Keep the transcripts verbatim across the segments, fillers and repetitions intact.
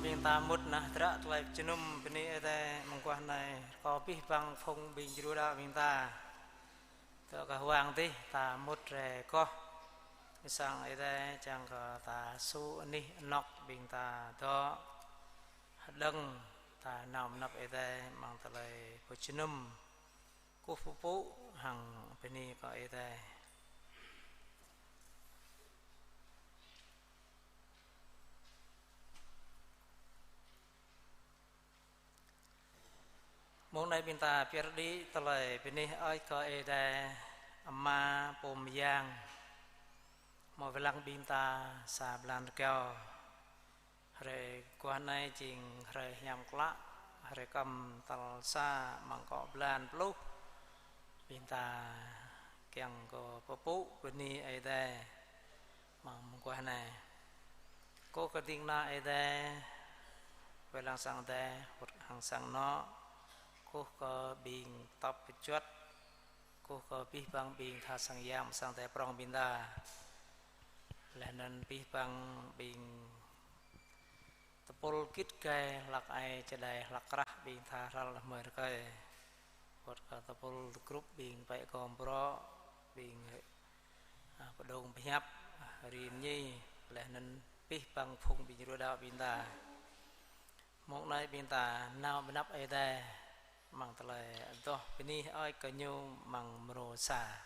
Ƀing ta mŭt nao hơdră tơlơi pơjơnum bơni Ơi Adai mơguah anai, kâo abih bang phung ƀing jru đaŏ ƀing ta. Tơ kơ huang dih ta mŭt rai kơh. Sang Ơi Adai čang kơ ta su anih anŏk ƀing ta dŏ. Hơđơ̆ng ta nao mơnăp Ơi Adai amăng tơlơi pơjơnum. Kơkuh pơpŭ hăng bơni kơ Ơi Adai. Mông anai ƀing ta pơyơr đĭ tơlơi bơni hơơč kơ Ơi Adai Ama Pô Mơyang. Hmâo wai lăng ƀing ta sa blan rơgao. Hrơi mơguah anai jing hrơi hiam klă, hrơi kơm tal sa amăng akŏ blan pluh. Ƀing ta kiăng kơ pơpŭ bơni Ơi Adai amăng mơguah anai. Kơkuh kơ ding kơna Ơi Adai, wai lăng sang Ơi Adai, wơ̆t hăng sang anŏ, kơkuh kơ ƀing tŏp pơjuăt, kơkuh kơ abih bang ƀing tha sang yang, sang Ơi Adai prŏng ƀing ta. Laih anŭn abih bang ƀing tơpul git gai hlăk ai čơđai hlăk krah ƀing tha ral hmơi rơkơi. Wơ̆t kơ tơpul tơgrup ƀing pĕ gom brŏ, ƀing, a, pơdŏng pơhiăp, a, rim ñi, laih anŭn abih bang phung ƀing jru đaŏ ƀing ta. Mông anai ƀing ta nao mơnăp Ơi Adai amăng tơlơi adoh bơni hơơč kơ Ñu amăng mrô sa.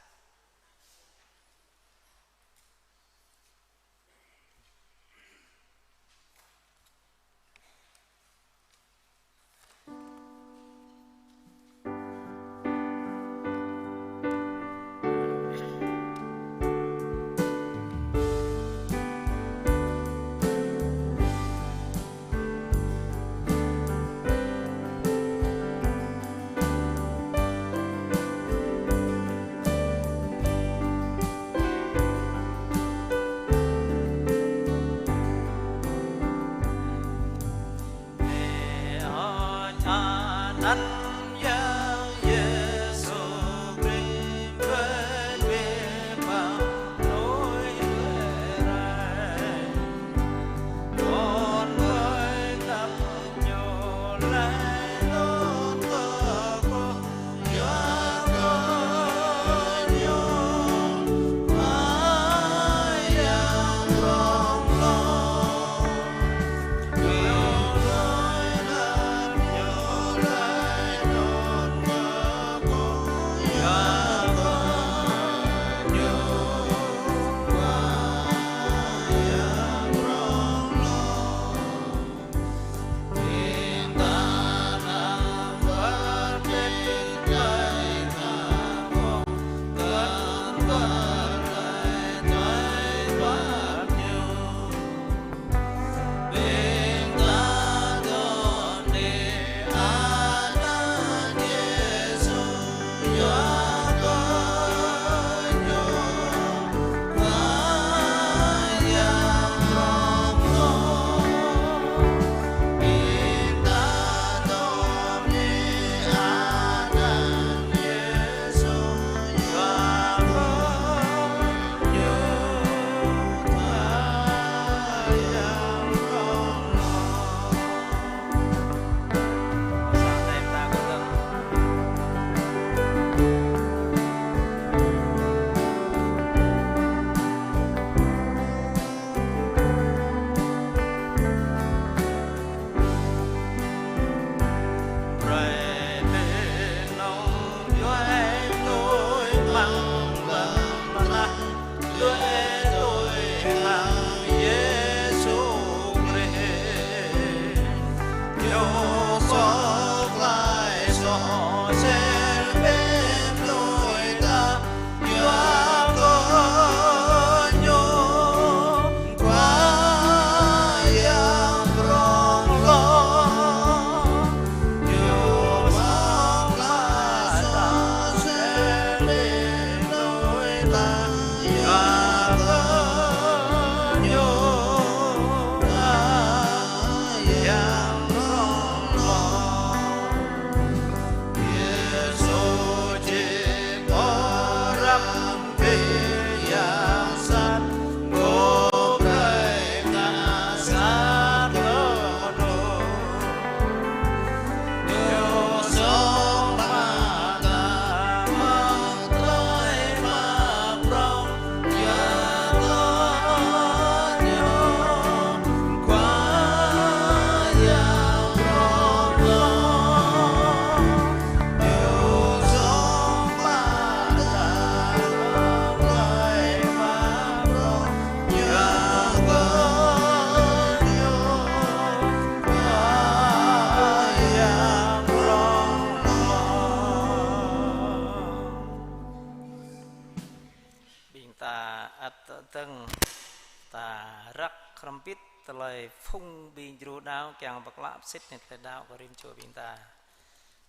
Ta răk hrŏm hơbĭt tơlơi phung ƀing djru đaŏ kiăng pơklă sĭt anai tơlơi đaŏ kơ rĭm čô ƀing ta.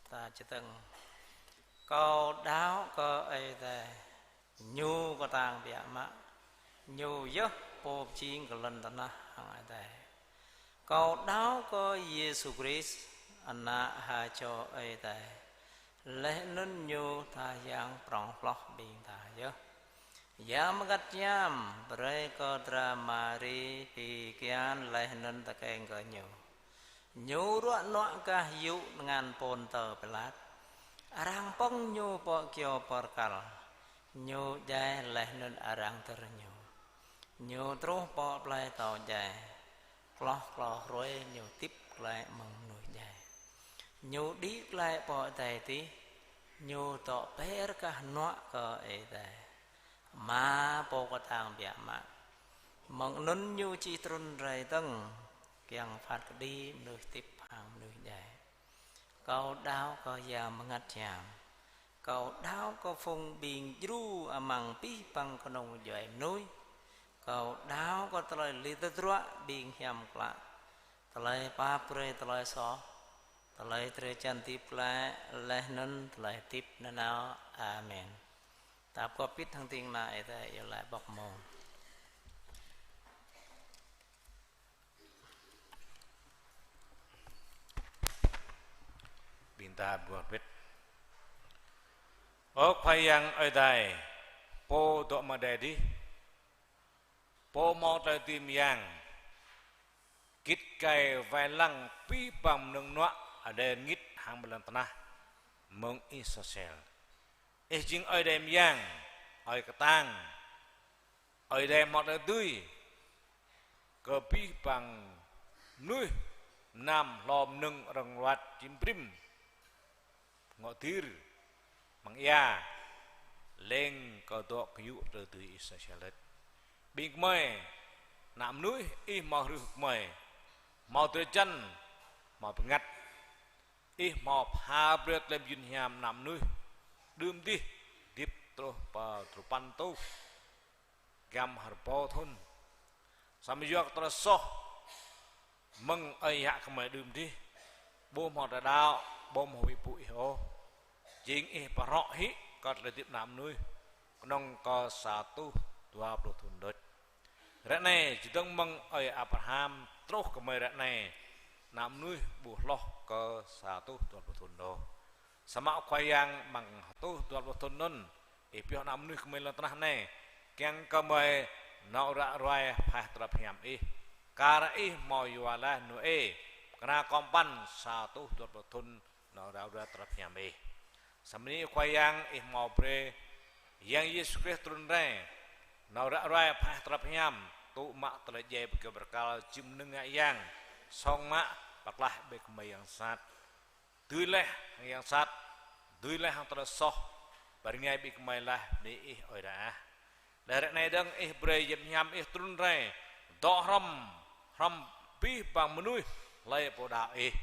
Ta čơdơ̆ng. Kâo đaŏ kơ Ơi Adai, Ñu kơtang biă mă, Ñu yơh Pô pơjing kơ lŏn tơnah hăng adai. Kâo đaŏ kơ Yêsu Krist, Ană ha čô Ơi Adai, laih anŭn Ñu tha Yang prŏng hloh ƀing ta yơh. Yang Bơngăt Hiam brơi kơ dra Mari pi kian laih anŭn tơkeng kơ Ñu. Ñu ruă nuă gah yŭ tơngan Pôntơ Pilat. Arăng pơ̆ng Ñu pơ kyâo pơrkal. Ñu djai laih anŭn arăng dơr Ñu. Ñu truh pơ plơi atâo djai. Hloh klâo hruê Ñu hơdip glaĭ mơ̆ng mơnuih djai. Ñu đĭ glaĭ pơ adai adih. Ñu dŏ pơr gah hơnuă kơ Ơi Adai, Ama Pô kơtang biă mă. Mơ̆ng anŭn Ñu či trŭn rai dơ̆ng kiăng phat kơđi mơnuih hơdip hăng mơnuih djai. Kâo đaŏ kơ Yang Bơngăt Hiam. Kâo đaŏ kơ phung ƀing djru amăng abih bang kơnung djuai mơnuih. Kâo đaŏ kơ tơlơi lir tơdruă ƀing hiam klă, tơlơi pap brơi tơlơi soh, tơlơi drơi jan hơdip glaĭ, laih anŭn tơlơi hơdip nanao. Amen. Ta pơgop hơbĭt hăng ding kơna Ơi Adai iâu laĭ pơkŏn. Ƀing ta pơgop hơbĭt. Ơ Khua Yang Ơi Adai, Pô dŏ amăng adai adih, Pô hmâo tơlơi dưi mơyang, git gai wai lăng abih bang mơnơ̆ng mơnuă adai rơngit hăng ƀơi lŏn tơnah mơ̆ng Ih soh sel. Ih jing Ơi Adai mơyang, Ơi kơtang, Ơi Adai hmâo tơlơi dưi kơ abih bang mơnuih, mơnam hlô mơnơ̆ng, rơ̆ng ruăt, čim brĭm, ngŏ dir, amăng ia, leng kơ dŏ kơ yŭ tơlơi dưi Ih soh sel đôč. Ƀing gơmơi, ană mơnuih Ih hmâo hrih gơmơi, hmâo drơi jan, hmâo bơngăt. Ih hmâo pha brơi tơlơi mơyun hiam ană mơnuih đưm adih hơdip truh pơ duapăn rơtuh giăm hơrơbâo thŭn. Samơ̆ yua kơ tơlơi soh mơ̆ng ơi yă gơmơi đưm adih, ƀu hmâo tơlơi đaŏ, ƀu hmâo huĭ pŭ Ih ôh. Jing Ih pơhrŏ hĭ kơ tơlơi hơdip ană mơnuih, kơnơ̆ng kơ sa rơtuh dua pluh thŭn đôč. Ră anai, čơdơ̆ng mơ̆ng ơi Abraham truh gơmơi ră anai, ană mơnuih ƀu hloh kơ sa rơtuh dua pluh thŭn ôh. Samơ̆ Khua Yang amăng sa rơtuh dua pluh thŭn anŭn, Ih pioh ană mơnuih gơmơi lŏn tơnah anai, kiăng kơ gơmơi nao ră ruai pơhaih tơlơi pơhiam Ih. Kar Ih hmâo yua laih Nôê, pơkra kŏmpăn sa rơtuh dua pluh thŭn nao ră ruai tơlơi pơhiam Ih. Samơ̆ bơni Khua Yang, Ih hmâo brơi Yang Yêsu Krist trŭn rai, nao ră ruai pơhaih tơlơi pơhiam, tŭ mă tơlơi djai ƀơi kyâo bơrkal, jing mơnơ̆ng ngă yang, song mă pơklaih ƀơi gơmơi yang sat. Dưi laih hăng yang sat, dưi laih hăng tơlơi soh, pơrơngai ƀing gơmơi laih bơni Ih Ơi Adai ah. Laih ră anai dơ̆ng Ih brơi Yang Hiam Ih trŭn rai, dŏ hrŏm, hrŏm abih bang mơnuih hlơi pô đaŏ Ih.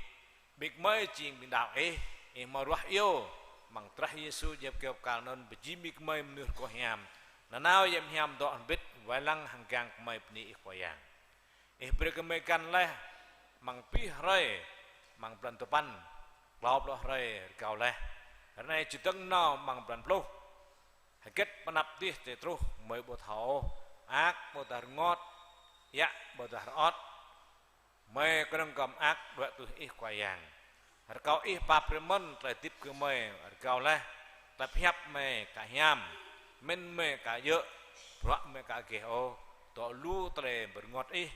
Ƀing gơmơi jing ƀing đaŏ Ih, Ih hmâo ruah iâu, amăng drah Yêsu djai ƀơi kyâo bơrkal anŭn pơjing ƀing gơmơi mơnuih rơgoh hiam. Nanao Yang Hiam dŏ hơbĭt wai lăng hăng gang gơmơi bơni Ih Khua Yang. Ih brơi kơ gơmơi găn laih amăng abih hrơi, amăng blan duapăn, klâo pluh hrơi rơgao laih. Ră anai čơdơ̆ng nao amăng blan pluh. Hơget pơanăp adih tơlơi truh, gơmơi ƀu thâo ôh. Mơak ƀôdah rơngot, iă ƀôdah rơŏt. Gơmơi kơnơ̆ng kơ mơak đuaĭ tui Ih Khua Yang. Rơkâo Ih pap brơi mơ̆n tơlơi hơdip kơ gơmơi rơgao laih. Tơlơi pơhiăp gơmơi aka hiam, pơmĭn gơmơi aka djơ̆, bruă gơmơi aka gêh ôh. Dŏ lu tơlơi pơrơngot Ih,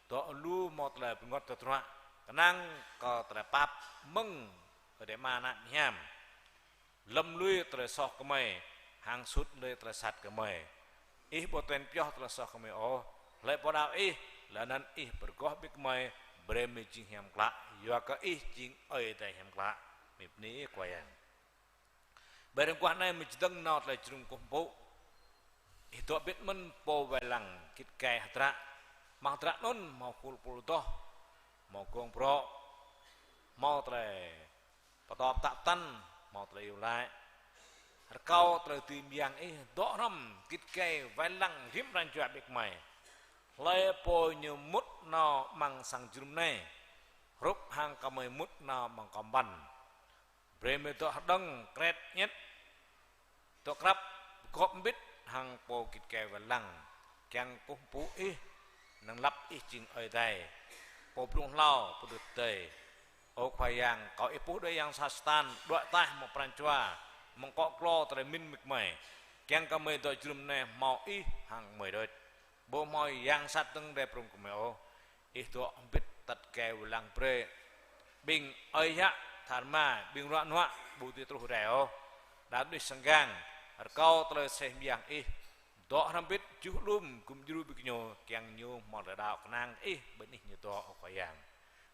dŏ lu hmâo tơlơi pơrơngot tơdruă, kơnang kơ tơlơi pap mơ̆ng Ơi Adai Ama Ană Hiam. Lơ̆m lui tơlơi soh gơmơi, hăng sut lui tơlơi sat gơmơi. Ih ƀu tuan pioh tơlơi soh gơmơi ôh, hlơi pô đaŏ Ih, laih anŭn Ih pơrơgoh ƀing gơmơi, brơi gơmơi jing hiam klă, yua kơ Ih jing Ơi Adai hiam klă. Gơmơi bơni Ih Khua Yang. Ƀơi rơ̆ng guah anai gơmơi čơdơ̆ng nao tơlơi jơnum kơkuh pơpŭ. Ih dŏ hơbĭt mơ̆n pô wai lăng git gai hơdră. Amăng hơdră anŭn hmâo khul pul adoh, hmâo gong brŏ, hmâo tơlơi pơtô pơtă pơtăn, hmâo tơlơi iâu laĭ. Rơkâo tơlơi dưi mơyang Ih dŏ hrŏm git gai wai lăng rĭm pran jua ƀing gơmơi. Hlơi pô ñu mŭt nao amăng sang jơnum anai, hrup hăng gơmơi mŭt nao amăng kơmpăn. Brơi gơmơi dŏ hơđơ̆ng kret ñĕt, dŏ krăp, gŏp hơbĭt hăng pô git gai wai lăng, kiăng kơkuh pơpŭ ih, năng lăp ih jing Ơi Adai, pô blung hlâo, pô đut tơi. Ơ Khua Yang, kâo ih puh đuaĭ yang sat Satan, đuaĭ ataih mơ̆ng pran jua, mơ̆ng akŏ glô tơlơi pơmĭn mĭt gơmơi, kiăng kơ gơmơi dŏ jơnum anai hmâo ih hăng gơmơi đôč. Ƀu hmâo yang sat dơ̆ng rai prŏng kơ gơmơi ôh. Ih dŏ hơbĭt tăt gai wai lăng brơi ƀing ơi yă, tha rơma, ƀing ruă nuă, ƀu dưi truh rai ôh. Đa đuaĭ sang gang, rơkâo tơlơi aseh mơyang ih. Dŏ hrŏm hơbĭt, juh alum, gum djru ƀing gơñu, kiăng ñu hmâo tơlơi đaŏ kơnang ih, ƀơi anih ñu dŏ, ơ Khua Yang.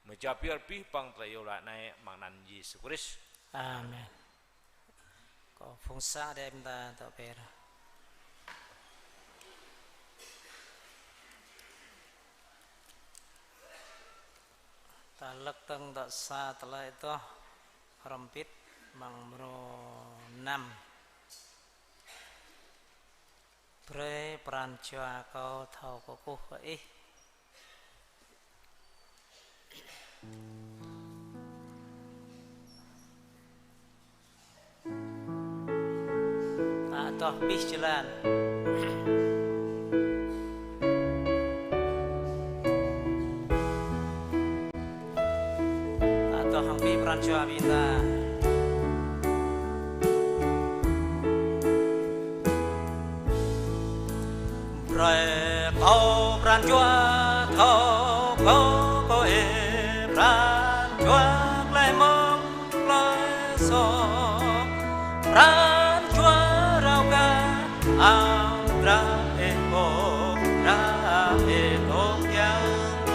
Mơ̆ jao pơyơr abih bang tơlơi iâu laĭ anai amăng anăn Yêsu Krist. Amen. Kâo phung sa đe ƀing ta dŏ pơyơr. Ta lăk tơ̆ng dŏ sa tơlơi adoh hrŏm hơbĭt amăng mrô năm. Brơi pran jua kâo thâo kơkuh kơ ih. Ta adoh abih jơlan. Ta adoh hăng abih pran jua ƀing ta. Brơi kâo pran jua thâo kơ kâo ih, pran jua tơlơi mơ̆ng tơlơi soh, pran jua rao gah, ao drah ih pô, drah ih dŏ kiăng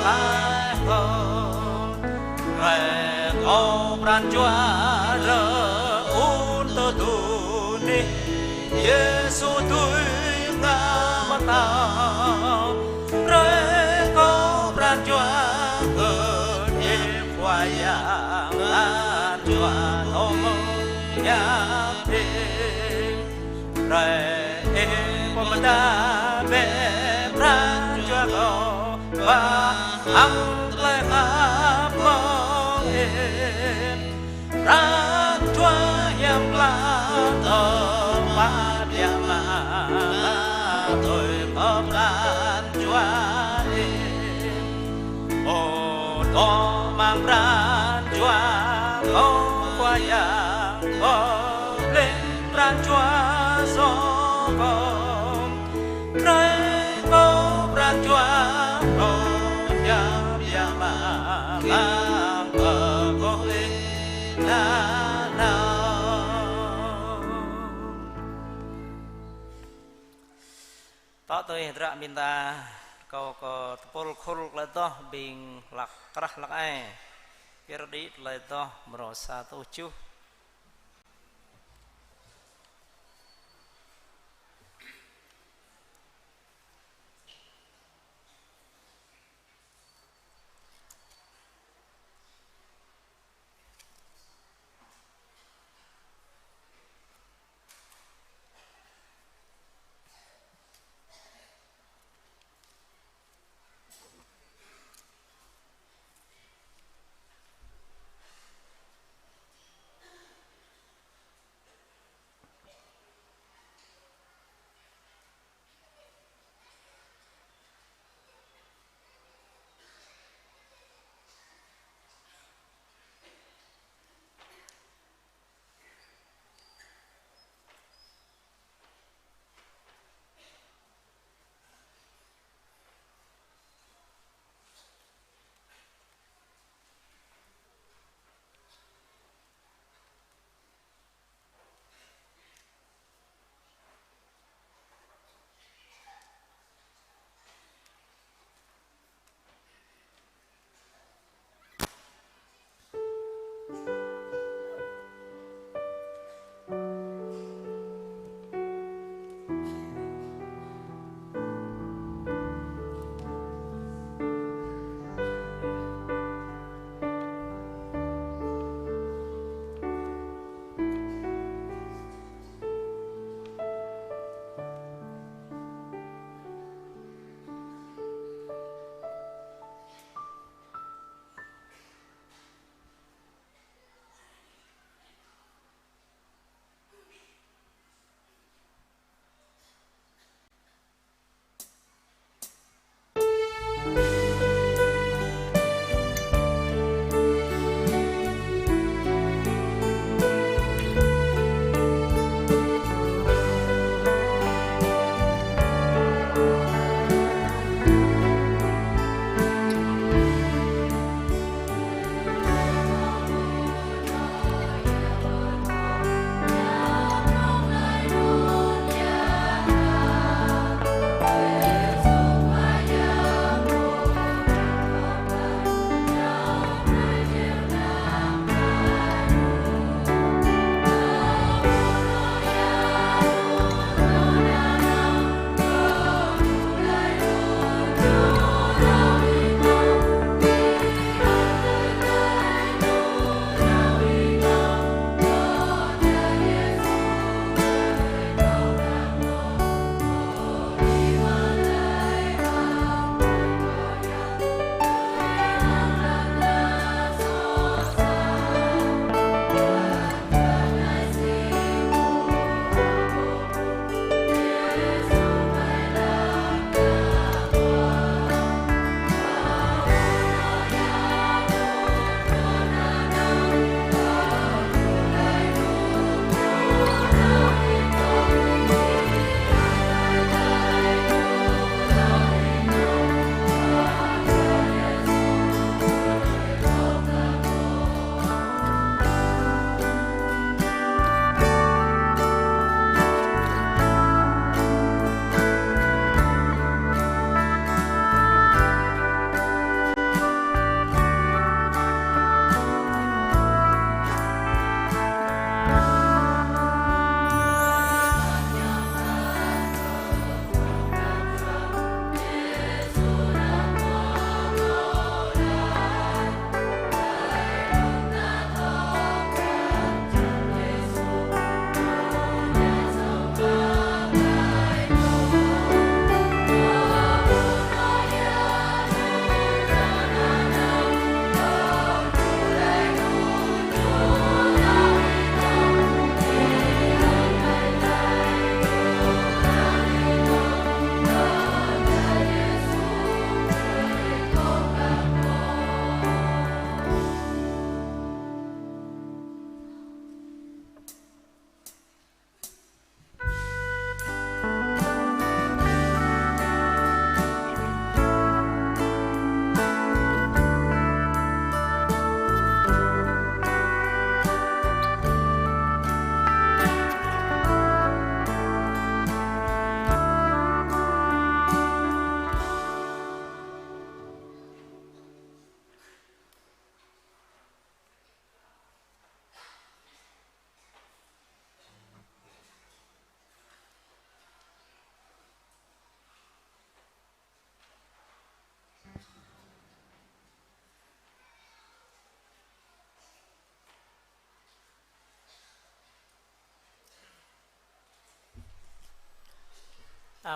laih kâo. Brơi kâo pran jua rơ un tơ dunih, Yêsu tui ngă mơtao. Brơi kâo pran jua kơ ih Khua Yang, pran jua thâo mơ̆ng hiam ih. Brơi ih pơmơda bĕ pran jua kâo, ba hăng tơlơi khăp mơ̆ng ih. Pran jua hiam klă tơpă biă mă, tui kơ pran jua ih. Ơ, dŏ amăng pran jua kâo Khua Yang, kâo pơplih pran jua soh kâo. Brơi kâo pran jua kâo hiam biă mă, amăng kơkuh ih nanao. Tŏ tui hơdră ƀing ta, kâo kơ tơpul khul tơlơi adoh ƀing hlăk krah hlăk ai. Pơyơr đĭ tơlơi adoh mrô sa tơjuh.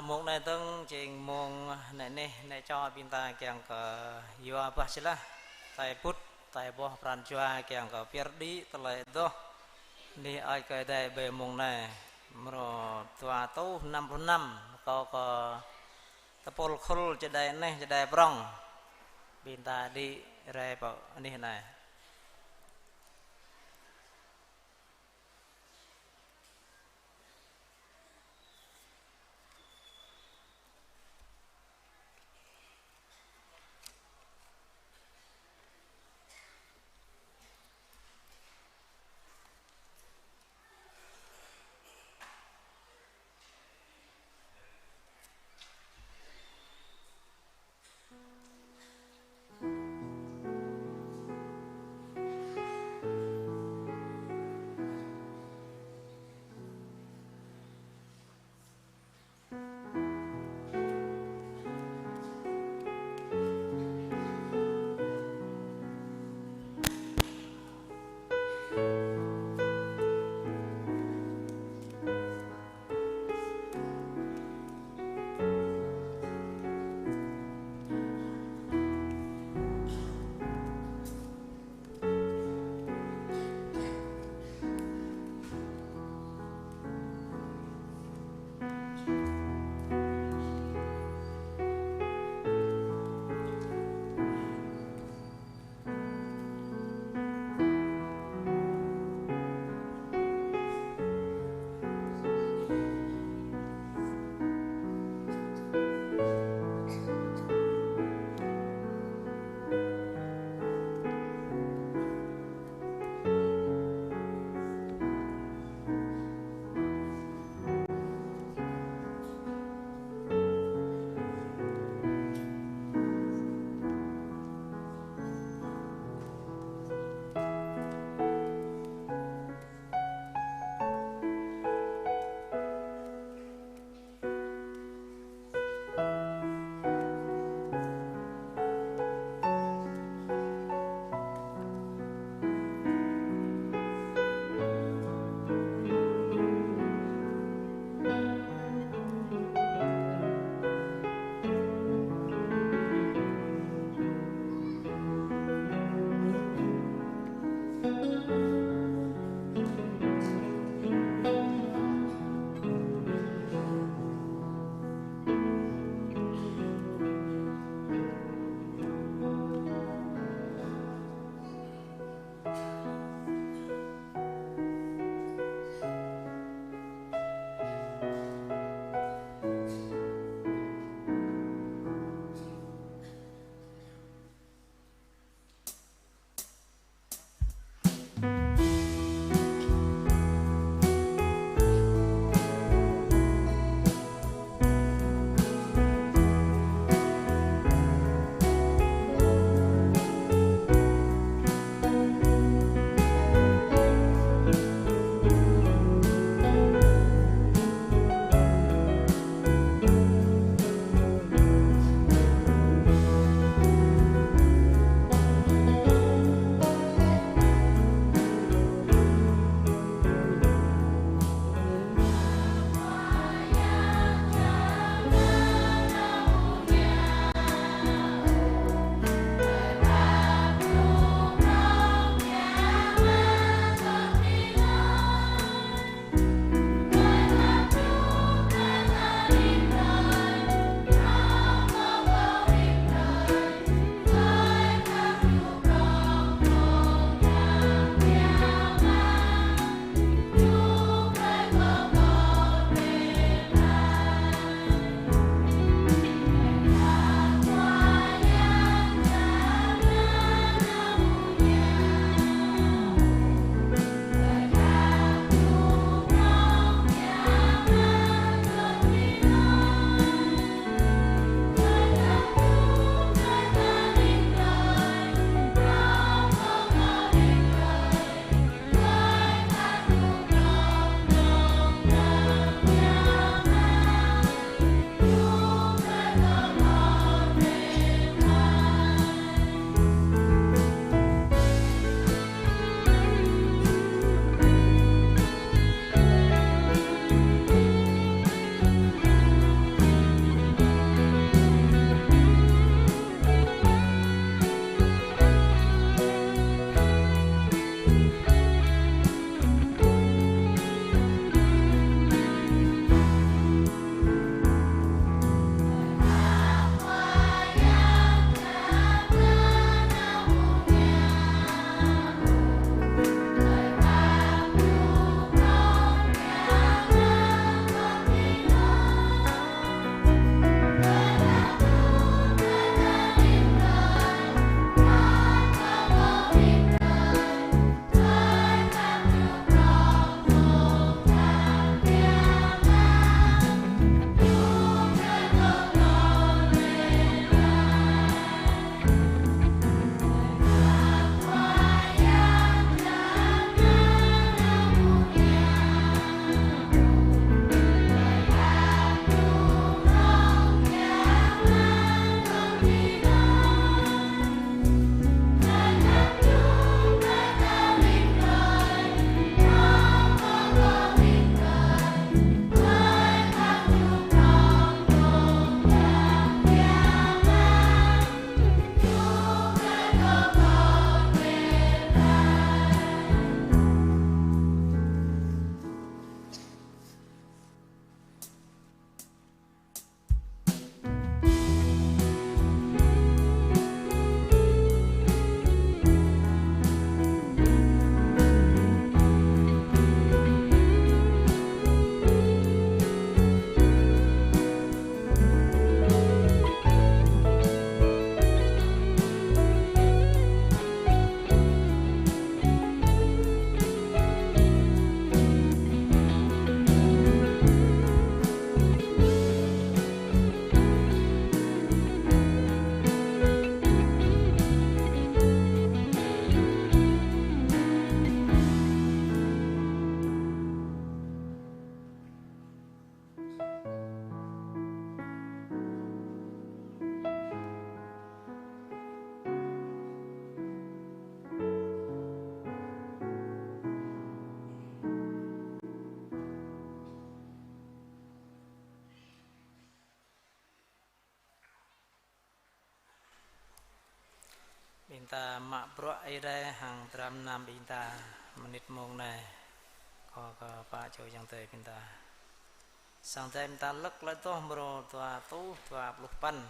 Mông anai dơ̆ng jing mông anai neh, anai čô ƀing ta kiăng kơ yua bah jơlah. Tơlơi pŭt, tơlơi boh pran jua kiăng kơ pơyơr đĭ tơlơi adoh. Anai ơi kơ adai ƀơi mông anai. Mrô dua rơtuh năm pluh năm, kâo kơ tơpul khul čơđai neh, čơđai prong. Ƀing ta đĭ rai pơ anih anai. Ta mă bruă Ơi Adai hăng dram gơnam ƀing ta mơnit mông anai. Kâo kơ pă čô ayŏng adơi ƀing ta. Sang Ơi Adai ƀing ta lăk tơlơi adoh mrô dua rơtuh dua pluh păn.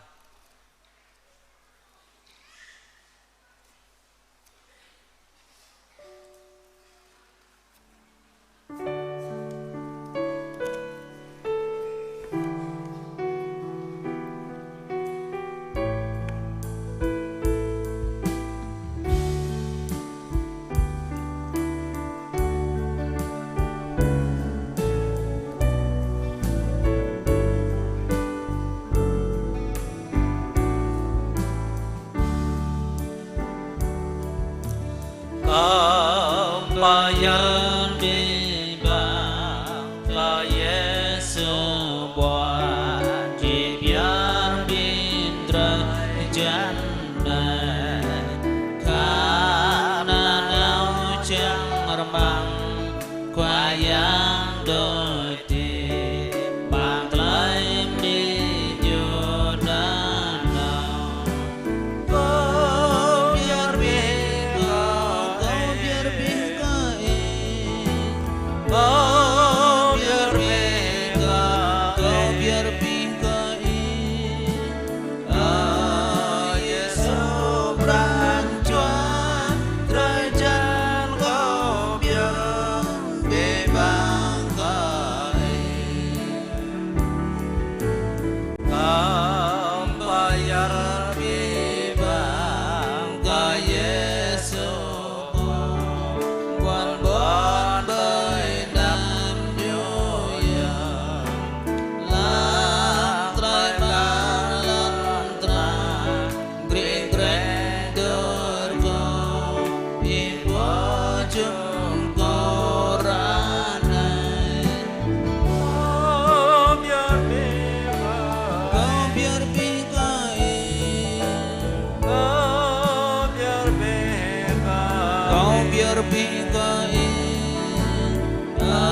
Kâo pơyơr abih bang kơ Yêsu ƀuăn, či pơyơr ƀing drơi jăn anai. Khăp nanao čang rơmang, Khua Yang đôč hơdip, amăng tơlơi mơnit ñu nanao. Kâo pơyơr abih kơ, kâo pơyơr abih kơ Ih. Kâo pơyơr abih kơ, kâo pơyơr abih kơ Ih. Ơ Yêsu pran jua, drơi jăn kâo pơyơr abih bang kơ Ih. Kâo pơyơr abih bang kơ Yêsu, ƀuăn ƀuăn ƀơi anăp Ñu yơh. Lăng tơlơi mă lŏn tơnah, grĭ grĕ dơr kâo, Ih pô jum kâo ră anai. Kâo pơyơr abih kơ, kâo pơyơr abih kơ Ih. Kâo pơyơr abih kơ, kâo pơyơr abih kơ Ih. Ơ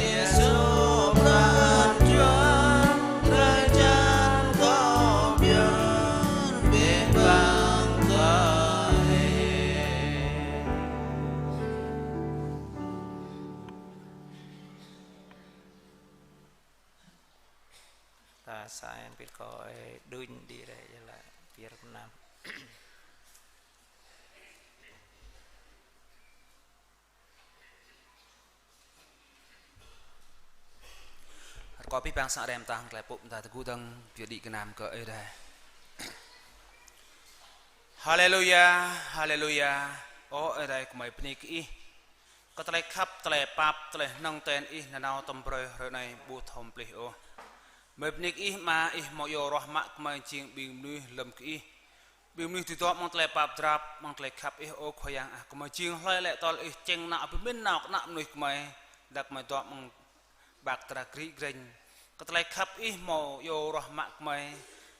Yêsu pran jua, drơi jăn kâo pơyơr abih bang kơ Ih. Ta sa en pit kơ ơi đuñ đi re yơh la pier năm. Rơkâo abih bang sang Ơi Adai mơta hăng tơlơi pŭ mơta tơgŭ dơ̆ng pioh đĭ gơnam kơ Ơi Adai. Haleluya, haleluya. Ơ Ơi Adai, gơmơi bơni kơ Ih kơ tơlơi khăp, tơlơi pap, tơlơi hơnơ̆ng ten Ih nanao tơm brơi hrơi anai ƀu thâo mơplih ôh. Gơmơi bơni kơ Ih mơ̆ Ih hmâo iâu ruah mă gơmơi jing ƀing mơnuih lơ̆m kơ Ih. Ƀing mơnuih dưi dŏ amăng tơlơi pap drap, amăng tơlơi khăp Ih, ơ Khua Yang ah. Gơmơi jing hlơi lĕ tơl Ih čeng ană pơmĭn nao kơ ană mơnuih gơmơi, dah gơmơi dŏ amăng ƀak dra grĭ grĕñ. Kơ tơlơi khăp Ih hmâo iâu ruah mă gơmơi,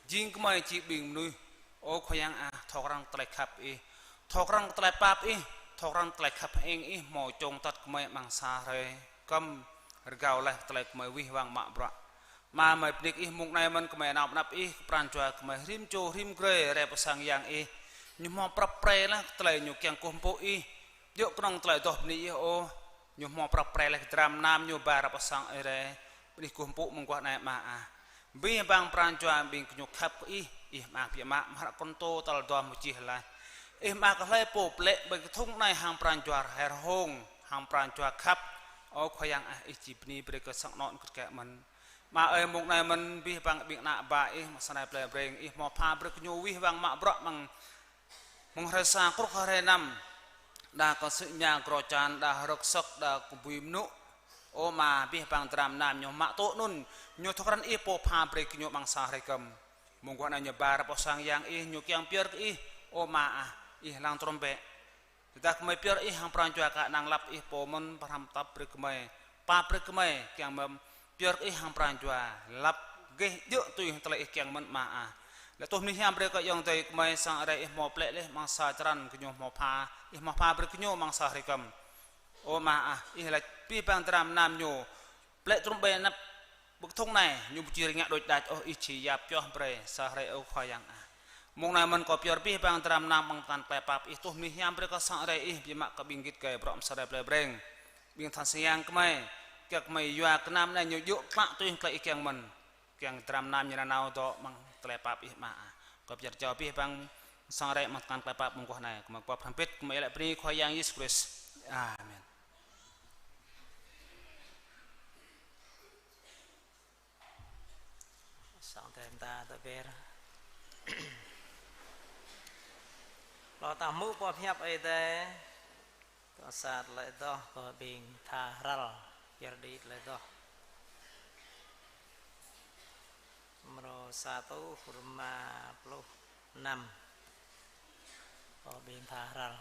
jing gơmơi či ƀing mơnuih. Ơ Khua Yang ah, thâo krăn tơlơi khăp Ih, thâo krăn tơlơi pap Ih, thâo krăn tơlơi khăp hơeng Ih hmâo čong tăt gơmơi amăng sa hrơi kơm rơgao laih tơlơi gơmơi wih wăng mă bruă. Mă gơmơi bơni kơ Ih mông anai mơ̆n gơmơi nao pơ anăp Ih, pran jua gơmơi rĭm čô rĭm grê rai pơ sang Yang Ih. Ñu hmâo prăp pre laih tơlơi ñu kiăng kơkuh pơpŭ Ih. Djơ̆ kơnơ̆ng tơlơi adoh bơni Ih ôh. Ñu hmâo prăp pre laih kơ dram gơnam ñu ba rai pơ sang Ih rai. Bơni kơkuh pơpŭ mơguah anai mơ̆ ah. Abih bang pran jua ƀing gơñu khăp kơ Ih, Ih mơak biă mă, mơ̆ hră Kôrintô tal dua mơ̆ čih laih. Ih mơak kơ hlơi pô plĕ ƀơi kơthŭng anai hăng pran jua rơhai rơhông, hăng pran jua khăp. Ơ Khua Yang ah, Ih či bơni brơi kơ sang anŏ kơt kĕ mơ̆n. Mă ơi mông anai mơ̆n abih bang ƀing ană bă Ih, mơ̆ sang anai plei Breng, Ih hmâo pha brơi kơ ñu wih wăng mă bruă mơ̆ng mơ̆ng hrơi sa truh hrơi năm, đa kơ sĭ mơña grô čan, đa rơ̆k sơ̆k, đa kơ bui mơnŭ. Ơ Ama, abih bang dram gơnam ñu mă tŭ anŭn, ñu thâo krăn Ih pô pha brơi kơ ñu amăng sa hrơi kơm. Mơguah anai ñu ba rai pơ sang Yang Ih, ñu kiăng pơyơr kơ Ih. Ơ Ama ah, Ih lăng trŏm bĕ. Tơdah gơmơi pơyơr Ih hăng pran jua kơ anăn lăp Ih pô mơ̆n pơhrăm tăp brơi gơmơi, pap brơi gơmơi, kiăng mơ̆n pơyơr Ih hăng pran jua lăp gêh djơ̆ tui hăng tơlơi Ih kiăng mơ̆n Ama ah. Lĕ tuh bơni hiam brơi kơ ayŏng adơi gơmơi sang Ơi Adai Ih hmâo plĕ laih amăng sa črăn gơñu hmâo pha, Ih hmâo pha brơi gơñu amăng sa hrơi kơm. Ơ Ama ah, Ih laĭ abih bang dram gơnam ñu plĕ trŭm ƀơi anăp ƀơi kơthŭng anai, ñu ƀu či rơngiă đôč đač ôh, Ih či yap pioh brơi sa hrơi ơ Khua Yang ah. Mông anai mơ̆n kâo pơyơr abih bang dram nam amăng tơngan tơlơi pap Ih, tuh mơnuih hiam brơi kơ sang rai Ih, biă mă kơ ƀing git gai bruă mơsêh rai plei Breng. Ƀing than siang kơmơi, kiăng kơmơi yua kơ nam anai ñu djơ̆ klă tui tơlơi Ih kiăng mơ̆n. Kiăng dram nam ñu nanao dŏ amăng tơlơi pap Ih mơ̆n. Kâo pơyơr jao abih bang sang rai amăng tơngan tơlơi pap mơguah anai. Kơmơi pap hrŏm hơbĭt, kơmơi iâu laĭ bơni Khua Yang Yêsu Krist. Amen. Sang tơm ta tơ ber. Lŏ ta hmư̆ boh hiăp Ơi Adai. Tơ sa tơlơi adoh kơ ƀing tha hrăl, pơyơr đĭ tơlơi adoh. Mrô sa rơtuh rơma pluh năm. Kơ ƀing tha hrăl.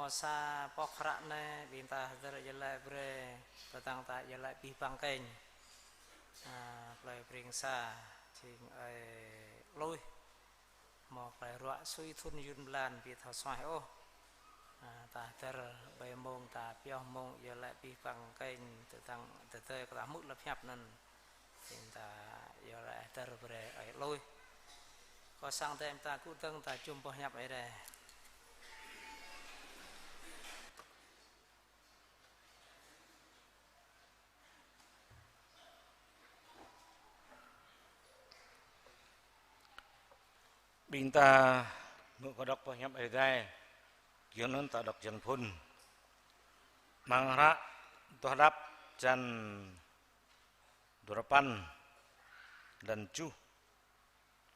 Sa pŏk hră anai ƀing ta hơdơr iâu laĭ brơi, tơdang ta iâu laĭ abih bang kĕnh. A, plơi Breng Sa, jing ơi Luih. Hmâo plơi ruă sui thŭn yŭn blan ƀu thâo suaih ôh. A, ta hơdơr ƀơi mông ta pioh mông iâu laĭ abih bang kĕnh, tơdang tơdơi kơ ta hmư̆ lăp hiăp anŭn. Ƀing ta iâu laĭ hơdơr brơi ơi Luih. Kâo sang tơm ta kơdơ̆ng ta jum boh hiăp Ơi Adai. Ƀing ta hmư̆ kâo đŏk boh hiăp Ơi Adai, giŏng anŭn ta đŏk jơlan phŭn. Amăng hră Adoh Đăp čăn duapăn, čăn tơjuh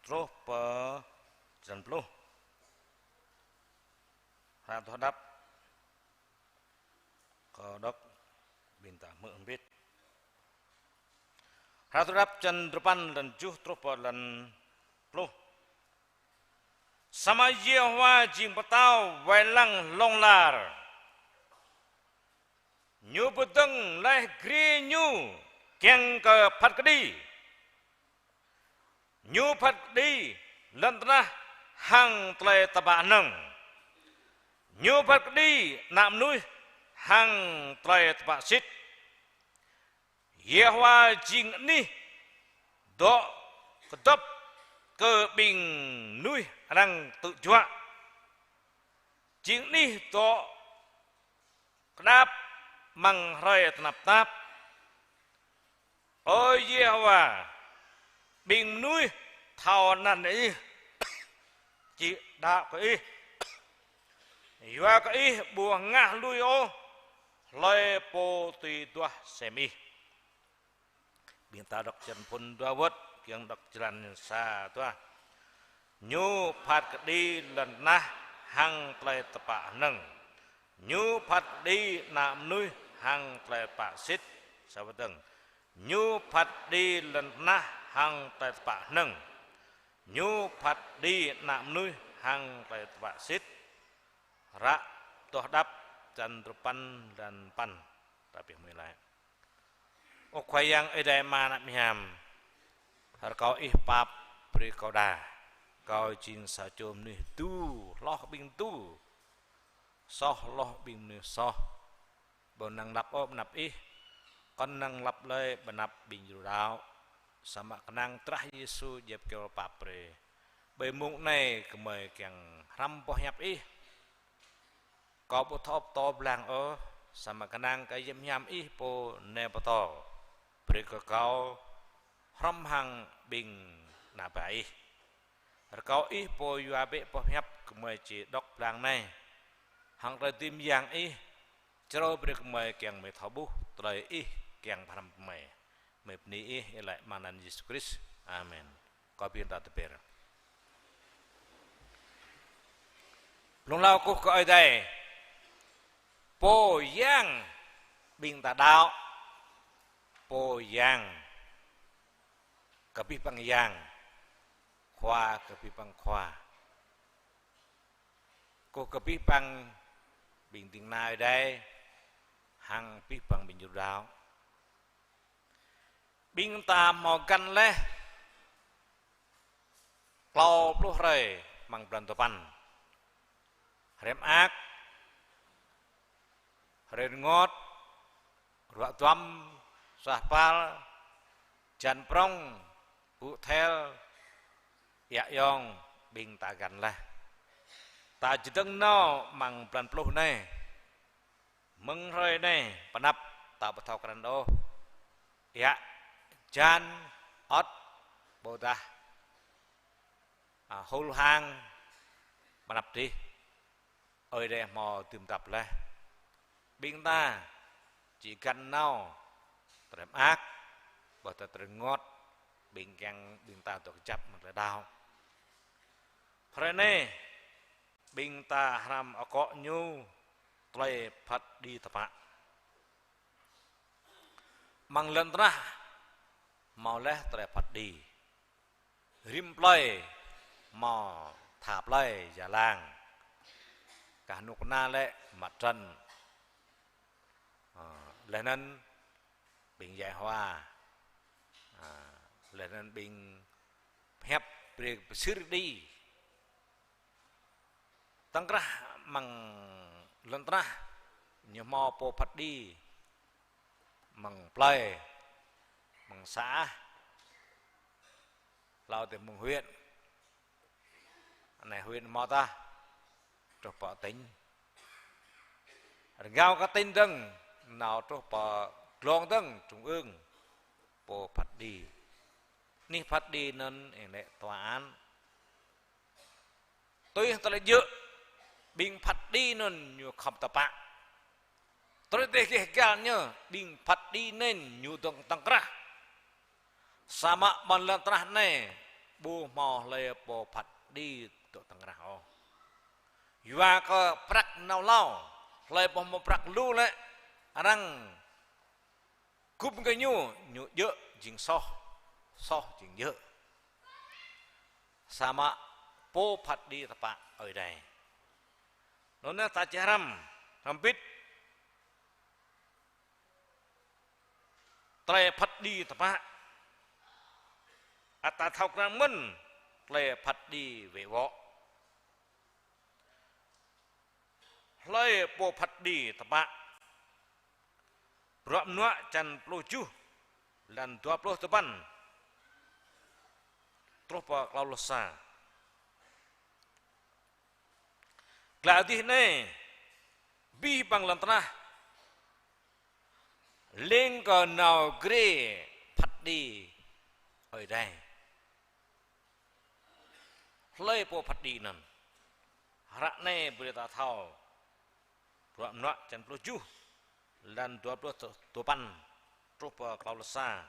truh pơ čăn pluh. Hră Adoh Đăp, kâo đŏk, ƀing ta hmư̆ hơbĭt. Hră Adoh Đăp čăn duapăn, čăn tơjuh truh pơ čăn pluh. Samơ̆ Yêhôwa jing pơtao wai lăng hlŏng lar. Ñu pơdơ̆ng laih grê ñu kiăng kơ phat kơđi. Ñu phat kơđi lŏn tơnah hăng tơlơi tơpă hơnơ̆ng. Ñu phat kơđi ană mơnuih hăng tơlơi tơpă sĭt. Yêhôwa jing anih dŏ kơdŏp kơ ƀing mơnuih arăng tŭ juă. Jing anih dŏ kơđap amăng hrơi tơnap tap. Ơ Yêhôwa, ƀing mơnuih thâo anăn Ih, či đaŏ kơ Ih. Yua kơ Ih ƀu hơngah lui ôh hlơi pô tui duah sem Ih. Ƀing ta đŏk čăn phŭn dua wơ̆t, kiăng đŏk črăn sa dua. Ñu phat kơđi lŏn tơnah hăng tơlơi tơpă hơnơ̆ng. Ñu phat kơđi ană mơnuih hăng tơlơi tơpă sĭt. Sa wơ̆t dơ̆ng. Ñu phat kơđi lŏn tơnah hăng tơlơi tơpă hơnơ̆ng. Ñu phat kơđi ană mơnuih hăng tơlơi tơpă sĭt. Hră Adoh Đăp čăn duapăn, čăn păn. Ta pioh mơ̆ laĭ. Ơ Khua Yang Ơi Adai Ama ană mơhiam, rơkâo Ih pap brơi kâo đa. Kâo jing sa čô mơnuih tu, hloh ƀing tu. Soh hloh ƀing mơnuih soh. Ƀu năng lăp ôh ƀơi anăp Ih. Kŏn năng lăp lơi ƀơi anăp ƀing djru đaŏ. Samơ̆ kơnang drah Yêsu djăp kơyâo pap brơi. Ƀơi mông anai gơmơi kiăng hrăm boh hiăp Ih. Kâo ƀu thâo pơtô blang ôh, samơ̆ kơnang kơ Yang Hiam Ih pô nao pơtô. Brơi kơ kâo hrŏm hăng ƀing ană bă Ih. Rơkâo Ih pô yua bĕ boh hiăp gơmơi či đŏk blang anai. Hăng tơlơi dưi mơyang Ih, črâo brơi gơmơi kiăng mơi thâo ƀuh tơlơi Ih kiăng pơhrăm gơmơi. Mơi bơni Ih, iâu laĭ amăng anăn Yêsu Krist. Amen. Kâo ƀing ta tơpĕr. Blung hlâo kơkuh kơ Ơi Adai, Pô Yang ƀing ta đaŏ, Pô Yang kơ abih bang yang, Khua kơ abih bang khua. Kơkuh kơ abih bang ƀing ding kơna Ơi Adai, hăng abih bang ƀing djru đaŏ. Ƀing ta hmâo găn laih klâo pluh hrơi amăng blan duapăn. Hrơi mơak, hrơi rơngot, ruă duăm, suaih păl, hơjan prŏng, ƀu thel, ia ayŏng, ƀing ta găn laih. Ta čơdơ̆ng nao amăng blan pluh anai. Mơ̆ng hrơi anai pơ anăp ta ƀu thâo krăn ôh. Ia, hơjan, ơ̆t, ƀôdah, a, hul hang pơ anăp dih. Ơi Adai hmâo dưm dăp laih. Ƀing ta či găn nao tơlơi mơak, ƀôdah tơlơi rơngot, ƀing kiăng ƀing ta dŏ kơjăp amăng tơlơi đaŏ. Hrơi anai, ƀing ta hrăm akŏ ñu tơlơi phat kơđi tơpă. Amăng lŏn tơnah hmâo laih tơlơi phat kơđi. Rĭm plơi hmâo tha plơi, ia lăng. Kah nŭk na lĕ mă trăn. Ơ, laih anŭn ƀing djai hua. Ơ, laih anŭn ƀing pơhiăp brơi pơsir đĭ. Tŏng krah amăng lŏn tơnah ñu hmâo pô phat đĭ amăng plơi, amăng xã, hlâo dih amăng huyện. Anai huyện hmâo tah, truh pơ tỉnh. Rơngiao kơ tỉnh dơ̆ng, nao truh pơ glông dơ̆ng, trung ương, pô phat đĭ. Anih phat đĭ anŭn ih lĕ tòa án. Tui hăng tơlơi djơ̆, ƀing phat đĭ anŭn ñu khŏm tơpă. Tơlơi dêh gêh gal ñu, ƀing phat đĭ anŭn ñu dŏ tŏng krah. Samơ̆ amăng lŏn tơnah anai, ƀu hmâo hlơi pô phat đĭ dŏ tŏng krah ôh. Yua kơ prăk nao hlâo, hlơi pô hmâo prăk lu lĕ, arăng gum kơ ñu, ñu djơ̆ jing soh, soh jing djơ̆. Samơ̆ pô phat đĭ tơpă Ơi Adai. Anŭn yơh ta či hrăm, hrăm bit. Tơlơi phat đĭ tơpă. Ăt ta thâo krăn mơ̆n, tơlơi phat đĭ wĕ wŏ. Hlơi pô phat đĭ tơpă. Bruă Mơnuă čăn pluh tơjuh, lan dua pluh tơpăn. Truh pơ klâo pluh sa. Glăi dih anai, abih bang lŏn tơnah, leng kơ nao grê phat đĭ Ơi Adai. Hlơi pô phat đĭ anŭn. Hră anai brơi ta thâo. Bruă Mơnuă čăn pluh tơjuh, lan dua pluh tơpăn, truh pơ klâo pluh sa.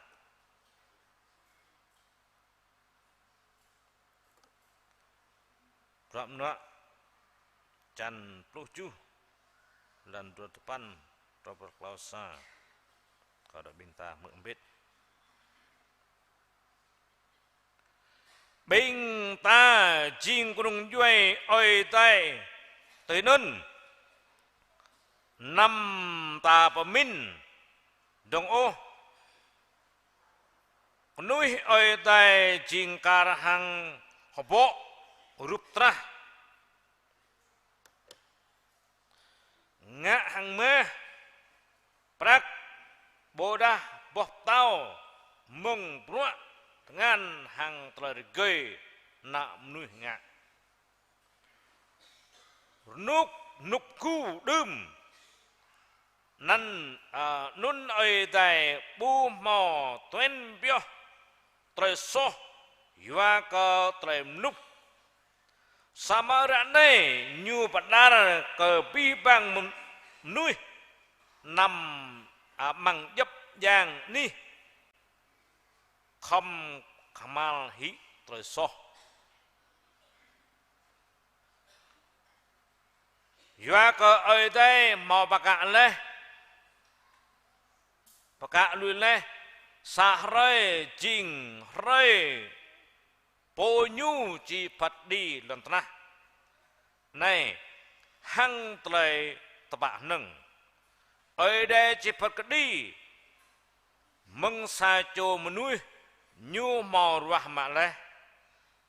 Bruă Mơnuă čăn pluh tơjuh, lan dua pluh tơpăn, truh pơ klâo pluh sa. Kâo đŏk ƀing ta hmư̆ hơbĭt. Ƀing ta jing kơnung djuai Ơi Adai tui anŭn. Anăm ta pơmĭn dơ̆ng ôh. Kơnuih Ơi Adai jing kar hăng hơbŏ rup trah. Ngă hăng mah, prăk, ƀôdah boh pơtâo, mơ̆ng bruă tơngan hăng tơlơi rơgơi ană mơnuih ngă. Rơnŭk, rơnŭk gŭ đưm. Anŭn, a, anŭn Ơi Adai ƀu hmâo tuan pioh tơlơi soh yua kơ tơlơi mlŭk. Samơ̆ ră anai ñu pơđar kơ abih bang mơn-, mơnuih anăm, a, amăng djŏp djang anih khŏm kơhma̱l hĭ tơlơi soh. Yua kơ Ơi Adai hmâo pơkă laih, pơkă lui laih, sa hrơi jing hrơi pô ñu či phat kơđi lŏn tơnah anai hăng tơlơi tơpă hơnơ̆ng. Ơi Adai či phat kơđi mơ̆ng sa čô mơnuih ñu hmâo ruah mă laih.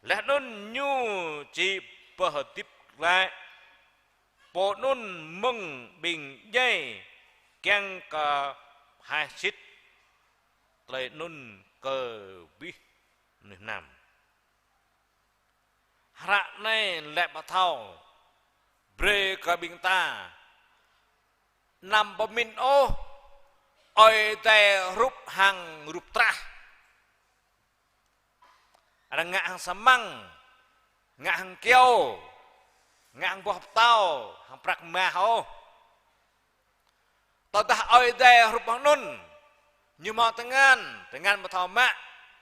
Laih anŭn ñu či pơhơdip glaĭ pô anŭn mơ̆ng ƀing djai kiăng kơ haih sĭt tơlơi anŭn kơ abih mơnuih mơnam. Hră anai lĕ pơthâo brơi kơ ƀing ta anăm pơmĭn ôh Ơi Adai hrup hăng rup trah. Arăng ngă hăng samăng, ngă hăng kyâo, ngă hăng boh pơtâo, hăng prăk mah ôh. Tơdah Ơi Adai hrup hăng anŭn, ñu hmâo tơngan, tơngan ƀu thâo mă,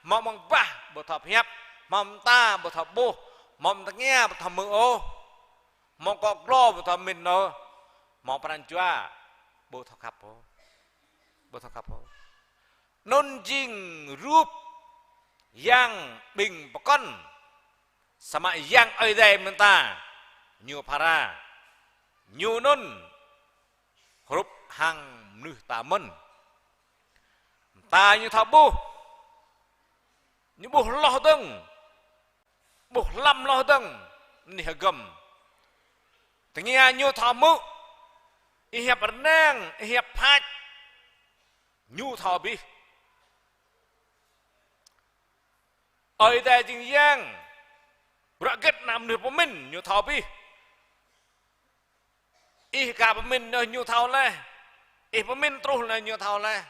hmâo amăng bah ƀu thâo pơhiăp, hmâo mơta ƀu thâo ƀuh, hmâo amăng tơngia ƀu thâo hmư̆ ôh, hmâo akŏ glô ƀu thâo mĭn ôh, hmâo pran jua ƀu thâo khăp ôh. Ƀu thâo khăp ôh. Anŭn jing rup yang ƀing pơkŏn. Samơ̆ yang Ơi Adai mơ̆n ta, ñu phara. Ñu anŭn hrup hăng mơnuih ta mơ̆n. Ta ñu thâo ƀuh. Ñu ƀuh hloh dơ̆ng. Ƀuh hlăm hloh dơ̆ng. Anih hơgŏm. Tơngia ñu thâo hmư̆. Ih hiăp rơnang, ih hiăp phač. Ñu thâo abih. Ơi Adai jing yang. Bruă hơget ană mơnuih pơmĭn, ñu thâo abih. Ih ka pơmĭn anŭn ñu thâo laih. Ih pơmĭn truh anŭn ñu thâo laih.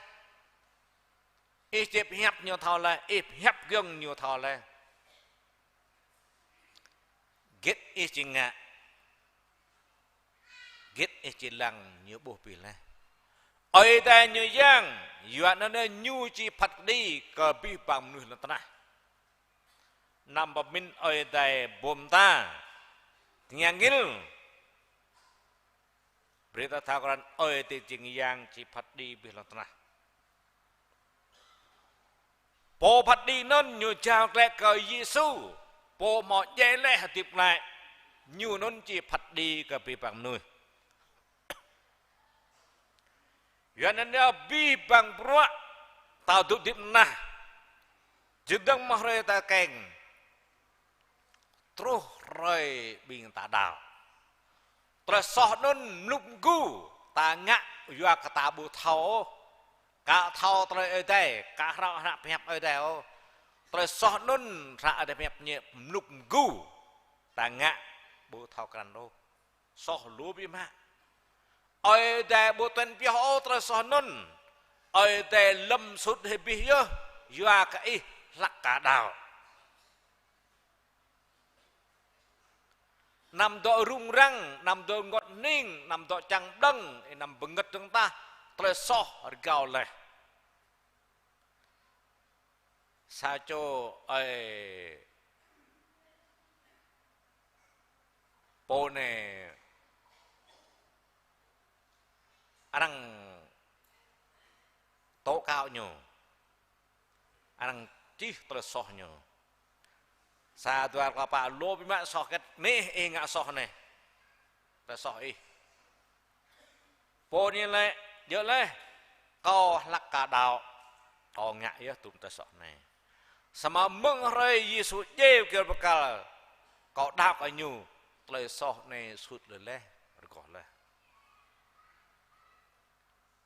Ih či pơhiăp ñu thâo laih. Ih pơhiăp giŏng ñu thâo laih. Hơget ih či ngă. Hơget ih či lăng ñu ƀuh abih laih. Ơi Adai ñu yang, yua anŭn ñu či phat kơđi kơ abih bang mơnuih lŏn tơnah. Anăm pơmĭn Ơi Adai ƀom ta. Tơngia ngil. Brơi ta thâo krăn Ơi Adai jing yang či phat kơđi abih lŏn tơnah. Pô phat kơđi anŭn ñu jao glaĭ kơ Yêsu, pô hmâo djai laih hơdip glaĭ, ñu anŭn či phat kơđi kơ abih bang mơnuih. Yua anŭn yơh abih bang bruă ta dŏ hơdip anai. Jơdơ̆ng mơ̆ hrơi ta keng. Truh hrơi ƀing ta đaŏ. Tơlơi soh anŭn mlŭk mgu ta ngă yua kơ ta ƀu thâo ôh. Ka thâo tơlơi Ơi Adai, ka hră hră pơhiăp Ơi Adai ôh. Tơlơi soh anŭn hră Ơi Adai pơhiăp ñu mlŭk mgu. Ta ngă ƀu thâo krăn ôh. Soh lu biă mă. Ơi Adai ƀu tuan pioh ôh tơlơi soh anŭn. Ơi Adai lơ̆m sut hĭ abih yơh, yua kơ ih hlăk ka đaŏ. Anăm dŏ rŭng răng, anăm dŏ rơngot hning, anăm dŏ čang ƀlơ̆ng, anăm bơngơ̆t dơ̆ng tah, tơlơi soh rơgao laih. Sa čô ơi pô anai arăng tố cáo ñu. Arăng čih tơlơi soh ñu. Sa dua klâo pă lu biă mă soh hơget, neh ih ngă soh neh. Tơlơi soh ih. Pô anai laĭ, djơ̆ laih, kâo hlăk ka đaŏ, kâo ngă yơh tŭm tơlơi soh anai. Samơ̆ mơ̆ng hrơi Yêsu djai kơyâo bơkal, kâo đaŏ kơ ñu, tơlơi soh anai sut lui laih, rơgoh laih.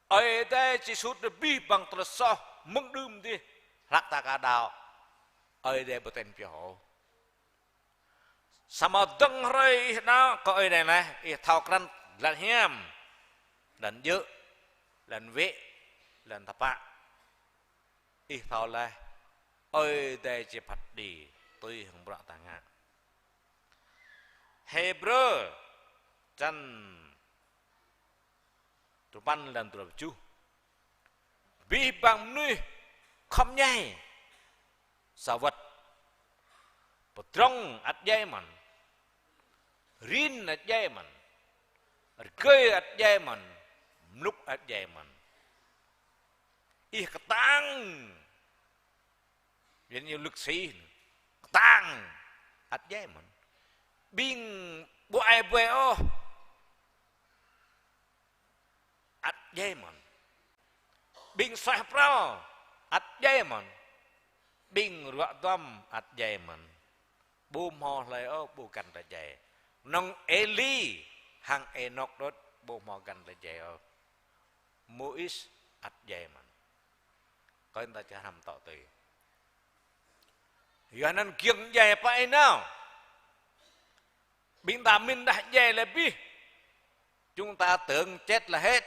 Ơi Adai či sut abih bang tơlơi soh mơ̆ng đưm dih, hlăk ta ka đaŏ, Ơi Adai ƀu tuan pioh ôh. Samơ̆ dơ̆ng hrơi ih đaŏ kơ Ơi Adai laih, ih thâo krăn lăn hiam, lăn djơ̆, lăn wĕ, lăn tơpă. Ih thâo laih, Ơi Adai či phat kơđi tui hăng bruă ta ngă. Hêbrơ čăn duapăn lăn dua pluh tơjuh. Abih bang mơnuih khŏm djai. Sa wơ̆t. Pơdrŏng ăt djai mơ̆n. Rin ăt djai mơ̆n. Rơgơi ăt djai mơ̆n. Mlŭk ăt djai mơ̆n. Ih kơtang. Ƀing ñu lŭk si. Kơtang. Ăt djai mơ̆n. Ƀing ƀu ai ƀuai ôh. Ăt djai mơ̆n. Ƀing suaih pral ăt djai mơ̆n. Ƀing ruă duăm ăt djai mơ̆n. Ƀu hmâo hlơi ôh ƀu găn tơlơi djai. Nŏng Êli hăng Ênôk đôč ƀu hmâo găn tơlơi djai ôh. Môis ăt djai mơ̆n. Kơ ta čơhrăm tŏ tui. Yua anŭn giŏng djai pơ ih nao. Ƀing ta mĭn đah djai lĕ abih. Chúng ta tưởng chết là hết.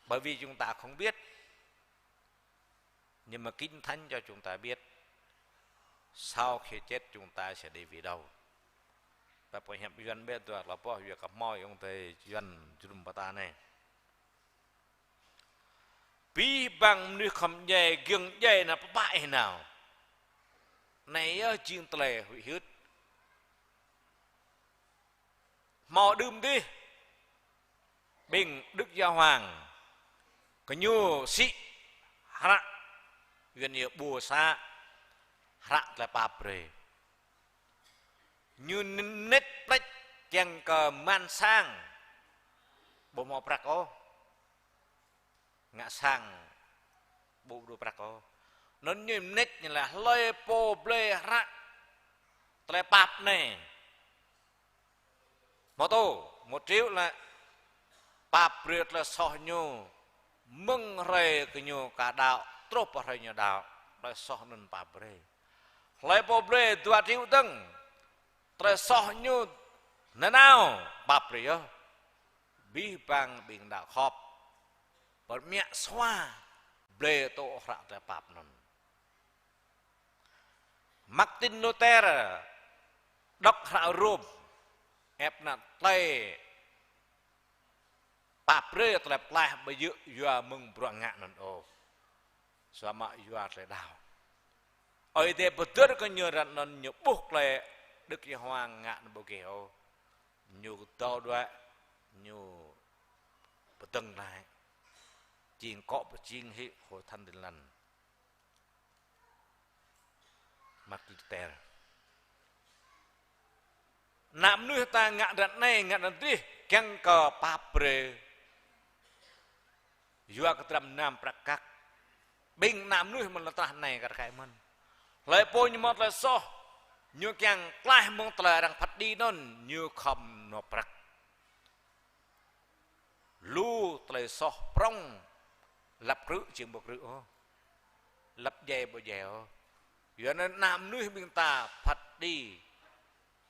Bởi vì chúng ta không biết. Nhưng mà Kinh Thánh cho chúng ta biết, sau khi chết chúng ta sẽ đi về đâu. Pơhiăp Yuan ƀĕ dua klâo boh, yua kơ hmâo ayŏng adơi Yuan jơnum pơta anai. Abih bang mơnuih khŏm djai, giŏng djai anŭn pơpă ih nao. Anai yơh jing tơlơi huĭ hyưt. Hmâo đưm dih. Ƀing Đức Giáo Hoàng. Gơñu sĭ hră. Yuan yơh ƀuh sa. Hră tơlơi pap brơi. Ñu nit plĕč kiăng kơ mơ̆n sang, ƀu hmâo prăk ôh. Ngă sang ƀu đu prăk ôh. Anŭn ñu mơneč ñu laĭ hlơi pô blơi hră tơlơi pap anai. Hmâo tô, một triệu lĕ pap brơi tơlơi soh ñu, mơ̆ng hrơi kơ ñu ka đaŏ, truh pơ hrơi ñu đaŏ, tơlơi soh anŭn pap brơi. Hlơi pô blơi dua triệu dơ̆ng, tơlơi soh ñu nanao pap brơi yơh. Abih bang ƀing đaŏ khŏp, pơmĕk sua, blơi tŏ hră tơlơi pap anŭn. Martin Luther đŏk hră Rôm, ĕp ană tơlơi pap brơi tơlơi pơklaih ƀu djơ̆ yua mơ̆ng bruă ngă anŭn ôh. Samơ̆ yua tơlơi đaŏ. Ơi Adai pơdơ̆r kơ ñu ră anŭn ñu ƀuh tơlơi Đức Giê-hô-wa ngă anŭn ƀu gêh ôh. Ñu kơdâo đuaĭ, ñu pơdơ̆ng glaĭ. Jing akŏ pơjing hĭ Hội Thánh Tin Lành. Martin Luther. Ană mơnuih ta ngă ră anai, ngă ră adih, kiăng kơ pap brơi. Yua kơ dram mơnam prăk kăk. Ƀing ană mơnuih mơ̆n lŏn tơnah anai kar kaĭ mơ̆n. Hlơi pô ñu hmâo tơlơi soh, ñu kiăng klaih mơ̆ng tơlơi arăng phat kơđi anŭn, ñu khŏm nao prăk. Lu tơlơi soh prŏng, lăp krư̆ jing ƀu krư̆ ôh. Lăp djai ƀu djai ôh. Yua anŭn ană mơnuih ƀing ta phat kơđi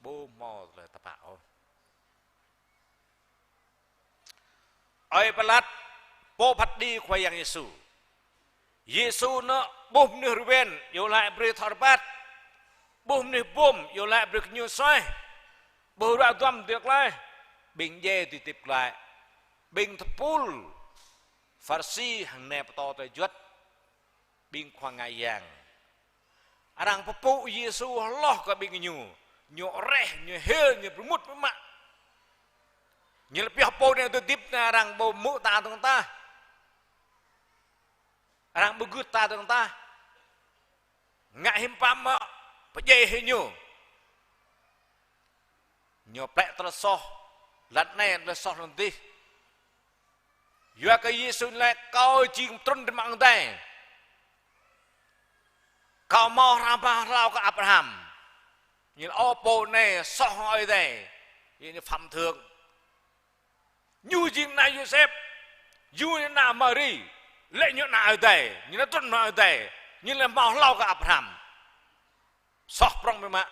ƀu hmâo tơlơi tơpă ôh. Ơi Pilat, pô phat kơđi Khua Yang Yêsu. Yêsu anŭn ƀuh mơnuih Ruben, iâu laĭ brơi thâo rơbat. Ƀuh mơnuih Bum, iâu laĭ brơi kơ ñu suaih. Ƀuh ruă duăm dưi klaih. Ƀing djai dưi hơdip glaĭ. Ƀing tơpul Pharisi hăng nai pơtô tơlơi juăt. Ƀing khua ngă yang. Arăng pơpŭ Yêsu hloh kơ ƀing ñu. Ñu rĕh, ñu hil, ñu pơmŭt biă mă. Ñu laĭ pioh pô anai dưi hơdip anai arăng ƀu hmư̆ ta dơ̆ng tah. Arăng ƀu gưt ta dơ̆ng tah. Ngă hiam pap mă, pơdjai hĭ ñu. Ñu plĕ tơlơi soh lŏn anai, tơlơi soh lŏn adih. Yua kơ Yêsu laĭ kâo jing trŭn rai mơ̆ng adai. Kâo hmâo hră pơhơmâo hlâo kơ Abraham. Ñu laĭ ơ pô anai soh hăng Ơi Adai. Ñu phạm thượng. Ñu jing ană Yôsep, ñu ană Mari, lĕ ñu ană Ơi Adai, ñu ană trŭn mơ̆ng Ơi Adai, ñu lĕ hmâo hlâo kơ Abraham. Soh prŏng biă mă,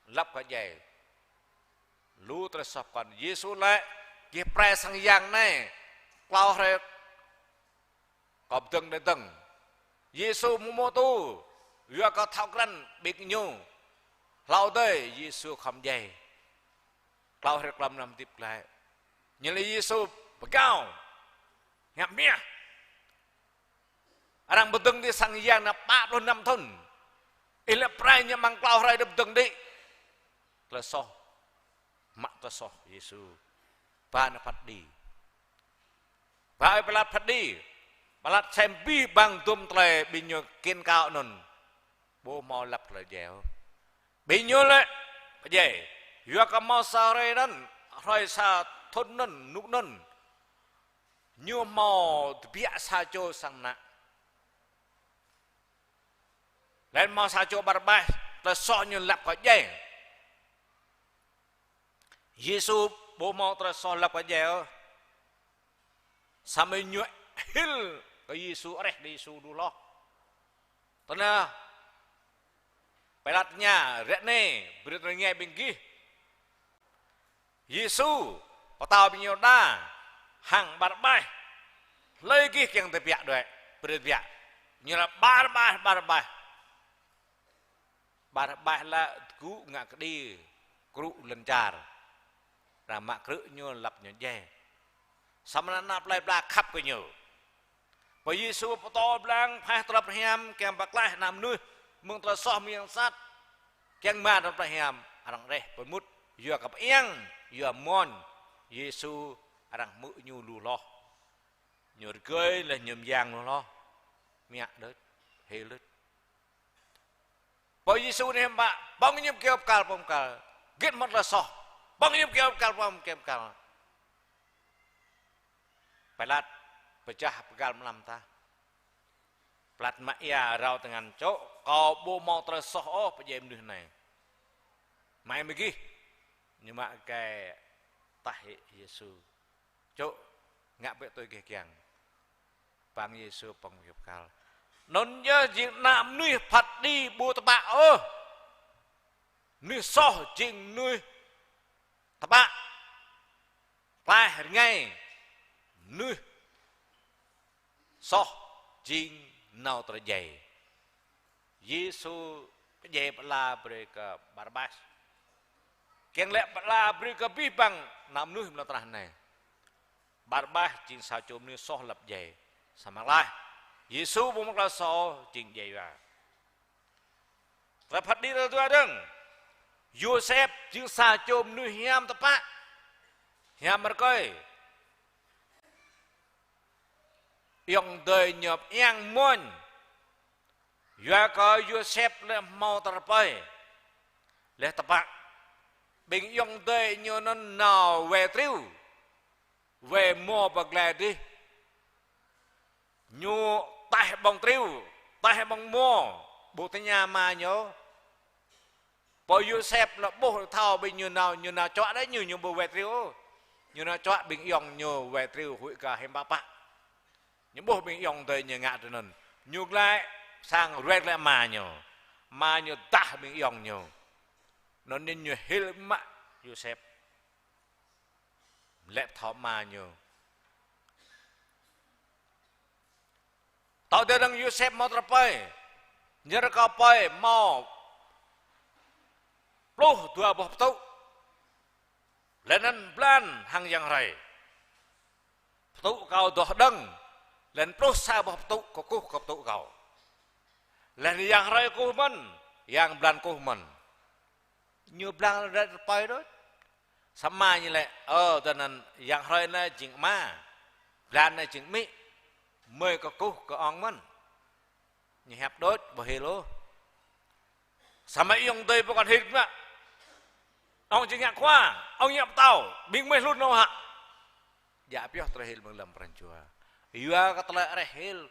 lăp kơ djai. Lu tơlơi soh pơkŏn. Yêsu laĭ, gih pơrai sang yang anai, klâo hrơi kâo pơdơ̆ng đơi dơ̆ng. Yêsu mơ̆ hmâo tŭ, yua kơ thâo krăn ƀing ñu. Hlâo adih, Yêsu khŏm djai. Klâo hrơi klâo mlam hơdip glaĭ. Ñu laĭ Yêsu pơgao. Ngă mơ̆. Arăng pơdơ̆ng đĭ sang yang anai pă pluh năm thŭn. Ih lĕ pơrai ñu amăng klâo hrơi đơi pơdơ̆ng đĭ. Tơlơi soh. Mă tơlơi soh Yêsu. Ba anai phat kơđi. Ba ơi Pilat phat kơđi. Pilat sem abih bang dôm tơlơi ƀing ñu kiện cáo anŭn. Ƀu hmâo lăp tơlơi djai ôh. Ƀing ñu lĕ pơdjai. Yua kơ hmâo sa hrơi anŭn, hrơi sa thŭn anŭn, rơnuk anŭn. Ñu hmâo tơbiă sa čô sang ană. Laih hmâo sa čô Barabas, tơlơi soh ñu lăp kơ djai. Yêsu ƀu hmâo tơlơi soh lăp kơ djai ôh. Samơ̆ ñu hil kơ Yêsu, rĕh kơ Yêsu lu hloh. Tơdah Pilat tơña, ră anai, brơi tơlơi rơngai ƀing gih. Yêsu, pơtao ƀing Yuđa, hăng Barabas, hlơi gih kiăng tơbiă đuaĭ, brơi tơbiă. Ñu laĭ Barabas, Barabas. Barabas lĕ tơgŭ ngă kơđi, krŭ lŏn čar. Arăng mă krư̆ ñu lăp ñu djai. Samơ̆ ană plei pla khăp kơ ñu. Pơ Yêsu pơtô blang, phaih tơlơi pơhiam, kiăng pơklaih ană mơnuih mơ̆ng tơlơi soh mơyang sat. Kiăng mă tơlơi pơhiam, arăng rĕh pơmŭt, yua kơ pơiăng, yua mơ̆n, Yêsu arăng hmư̆ ñu lu hloh. Ñu rơgơi laih ñu mơyang lu hloh. Mă đôč, hil đôč. Pô Yêsu anai hiư̆m pă, pơ̆ng ñu kơyâo pơkăl, pơ̆ng pơkăl. Git mơ̆n tơlơi soh. Pơ̆ng yơh kơyâo pơkăl, pơ̆ng kơyâo pơkăl. Pilat pơčah pơgal mlam tah. Pilat mă ia rao tơngan: Čô, kâo ƀu hmâo tơlơi soh ôh pơdjai mơnuih anai. Mai mơ̆ gih. Ñu mă gai tah Yêsu. Čô, ngă bĕ tui gih kiăng. Păng Yêsu pơ̆ng kơyâo pơkăl. Anŭn yơh jing ană mơnuih phat kơđi ƀu tơpă ôh. Mơnuih soh jing mơnuih tơpă, klaih rơngai. Mơnuih soh jing nao tơlơi djai. Yêsu pơdjai pơala brơi kơ Barabas. Kiăng lĕ pơala brơi kơ abih bang ană mơnuih amăng lŏn tơnah anai. Barabas jing sa čô mơnuih soh lăp djai. Samơ̆ laih Yêsu ƀu mơak tơlơi soh, jing djai yua. Tơlơi phat kơđi tal dua dơ̆ng. Yôsep jing sa čô mơnuih hiam tơpă, hiam rơkơi. Ayŏng adơi ñu pơiăng mơ̆n. Yua kơ Yôsep lĕ hmâo tơlơi rơpơi, lĕ tơpă. Ƀing ayŏng adơi ñu anŭn nao wai triu, wai mơ̆ pơ glai dih. Ñu taih ƀơ̆ng triu, taih ƀơ̆ng mơ̆, ƀu tơña ama ñu. Pô Yôsep lĕ ƀuh thâo ƀing ñu nao, ñu nao čuă đôč ñu, ñu ƀu wai triu. Ñu nao čuă ƀing ayŏng ñu wai triu huĭ kơ hiư̆m pă pă. Ñu ƀuh ƀing ayŏng adơi ñu ngă tui anŭn. Ñu glaĭ sang ruai glaĭ ama ñu. Ama ñu dah ƀing ayŏng ñu. Anŭn ñu hil mă Yôsep. Lĕ thâo ama ñu. Tal dua dơ̆ng Yôsep hmâo tơlơi rơpơi. Ñu rơkâo rơpơi hmâo pluh dua boh pơtŭ. Laih anŭn blan hăng yang hrơi. Pơtŭ kâo dŏ hơđơ̆ng. Laih anŭn pluh sa boh pơtŭ kơkuh kơ pơtŭ kâo. Laih anŭn yang hrơi kơkuh mơ̆n, yang blan kơkuh mơ̆n. Ñu blang rơđah rơpơi đôč. Samơ̆ ñu lĕ, ơ, tui anŭn yang hrơi anai jing ama, blan anai jing amĭ, mơi kơkuh kơ ŏng mơ̆n. Ñu hiăp đôč, ƀu hil ôh. Samơ̆ ayŏng adơi pơkŏn hil mă. Ŏng jing ngă khua, ŏng ngă pơtao, ƀing mơi hlŭn ôh hă. Djă pioh tơlơi hil mơ̆ng lăm pran jua. Yua kơ tơlơi areh hil.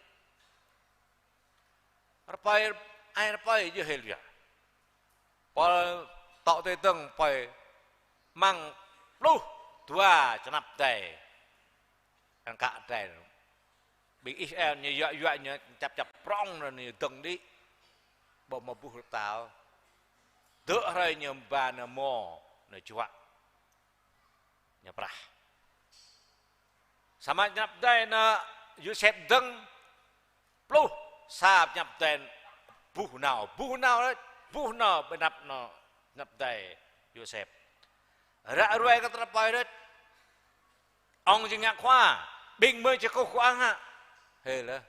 Rơpơi, ai rơpơi yơh hil yơh. Pô tŏ tui dơ̆ng rơpơi amăng pluh dua čơnăp adai. Anŭn kă adai. Ƀing Israel ñu yuă yuă ñu čăp čăp prŏng anŭn ñu dơ̆ng đĭ. Ƀu hmâo buh rơtao. Dơ̆ hrơi ñu ba nao mơ̆, nao čuă. Ñu prah. Samơ̆ čơnăp adai anŭn Yôsep dơ̆ng pluh sa čơnăp adai buh nao, buh nao đôč, buh nao ƀơi anăp anŭn čơnăp adai Yôsep. Ră ruai kơ tơlơi rơpơi đôč. Ŏng jing ngă khua, ƀing mơi či kơkuh kơ ŏng hă. Hil lĕ,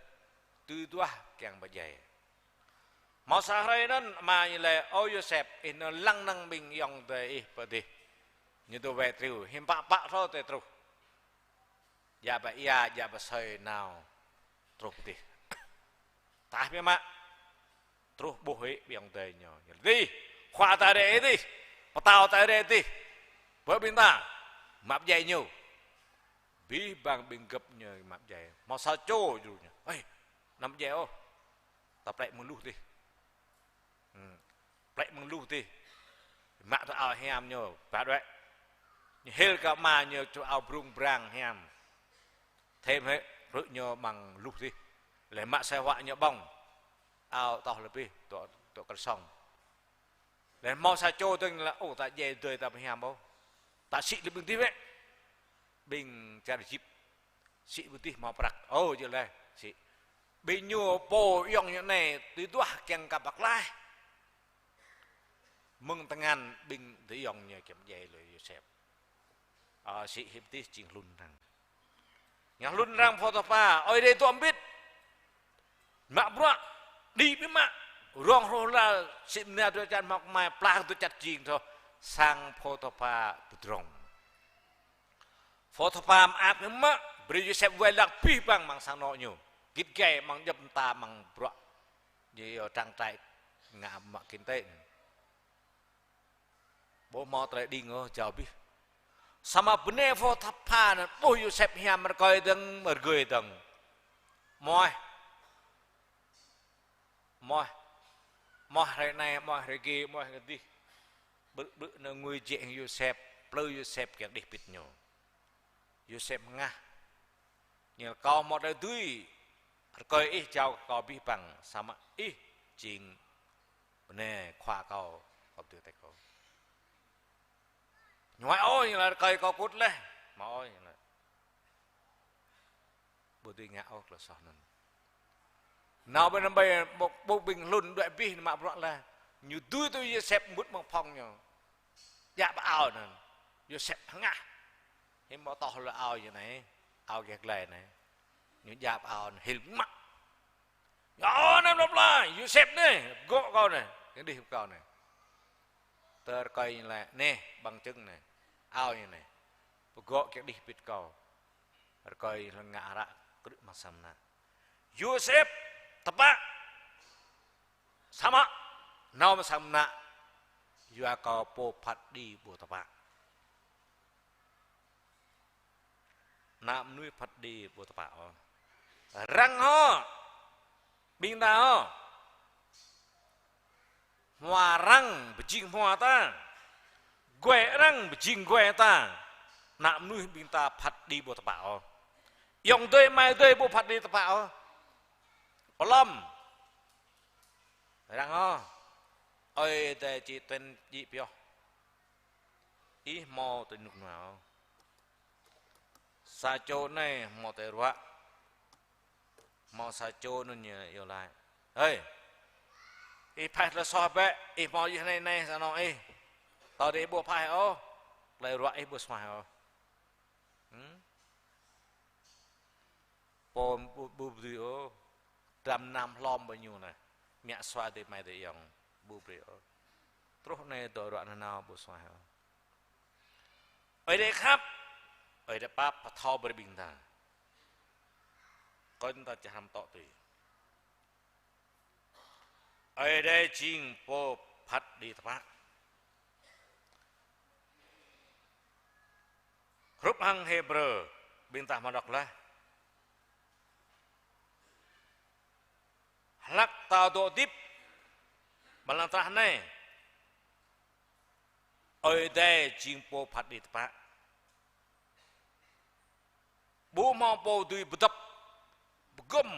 tui duah kiăng pơdjai. Hmâo sa hrơi anŭn ama ñu laĭ: Ơ Yôsep, ih nao lăng năng ƀing ayŏng adơi ih pơ adih. Ñu dŏ wai triu, hiư̆m pă pă hrơi tơl truh. Djă pơ ia, djă pơ asơi nao truh pơ adih. Taih biă mă. Truh ƀuh hĭ ƀing ayŏng adơi ñu. Ñu laĭ: Adih, khua ta rai adih. Pơtao ta rai adih. Pơ ƀing ta. Mă pơdjai ñu. Abih bang ƀing gơ̆p ñu mă pơdjai. Hmâo sa čô djru ñu. Ơi, anăm pơdjai ôh. Ta plĕ mơ̆ng luh adih. Hmm. Plĕ mơ̆ng luh adih. Mă tơ ao hiam ñu, ba đuaĭ. Ñu hil kơ ama ñu čô ao brung brang hiam. Thêm hĭ, brư̆ ñu amăng luh adih. Laih mă asơi huă ñu ƀơ̆ng. Ao tŏh lĕ abih, dŏ, dŏ kơsong. Laih hmâo sa čô dơ̆ng laĭ: Ơ, ta djai adơi ta ƀu hiam ôh. Ta sĭ lĕ ƀing adih wơ̆t. Ƀing čar Êjip. Sĭ ƀing adih hmâo prăk. Ơ, djơ̆ laih, sĭ. Ƀing ñu pô ayŏng ñu anai, tui duah kiăng kơ pơklaih. Mơ̆ng tơngan ƀing adơi ayŏng ñu kiăng pơdjai lui Yôsep. Ơ, sĭ hĭ ƀing adih jing hlŭn arăng. Ngă hlŭn arăng Pôtipha, ơi adai dŏ hơbĭt. Mă bruă, đĭ biă mă. Rong hloh hlal, sĭ mơnia dua čan hmâo kơmai, plah dua čan jing thâo. Sang Pôtipha pơdrŏng. Pôtipha mơak biă mă, brơi Yôsep wai lăng abih bang amăng sang anŏ ñu. Git gai amăng djŏp mơta amăng bruă. Ñu yơh trang trại ngă mă kinh tế. Ƀu hmâo tơlơi đing ôh, jao abih. Samơ̆ bơnai Pôtipha anŭn ƀuh Yôsep hiam rơkơi dơ̆ng, rơgơi dơ̆ng. Mơ̆, mơ̆, mơ̆ hrơi anai, mơ̆ hrơi gih, mơ̆ hrơi dih. Ƀrư̆ ƀrư̆ anŭn ngui jĕ hăng Yôsep, plư Yôsep kiăng đih pĭt ñu. Yôsep hơngah. Ñu laĭ kâo hmâo tơlơi dưi, rơkơi ih jao kơ kâo abih bang, samơ̆ ih jing bơnai khua kâo, kâo ƀu dưi tĕk kâo. Ñu hơmâo ôh, ñu laĭ rơkơi kâo kŭt laih. Hơmâo ôh, ñu laĭ. Ƀu dưi ngă ôh tơlơi soh anŭn. Nao ƀơi anŭn ƀơi ƀu-, ƀu ƀing hlŭn đuaĭ abih anŭn mă bruă laih. Ñu dưi tui Yôsep mŭt amăng phòng ñu. Djă pơ ao anŭn. Yôsep hơngah. Hiư̆m pă tŏh lơ ao ñu anai. Ao gah glai anai. Ñu djă pơ ao anŭn hil mă. Ñu: Ơ, anai blŏ blai, Yôsep anai, pơgŏ kâo anai, kiăng đih kâo anai. Tơ rơkơi ñu laĭ, anai, bằng chứng anai, ao ñu anai. Pơgŏ kiăng đih pĭt kâo. Rơkơi ñu laĭ ngă hră krư̆ amăng sang mơnă. Yôsep tơpă. Samơ̆, nao amăng sang mơnă, yua kơ pô phat kơđi ƀu tơpă. Ană mơnuih phat kơđi ƀu tơpă ôh. Răng hŏ, ƀing ta hŏ. Hmua răng pơjing hmua ta. Guai răng pơjing guai ta. Ană mơnuih ƀing ta phat kơđi ƀu tơpă ôh. Ayŏng adơi amai adơi ƀu phat kơđi tơpă ôh. Pơlŏm. Răng hŏ. Ơi Adai či tuan djik pioh. Ih hmâo tơlơi rơnŭk rơnua ôh. Sa čô anai hmâo tơlơi ruă. Hmâo sa čô anŭn ñu iâu laĭ: Hơi, ih phaih tơlơi soh bĕ, ih hmâo yơh anai anai sang anŏ ih. Tơdah ih ƀu phaih ôh, tơlơi ruă ih ƀu suaih ôh. Hmm? Pô ƀu, ƀu brơi ôh. Dram nam hlom ƀơi ñu anai. Mă sua adơi amai adơi ayŏng. Ƀu brơi ôh. Truh anai dŏ ruă nanao ƀu suaih ôh. Ơi Adai khăp. Ơi Adai pap pơthâo brơi ƀing ta. Kơnh ta čơhrăm tŏ tui. Ơi Adai jing pô phat kơđi tơpă. Hrup hăng Hêbrơ, ƀing ta hmâo đŏk laih. Hlăk ta dŏ hơdip ƀơi lŏn tơnah anai, Ơi Adai jing pô phat kơđi tơpă. Ƀu hmâo pô dưi pơdŏp, pơgŏm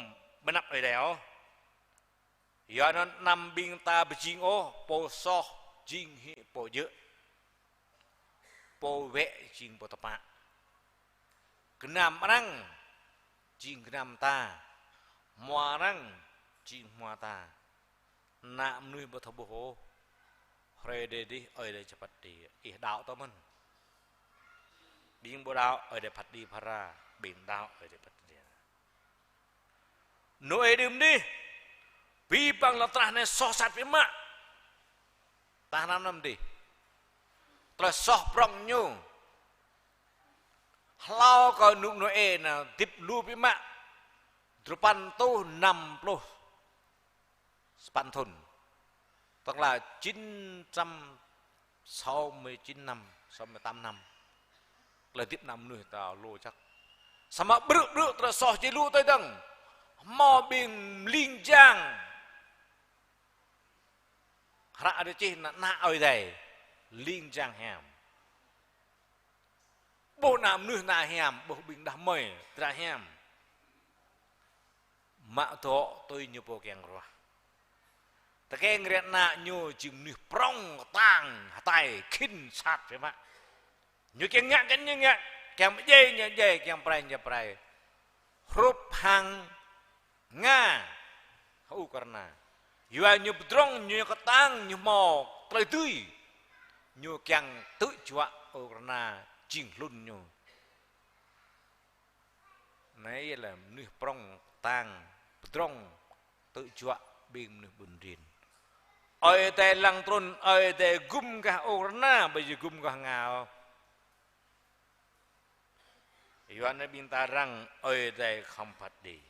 ƀơi anăp Ơi Adai ôh. Yua anŭn anăm ƀing ta pơjing ôh, pô soh jing hĭ pô djơ̆. Pô wĕ jing pô tơpă. Gơnam arăng jing gơnam ta. Hmua arăng jing hmua ta. Ană mơnuih ƀu thâo ƀuh ôh. Hrơi Ơi Adai đih, Ơi Adai či phat kơđi. Ih đaŏ tơmơ̆n. Ƀing ƀu đaŏ, Ơi Adai phat kơđi phara. Ƀing đaŏ, Ơi Adai phat kơđi. Nôê đưm đih. Abih bang lŏn tơnah anai soh sat biă mă. Tah anăm anăm đih. Tơlơi soh prŏng ñu. Hlâo kơ rơnŭk Nôê anai hơdip lu biă mă. Dua păn rơtuh năm pluh sapăn thŭn. Tức là chín trăm sáu mươi chín năm, sáu mươi tám năm. Tơlơi hơdip ană mơnuih ta lu jăk. Samơ̆ ƀrư̆ ƀrư̆ tơlơi soh či lu tơdang. Hmâo ƀing ling jang. Hră Ơi Adai čih ană, ană Ơi Adai. Ling jang hiam. Ƀuh ană mơnuih ană hiam, ƀuh ƀing đah kơmơi, dra hiam. Mă dŏ tui ñu pô kiăng ruah. Tơkeng rĕ ană ñu jing mơnuih prŏng, kơtang, hơtai, khĭn, sat biă mă. Ñu kiăng ngă kơ ñu ngă, kiăng pơdjai ñu pơdjai, kiăng pơrai ñu pơrai. Hrup hăng Nga, Ukraina. Yua ñu pơdrŏng, ñu kơtang, ñu hmâo tơlơi dưi. Ñu kiăng tơjuă Ukraina jing hlŭn ñu. Anai yơh lĕ mơnuih prŏng kơtang, pơdrŏng, tơjuă ƀing mơnuih ƀun rin. Ơi Adai lăng trŭn, Ơi Adai gum gah Ukraina, ƀu djơ̆ gum gah Nga ôh. Yua anŭn ƀing ta răng Ơi Adai khŏm phat kơđi.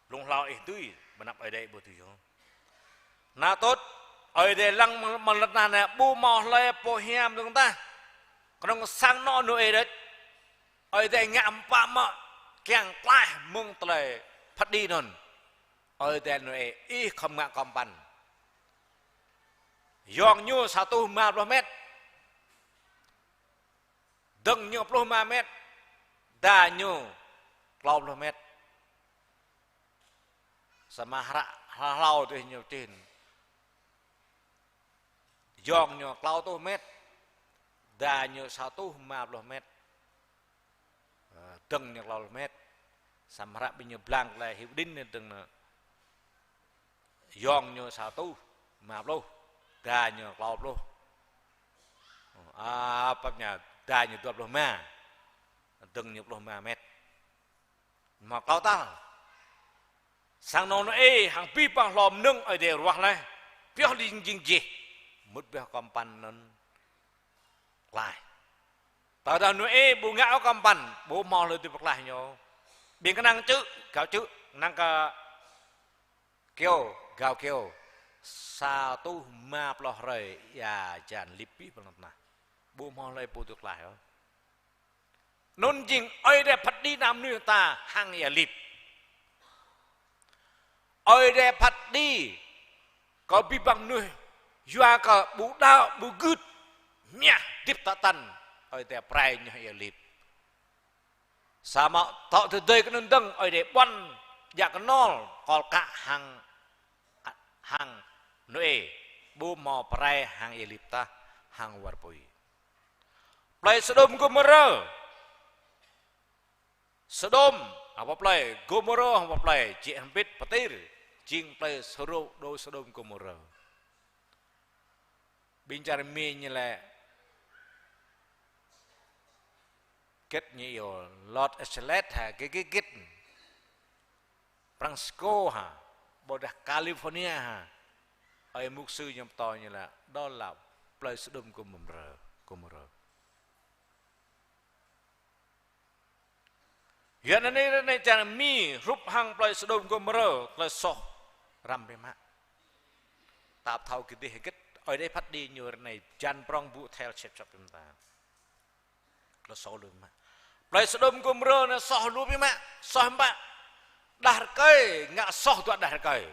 Blung hlâo ih dưi, ƀơi anăp Ơi Adai ƀu dưi ôh. Ană tŭt, Ơi Adai lăng mơ̆ng, mơ̆ng lŏn tơnah anai ƀu hmâo hlơi pô hiam dơ̆ng tah. Kơnơ̆ng sang anŏ Nôê đôč, Ơi Adai ngă pơpă mă kiăng klaih mơ̆ng tơlơi phat kơđi anŭn. Ơi Adai Nôê, ih khŏm ngă kơmpăn. Yŏng ñu sa rơtuh rơma pluh met. Dơ̆ng ñu pluh rơma met. Da ñu klâo pluh met. Samơ̆ hră hlâo adih ñu čih. Yŏng ñu klâo rơtuh met. Da ñu sa rơtuh rơma pluh met. Ơ, dơ̆ng ñu klâo pluh met. Samơ̆ hră ƀing ñu blang tơlơi Hiệp Định anai dơ̆ng anai. Yŏng ñu sa rơtuh rơma pluh. Da ñu klâo pluh. Ơ, a, pap ñu, da ñu dua pluh rơma. Dơ̆ng ñu pluh rơma met. Mă klâo tal. Sang anŏ Nôê hăng abih bang hlô mơnơ̆ng Ơi Adai ruah laih. Pioh ling jing jih. Mŭt pioh kơmpăn anŭn klaih. Tơdah Nôê ƀu ngă ôh kơmpăn, ƀu hmâo hlơi dưi pơklaih ñu. Ƀing kơnang čư̆, gao čư̆, kơnang kơ kyâo, gao kyâo. Sa rơtuh rơma pluh hrơi ia hơjan lip abih bang lŏn tơnah. Ƀu hmâo hlơi pô dưi klaih ôh. Anŭn jing Ơi Adai phat kơđi ană mơnuih ta hăng ia lip. Ơi Adai phat kơđi kơ abih bang mơnuih yua kơ ƀu đaŏ, ƀu gưt, mơñah, hơdip tă tăn, Ơi Adai pơrai ñu hăng ia lip. Samơ̆ tŏ tơdơi kơ anŭn dơ̆ng Ơi Adai ƀuăn djă kơnol kol kă hăng, hăng Nôê, ƀu hmâo pơrai hăng ia lip tah hăng war apui. Plơi Sôđôm Gômôrơ. Sôđôm, hơpă plơi, Gômôrơ, hơpă plơi, jĕ hơbĭt pơtir, jing plơi Sôđô-, đô Sôđôm Gômôrơ. Ƀing čar Mi ñu laĭ gĕt ñu iâu Los Angeles hă, gĕt, gĕt, gĕt. Francisco hă, ƀôdah California hă. Ơi mục sư ñu pơtô ñu laĭ, đó là plơi Sôđôm Gômôrơ, Gômôrơ. Yua anai, anai čar Mi hrup hăng plơi Sôđôm Gômôrơ, tơlơi soh răm biă mă. Ta ƀu thâo kơdih hơget, Ơi Adai phat kơđi ñu ră anai, hơjan prŏng ƀu thel sĕp sŏp ƀing ta. Tơlơi soh lu biă mă. Plơi Sôđôm Gômôrơ anai soh lu biă mă, soh mă. Đah rơkơi ngă soh dua đah rơkơi.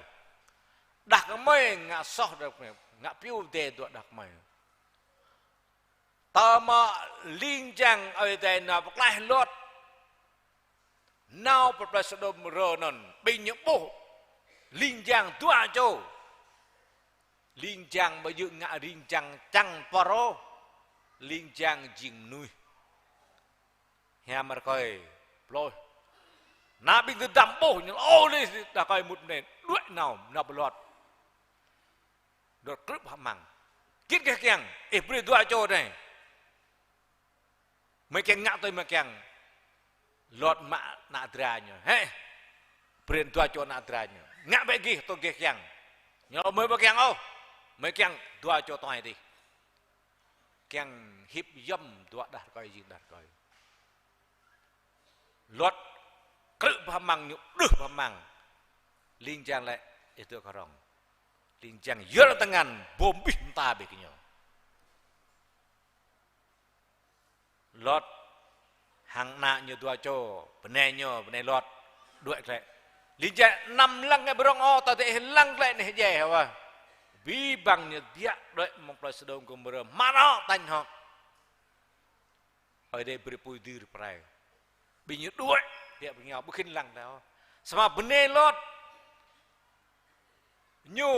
Đah kơmơi ngă soh đah kơmơi, ngă piu dê dua đah kơmơi. Tơma ling jang Ơi Adai nao pơklaih Lot. Nao pơ plơi Sôđôm Gômôrơ anŭn, ƀing ñu ƀuh ling jang dua čô. Ling jang ƀu djơ̆ ngă ling jang čang pơrô. Ling jang jing mơnuih. Hiam rơkơi, ploh. Ană ƀing tơdăm ƀuh ñu, ơ, lĕ đah rơkơi mŭt mơnĕ, đuaĭ nao, nao pơ Lot. Lot krư̆ pơmăng. Git gah kiăng, ih brơi dua čô anai. Mơi kiăng ngă tui mơi kiăng. Lot mă ană dra ñu. Hĕ, brơi dua čô ană dra ñu. Ngă bĕ gih, tui gih kiăng. Ñu laĭ mơi ƀu kiăng ôh. Mơi kiăng dua čô tuai adih. Kiăng hip yom dua đah rơkơi jing đah rơkơi. Lot krư̆ pơmăng ñu, đưh pơmăng. Ling jang laĭ, ih dŏ kơ rŏng. Ling jang yơr tơngan, bom abih mơta ƀing gơñu. Lot hăng ană ñu dua čô, bơnai ñu, bơnai Lot, đuaĭ glaĭ. Ling jang anăm lăng glaĭ ƀơi rŏng ôh, tơdah ih lăng glaĭ anai hơjai hă. Abih bang ñu biă đuaĭ mơ̆ng plơi Sôđôm Gômôrơ, mă anŏ tañ hŏ. Ơi Adai brơi apui dir pơrai. Ƀing ñu đuaĭ, biă ƀing ñu ƀu khĭn lăng đaŏ. Samơ̆ bơnai Lot, ñu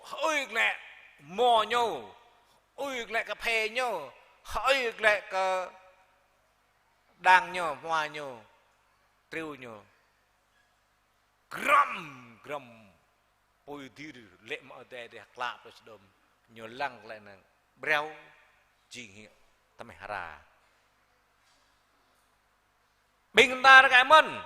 hơơi glaĭ hmua ñu, hơơi glaĭ kơphê ñu, hơơi glaĭ kơ đang ñu, hmua ñu, triu ñu. Grăm, grăm apui dir lĕ mơ̆ Ơi Adai dêh klă plơi Sôđôm. Ñu lăng glaĭ anŭn ƀreo jing hĭ tơmeh hra. Ƀing ta rơkơi mơ̆n.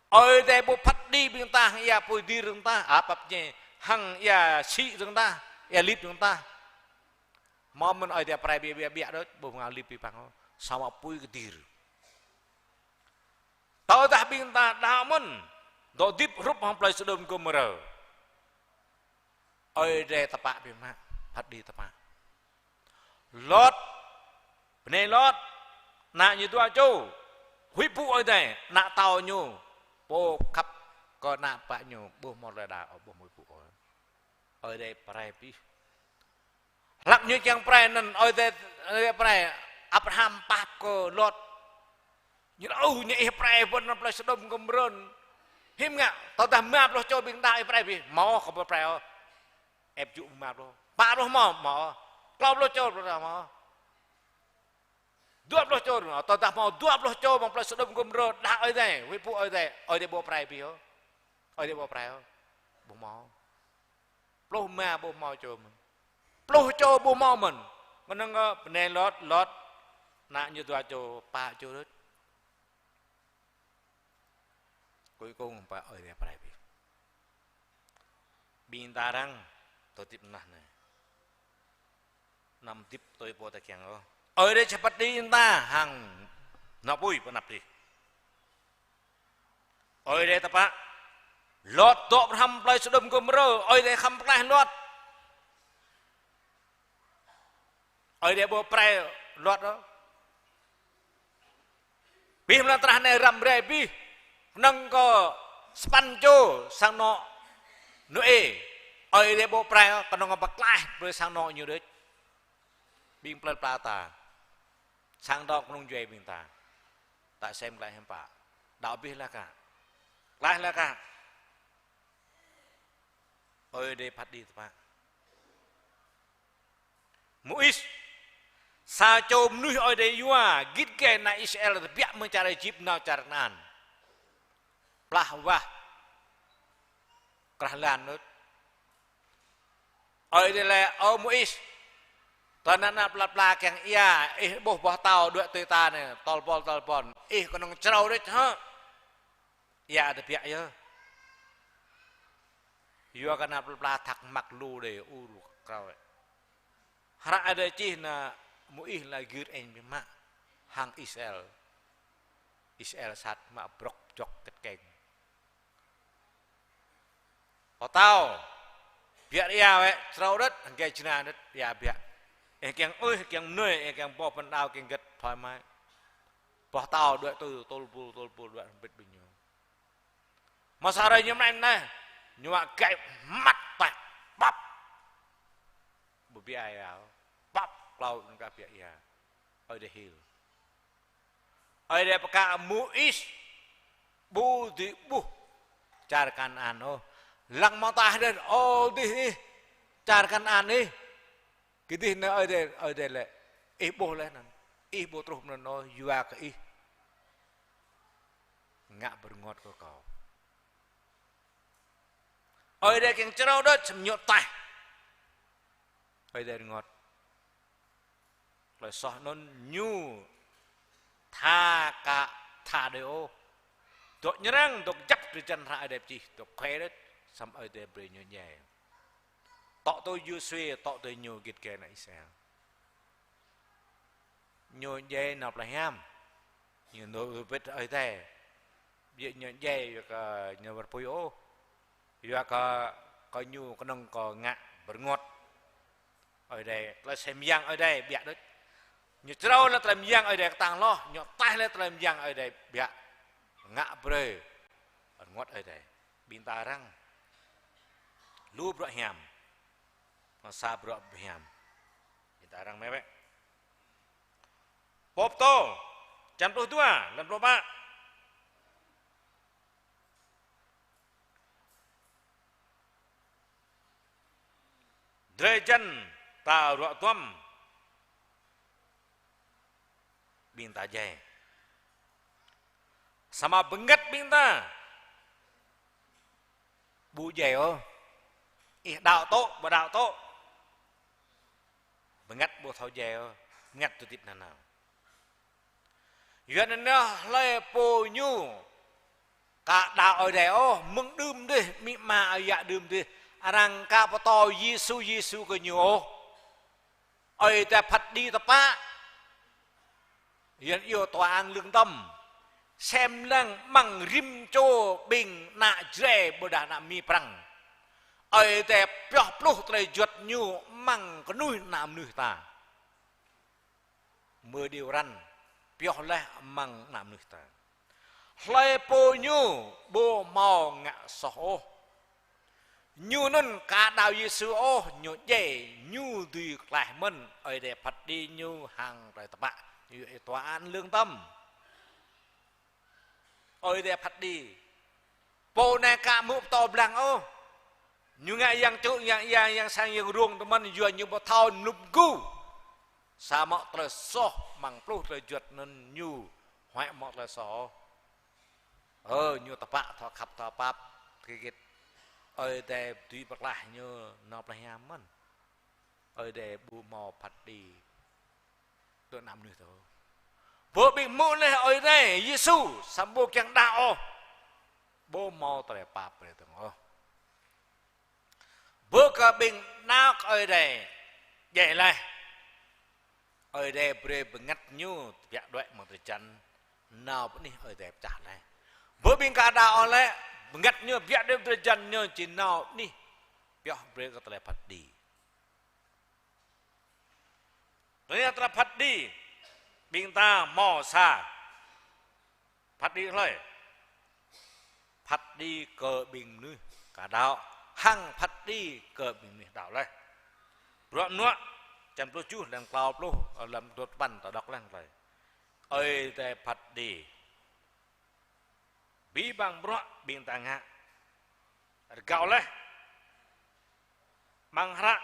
Ơi Adai ƀu phat kơđi ƀing ta hăng ia apui dir dơ̆ng tah, a, pap ñu, hăng ia sĭ dơ̆ng tah, ia lip dơ̆ng tah. Hmâo mơ̆n Ơi Adai pơrai biă biă biă đôč, ƀu hmâo lip abih bang ôh, samơ̆ apui kơđi. Tơdah ƀing ta đaŏ mơ̆n, dŏ hơdip hrup hăng plơi Sôđôm Gômôrơ. Ơi Adai tơpă biă mă, phat kơđi tơpă. Lot Bơnai Lot, ană ñu dua čô, huĭ pŭ Ơi Adai, ană tâo ñu, pô khăp kơ ană bă ñu, ƀu hmâo tơlơi đaŏ, ƀu hmâo huĭ pŭ ôh. Ơi Adai pơrai abih. Hlăk ñu kiăng pơrai anŭn, Ơi Adai, Ơi Adai pơrai, Abraham pap kơ Lot. Ñu laĭ, ơ, ñu ih pơrai ƀơi anăp plei Sôđôm Gômôrrah. Hiư̆m ngă, tơdah rơma pluh čô ƀing đaŏ ih pơrai abih, hmâo kơ pơrai ôh. Ĕp jŭ rơma pluh. Pă pluh hmâo, hmâo. Klâo pluh čô, pluh hmâo. Dua pluh čô, tơdah hmâo dua pluh čô amăng plei Sôđôm Gômôrrah đaŏ Ơi Adai, huĭ pŭ Ơi Adai, Ơi Adai ƀu pơrai abih ôh. Ơi Adai ƀu pơrai ôh. Ƀu hmâo. Pluh rơma ƀu hmâo čô mơ̆n. Pluh čô ƀu hmâo mơ̆n. Kơnơ̆ng kơ bơnai Lot, Lot, ană ñu dua čô, pă čô đôč. Cuối cùng pă Ơi Adai pơrai abih. Ƀing ta arăng tơlơi hơdip anai. Anăm hơdip tui pô ta kiăng ôh. Ơi Adai či phat kơđi ƀing ta hăng anŏ apui pơ anăp adih. Ơi Adai tơpă. Lot dŏ hrŏm plei Sôđôm Gômôrrah, Ơi Adai khŏm pơklaih Lot. Ơi Adai ƀu pơrai Lot ôh. Abih bang lŏn tơnah anai răm rai abih. Kơnơ̆ng kơ sapăn čô sang anŏ Nôê. Ơi Adai ƀu pơrai ôh, kơnơ̆ng kơ pơklaih brơi sang anŏ ñu đôč. Ƀing plei pla ta. Sang anŏ kơnung djuai ƀing ta. Ta sem klaih hiư̆m pă. Đaŏ abih laih kah. Klaih laih kah. Ơi Adai phat kơđi tơpă. Môis, sa čô mơnuih Ơi Adai yua, git gai ană Israel tơbiă mơ̆ng čar Êjip nao čar Kanaan. Plah wah. Krah lan đôč. Ơi Adai laĭ, ơ Môis, tơdah ană plei pla kiăng ia, ih ƀuh boh tâo đuaĭ tui ta anai, tơl pôl, tơl pôl. Ih kơnơ̆ng črâo đôč hă. Ia tơbiă yơh. Yua kơ ană plei pla thăk măk lu đơi ur krao. Hră Ơi Adai čih ană Môis laĭ gir ĕn biă mă hăng Israel. Israel sat mă brŏk jŏk kĕt keng. Pơtao. Biă ia wĕ, črâo đôč, hăng gai jơna đôč, ia biă. Ih kiăng ơi, ih kiăng mơnuih, ih kiăng boh pơnao, kiăng gĕt thoải mái. Boh tâo đuaĭ tui, tôl pul, tôl pul đuaĭ hơbĭt ƀing ñu. Mơ̆ sa hrơi ñu mơnai anai, ñu mă gai măt păk, păp. Ƀu biă ia, păp, klâo anŭn kah biă ia. Ơi Adai hil. Ơi Adai pơkă Môis ƀu dưi ƀuh čar Kanaan ôh. Lăng mơta đĕt, ơ, dih ih, čar Kanaan ih. Kơdih anai Ơi Adai, Ơi Adai laĭ, ih ƀuh laih anŭn. Ih ƀu truh mơ̆n ôh, yua kơ ih ngă bơrơngot kơ kâo. Ơi Adai kiăng črâo đôč, samơ̆ ñu taih. Ơi Adai rơngot. Tơlơi soh anŭn ñu tha ka tha đơi ôh. Dŏ ñrăng, dŏ kơjăp drơi jăn hră Ơi Adai pơčih, dŏ khue đôč, samơ̆ Ơi Adai brơi ñu djai. Tŏ tui Yôsuê, tŏ tui ñu git gai ană Israel. Ñu djai nao plei hiam. Ñu nao hơbĭt Ơi Adai. Biă ñu djai yua kơ ñu ƀu rơpui ôh. Yua kơ, kơ ñu kơnơ̆ng kơ ngă bơrơngot. Ơi Adai, tơlơi sem yang Ơi Adai biă đôč. Ñu črâo laih tơlơi mơyang Ơi Adai kơtang hloh, ñu taih laih tơlơi mơyang Ơi Adai biă. Ngă brơi rơngot Ơi Adai. Ƀing ta arăng lu bruă hiam. Mơ̆ sa bruă hiam. Ƀing ta arăng mơ̆ bĕ. Pô pơtô, črăn pluh dua, lăm pluh pă. Drơi jăn ta ruă duăm ƀing ta djai. Samơ̆ bơngăt ƀing ta ƀu djai ôh. Ih đaŏ tŏ, ƀu đaŏ tŏ. Bơngăt ƀu thâo djai ôh, bơngăt tơlơi hơdip nanao. Yua anŭn hlơi pô ñu ka đaŏ Ơi Adai ôh, mơ̆ng đưm dih, amĭ ama ayŏ đưm dih, arăng ka pơtô Yêsu, Yêsu kơ ñu ôh. Ơi Adai phat kơđi tơpă. Yuan iâu tòa án lương tâm. Sem lăng amăng rĭm čô ƀing ană Jrai ƀôdah ană Mi Prăng. Ơi Adai pioh pluh tơlơi juăt ñu amăng kơnuih ană mơnuih ta. mơ̆ng điều răn, pioh laih amăng ană mơnuih ta. Hlơi pô ñu ƀu hmâo ngă soh ôh. Ñu anŭn kơ đaŏ Yêsu ôh, ñu djai, ñu dưi klaih mơ̆n, Ơi Adai phat kơđi ñu hăng tơlơi tơpă. Ñu yua tòa án lương tâm. Ơi Adai phat kơđi. Pô anai aka hmư̆ pơtô blang ôh. Ñu ngă yang čư̆, yang ia, yang sang, yang rông tơmăn, yua ñu ƀu thâo mlŭm mơgu. Samơ̆ tơlơi soh amăng pluh tơlơi juăt anŭn ñu huăi hmâo tơlơi soh ôh. Ơ, ñu tơpă thâo khăp thâo pap, hơget hơget. Ơi Adai dưi pơklaih ñu nao plơi hiam mơ̆n. Ơi Adai ƀu hmâo phat kơđi tơ ană mơnuih tơ. Bơ ƀing hmư̆ laih Ơi Adai, Yêsu, samơ̆ ƀu kiăng đaŏ ôh, ƀu hmâo tơlơi pap brơi tơ̆ng ôh. Bơ kơ ƀing đaŏ kơ Ơi Adai, djai laih. Ơi Adai brơi bơngăt ñu biă đuaĭ mơ̆ng drơi jan, nao pơ anih Ơi Adai pơčah laih. Bơ ƀing aka đaŏ ôh lĕ, bơngăt ñu biă đuaĭ mơ̆ng drơi jan ñu či nao pơ anih pioh brơi kơ tơlơi phat kơđi. Tơlơi phat kơđi, ƀing ta hmâo sa. Phat kơđi hlơi? Phat kơđi kơ ƀing mơnuih aka đaŏ, hăng phat kơđi kơ ƀing mơnuih đaŏ laih. Bruă Mơnuă, črăn pluh tơjuh, lăm klâo pluh, ơ, lăm dua păn ta đŏk laih hlơi. Ơi Adai phat kơđi abih bang bruă ƀing ta ngă. Rơgao laih. Amăng hră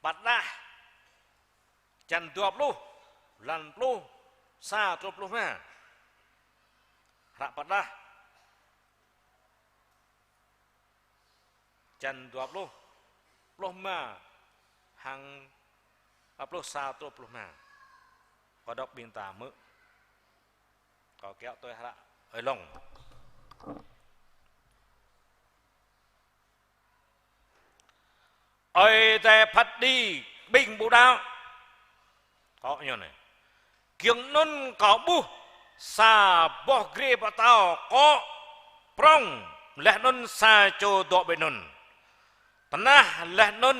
Pơđah, črăn dua pluh, lăn pluh sa truh pluh rơma. Hră Pơđah, črăn dua pluh, pluh rơma hăng, ơ, pluh sa truh pluh rơma. Kâo đŏk ƀing ta hmư̆. Kâo kiaŏ tui hră Ơi Lông. Ơi Adai phat kơđi ƀing ƀu đaŏ. Kâo ñu anai. Giŏng anŭn kâo ƀuh sa boh grê pơtao akŏ prŏng, laih anŭn sa čô dŏ ƀơi anŭn. Tơnah laih anŭn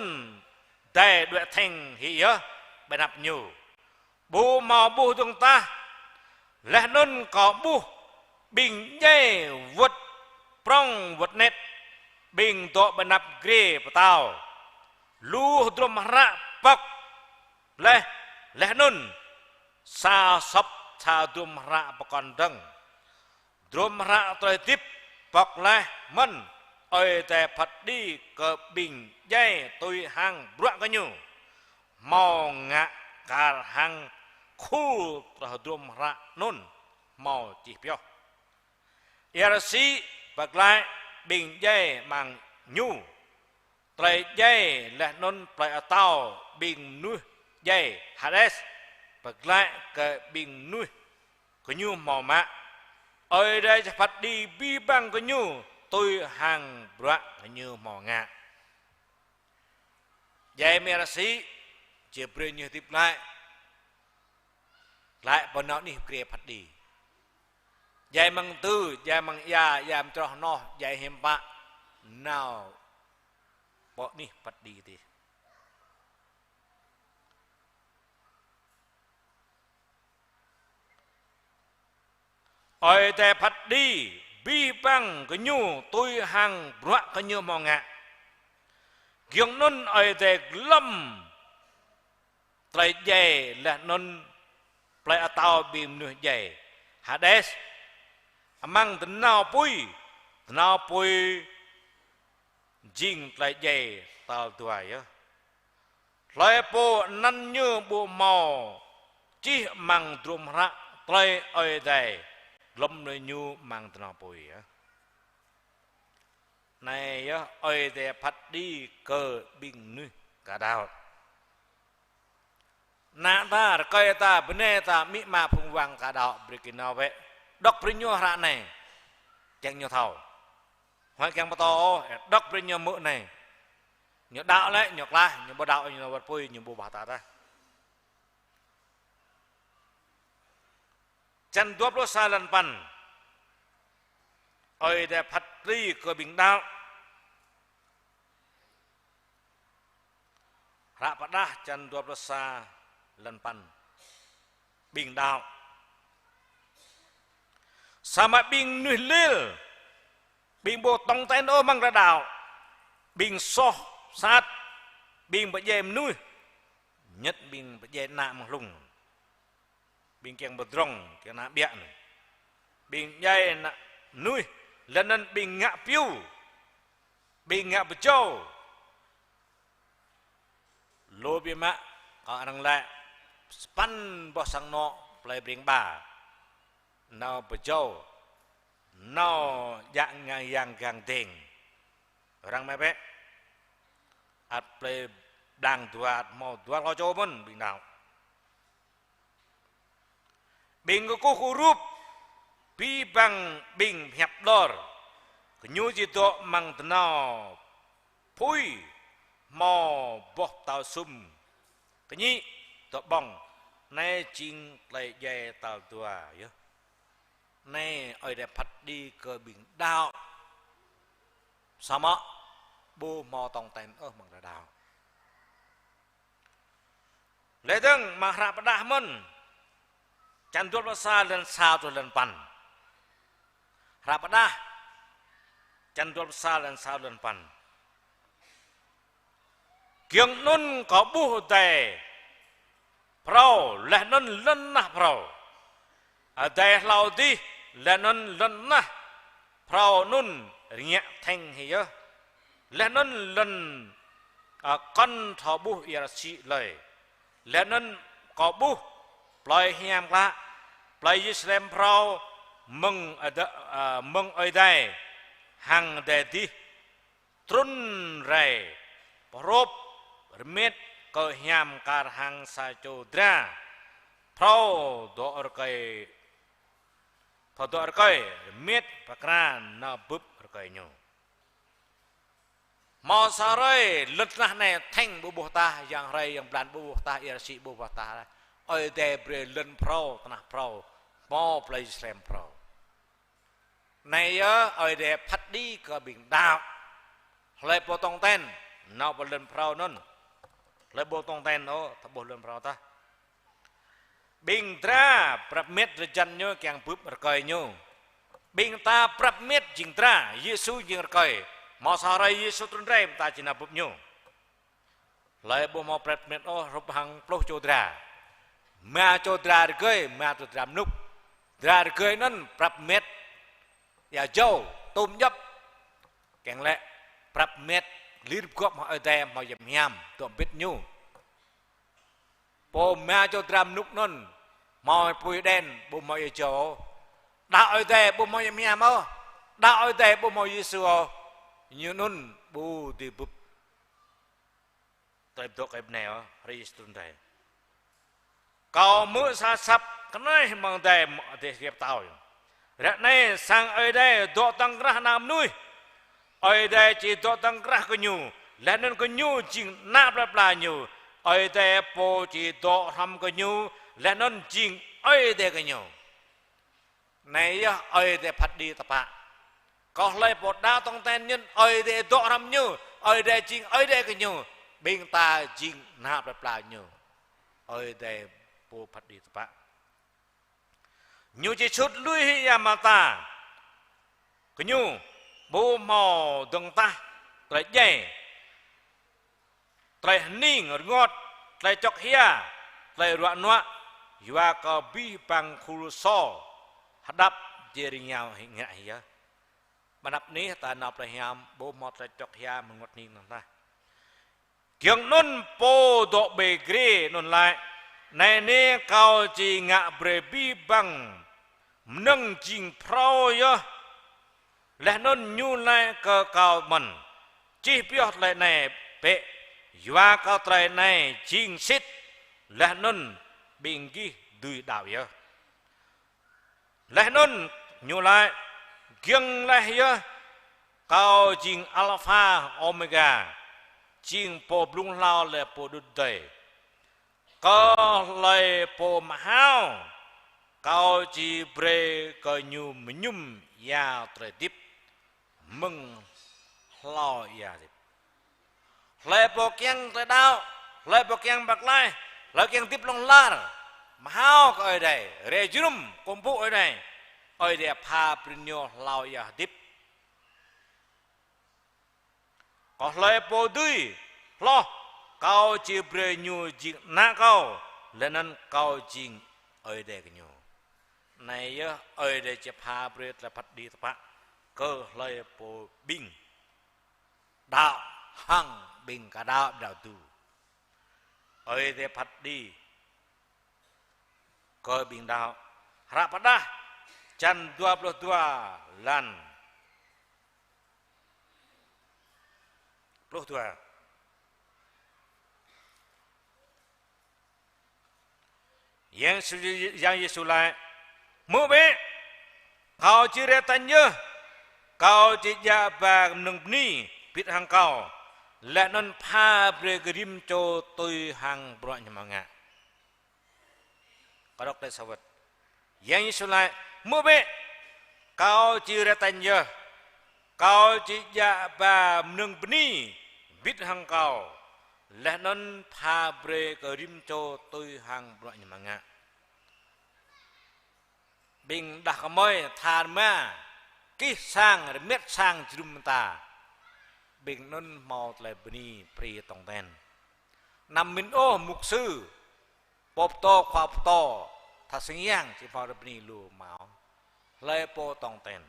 adai đuaĭ thĕng hĭ yơh ƀơi anăp ñu. Ƀu hmâo ƀuh dơ̆ng tah. Laih anŭn kâo ƀuh ƀing djai wơ̆t prŏng wơ̆t anet, ƀing dŏ ƀơi anăp grê pơtao. Lu hơdrôm hră pŏk laih, laih anŭn sa sŏp sa hơdrôm hră pơkŏn dơ̆ng. Hơdrôm hră tơlơi hơdip pŏk laih mơ̆n, Ơi Adai phat kơđi kơ ƀing djai tui hăng bruă gơñu hmâo ngă kar hăng khul tơlơi hơdrôm hră anŭn hmâo čih pioh. Ia rơsĭ pơglaĭ ƀing djai amăng ñu, tơlơi djai laih anŭn plơi atâo ƀing mơnuih djai, Hades, pơglaĭ kơ ƀing mơnuih gơñu hmâo mă. Ơi Adai či phat kơđi abih bang gơñu tui hăng bruă gơñu hmâo ngă. Djai amăng ia rơsĭ, či brơi ñu hơdip glaĭ. Glaĭ pơ anŏ anih grê phat kơđi. Djai amăng tŭ, djai amăng ia, djai amăng čroh hnoh, djai hiam pă, nao pơ anih phat kơđi tih. Ơi Adai phat kơđi abih bang gơñu tui hăng bruă gơñu hmâo ngă. Giŏng anŭn Ơi Adai glŏm tơlơi djai laih anŭn plơi atâo ƀing mơnuih djai, Hades, amăng dơnao apui, dơnao apui jing tơlơi djai tal dua yơh. Hlơi pô anăn ñu ƀu hmâo čih amăng hơdrôm hră tơlơi Ơi Adai glŏm lui ñu amăng dơnao apui yơh. Anai yơh Ơi Adai phat kơđi kơ ƀing mơnuih aka đaŏ. Ană ta, rơkơi ta, bơnai ta, amĭ ama phung wang aka đaŏ, brơi kơ nao wơ̆t. Đŏk brơi ñu hră anai. Kiăng ñu thâo. Huăi kiăng pơtô ôh, đŏk brơi ñu hmư̆ anai. Ñu đaŏ lĕ, ñu klaih, ñu ƀu đaŏ, ñu nao wơ̆t apui, ñu ƀu bah ta tah. Črăn dua pluh sa lăn păn. Ơi Adai phat kơđi kơ ƀing đaŏ. Hră Pơđah črăn dua pluh sa lăn păn. ƀing đaŏ. Samơ̆ ƀing mơnuih lil, ƀing ƀu tong ten ôh amăng tơlơi đaŏ, ƀing soh sat, ƀing pơdjai mơnuih, ñĕt ƀing pơdjai ană mơ̆ng hlung, ƀing kiăng pơdrŏng, kiăng ană ƀiă anai, ƀing djai ană mơnuih, laih anŭn ƀing ngă piu, ƀing ngă pơjâo. Lu biă mă kâo arăng laĭ sapăn boh sang anŏ plei Breng Ba, nao pơjâo, nao djă ngang yang gang deng. Arăng mă bĕ. Ăt plei Blang Dua, ăt hmâo dua rơkâo čô mơ̆n ƀing đaŏ. Ƀing kơkuh kơkuh rup, abih bang ƀing pơhiăp dlor, gơñu či dŏ amăng dơnao apui, hmâo boh pơtâo sum kơñĭ dŏ ƀơ̆ng. Anai jing tơlơi djai tal dua yơh. Anai Ơi Adai phat kơđi kơ ƀing đaŏ. Samơ̆ ƀu hmâo tong ten ôh amăng tơlơi đaŏ. Laih dơ̆ng amăng hră pơđah mơ̆n, čăn dua pluh sa, lăn sa truh lăn păn. Hră pơđah, čăn dua pluh sa, lăn sa truh lăn păn. Giŏng anŭn kâo ƀuh adai phrâo, laih anŭn lŏn tơnah phrâo. Adai hlâo adih, laih anŭn lŏn tơnah phrâo anŭn rơngiă thĕng hĭ yơh. Laih anŭn lŏn, a, kŏn thâo ƀuh ia rơsĭ lơi. Laih anŭn kâo ƀuh plơi hiam klă, plơi Yêrusalem phrâo mơ̆ng Ơi Ada-, a, mơ̆ng Ơi Adai hăng adai adih trŭn rai, pơhrôp rơmet kơ hiam kar hăng sa čô dra phrâo dŏ rơkơi, phrâo dŏ rơkơi, rơmet pơkra nao bưp rơkơi ñu. Hmâo sa hrơi lŏn tơnah anai thĕng ƀu ƀuh tah, yang hrơi yang blan ƀu ƀuh tah, ia rơsĭ ƀu ƀuh tah. Ơi Adai brơi lŏn phrâo, tơnah phrâo, hmâo plơi Yêrusalem phrâo. Anai yơh Ơi Adai phat kơđi kơ ƀing đaŏ. Hlơi pô tong ten, nao pơ lŏn phrâo anŭn. Hlơi ƀu tong ten ôh, ta ƀuh lŏn phrâo tah. Ƀing dra prăp met drơi jăn ñu kiăng bưp rơkơi ñu. Ƀing ta prăp met jing dra, Yêsu jing rơkơi. Hmâo sa hrơi Yêsu trŭn rai, ƀing ta či nao bưp ñu. Hlơi ƀu hmâo prăp met ôh, hrup hăng pluh čô dra. Rơma čô dra rơgơi, rơma čô dra mơnŭk. Dra rơgơi anŭn prăp met ia jâo, tôm djŏp. Kiăng laĭ prăp met lir pơgop hăng Ơi Adai, hmâo Yang Hiam dŏ hơbĭt ñu. Pô rơma čô dra mơnŭk anŭn, hmâo apui đen, ƀu hmâo ia jâo. Đaŏ Ơi Adai ƀu hmâo Yang Hiam ôh. Đaŏ Ơi Adai ƀu hmâo Yêsu ôh. Ñu anŭn ƀu dưi bưp tơlơi pơdŏ kơ ƀing anai ôh, hrơi Yêsu trŭn rai. Kâo hmư̆ sa asăp kơnai mơ̆ng adai, adai hiăp tao. Ră anai sang Ơi Adai dŏ tŏng krah ană mơnuih. Ơi Adai či dŏ tŏng krah gơñu, laih anŭn gơñu jing ană plơi pla ñu. Ơi Adai pô či dŏ hrŏm gơñu, laih anŭn jing Ơi Adai gơñu. Anai yơh Ơi Adai phat kơđi tơpă. Kơ hlơi pô đaŏ tong ten ñu, Ơi Adai dŏ hrŏm ñu, Ơi Adai jing Ơi Adai gơñu, ƀing ta jing ană plơi pla ñu. Ơi Adai pô phat kơđi tơpă. Ñu či sut lui hĭ ia mơta gơñu, ƀu hmâo dơ̆ng tah tơlơi djai, tơlơi hơning rơngot, tơlơi čŏk hia, tơlơi ruă nuă, yua kơ abih bang khul sô hơđăp jing rơngiao hĭ ngă hĭ yơh. Ƀơi anăp anih ta nao plơi hiam, ƀu hmâo tơlơi čŏk hia rơngot hơning dơ̆ng tah. Giŏng anŭn pô dŏ ƀơi grê anŭn laĭ: Anai nê, kâo či ngă brơi abih bang mơnơ̆ng jing phrâo yơh. Laih anŭn ñu laĭ kơ kâo mơ̆n: Čih pioh tơlơi anai bĕ, yua kơ tơlơi anai jing sĭt. Laih anŭn ƀing gih dưi đaŏ yơh. Laih anŭn ñu laĭ: Giŏng laih yơh, kâo jing Alpha Ômêga, jing pô blung hlâo laih pô đŭt adai. Kơ hlơi pô mơhao, kâo či brơi kơ ñu mơñum ia tơlơi hơdip mơ̆ng hlâo ia hơdip. Hlơi pô kiăng tơlơi đaŏ, hlơi pô kiăng pơklaih, hlơi kiăng hơdip hlŏng lar, mơhao kơ Ơi Adai, rai jơnum kơkuh pơpŭ Ơi Adai, Ơi Adai pha brơi ñu hlâo ia hơdip. Kâo hlơi pô dưi hloh, Kâo či brơi ñu jing ană Kâo, laih anŭn Kâo jing Ơi Adai kơ ñu. Anai yơh Ơi Adai či pha brơi tơlơi phat kơđi tơpă kơ hlơi pô ƀing đaŏ hăng ƀing ka đaŏ ƀu đaŏ tui. Ơi Adai phat kơđi kơ ƀing đaŏ. Hră pơđah črăn dua pluh dua, lan pluh dua. Yang Yêsu, Yang Yêsu laĭ: Hmư̆ bĕ, Kâo či rai tañ yơh, Kâo či djă ba mơnơ̆ng bơni bĭt hăng Kâo, laih anŭn pha brơi kơ rĭm čô tui hăng bruă ñu hmâo ngă. Kâo đŏk tơlơi sawăt. Yang Yêsu laĭ: Hmư̆ bĕ, Kâo či rai tañ yơh, Kâo či djă ba mơnơ̆ng bơni bĭt hăng Kâo, laih anŭn pha brơi kơ rĭm čô tui hăng bruă ñu hmâo ngă. Ƀing đah kơmơi tha rơma, kih sang, rơmet sang jơnum mơta. Ƀing anŭn hmâo tơlơi bơni brơi tong ten. Anăm mĭn ôh mục sư, pô pơtô, khua pơtô, tha sing yang či hmâo tơlơi bơni lu hmâo. Hlơi pô tong ten.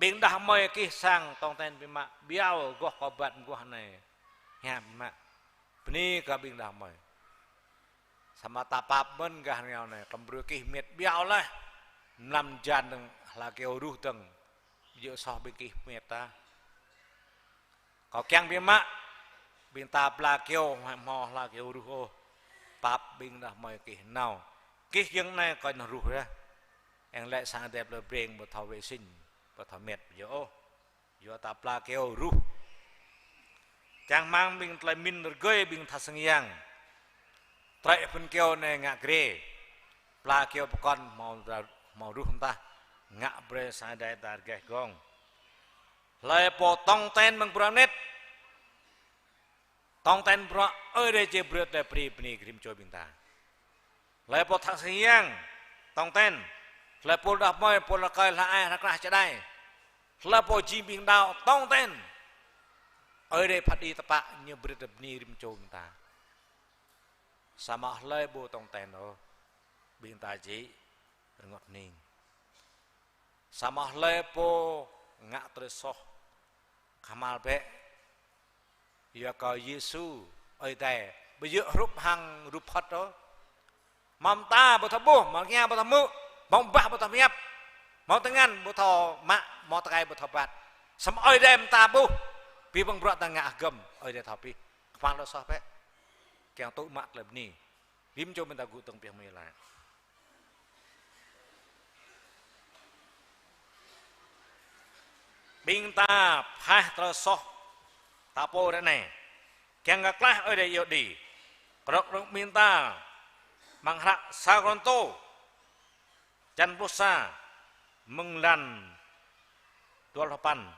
Ƀing đah kơmơi kih sang tong ten biă mă, ƀiă gơ̆ kơ bat mơguah anai. Hiam biă mă. Bơni kơ ƀing đah kơmơi. Samơ̆ ta pap mơ̆n gah rơngiao anai, kơmbrui kih mĕt ƀiă laih. Mlam jan dơ̆ng hla kơyâo ruh dơ̆ng. Ƀu djơ̆ soh ƀing kih mĕt ta. Kâo kiăng biă mă, ƀing ta pla kơyâo hmâo hla kơyâo ruh ôh. Pap ƀing đah kơmơi kih nao. Kih giŏng anai kơ anŭn ruh yơh. Eng lĕ sang dep lơ breng ƀu thâo vệ sinh, ƀu thâo mĕt ƀu djơ̆ ôh. Yua ta pla kơyâo ruh. Čang rơmang ƀing tơlơi mĭn rơgơi ƀing tha sing yang. Trĕ phŭn kơyâo anai ngă grê. Pla kơyâo pơkŏn hmâo, hmâo ruh mơta. Ngă brơi sang Ơi Adai ta rơgeh gơ̆ng. Hlơi pô tong ten mơ̆ng bruă mơnĭt. Tong ten bruă Ơi Adai či brơi tơlơi brơi bơni kơ rĭm čô ƀing ta. Hlơi pô tha sing yang, tong ten. Hlơi pô đah kơmơi, pô rơkơi, hla ai, hla krah, čơđai. Hlơi pô jing ƀing đaŏ, tong ten. Ơi Adai phat kơđi tơpă ñu brơi tơlơi bơni rĭm čô ƀing ta. Samơ̆ hlơi ƀu tong ten ôh, ƀing ta či rơngot hning. Samơ̆ hlơi pô ngă tơlơi soh, kơhma̱l bĕ. Yua kơ Yêsu, Ơi Adai, ƀu djơ̆ hrup hăng rup phŏt ôh. Hmâo mơta ƀu thâo ƀuh, hmâo rơngiao ƀu thâo hmư̆, hmâo bah ƀu thâo pơhiăp, hmâo tơngan ƀu thâo mă, hmâo tơkai ƀu thâo bat. Samơ̆ Ơi Adai mơta ƀuh, abih bang bruă ta ngă hơgŏm, Ơi Adai thâo abih. Kơhma̱l tơlơi soh bĕ. Kiăng tŭ mă tơlơi bơni. Rĭm čô ƀing ta gŭ tơ̆ng pioh mơi laĭ. Ƀing ta phaih tơlơi soh ta pô ră anai. Kiăng kơ klaih Ơi Adai iâu đĭ. Kơnơ̆ng kơnơ̆ng ƀing ta amăng hră sa Kôrintô črăn pluh sa, mơ̆ng lan dua pluh sapăn.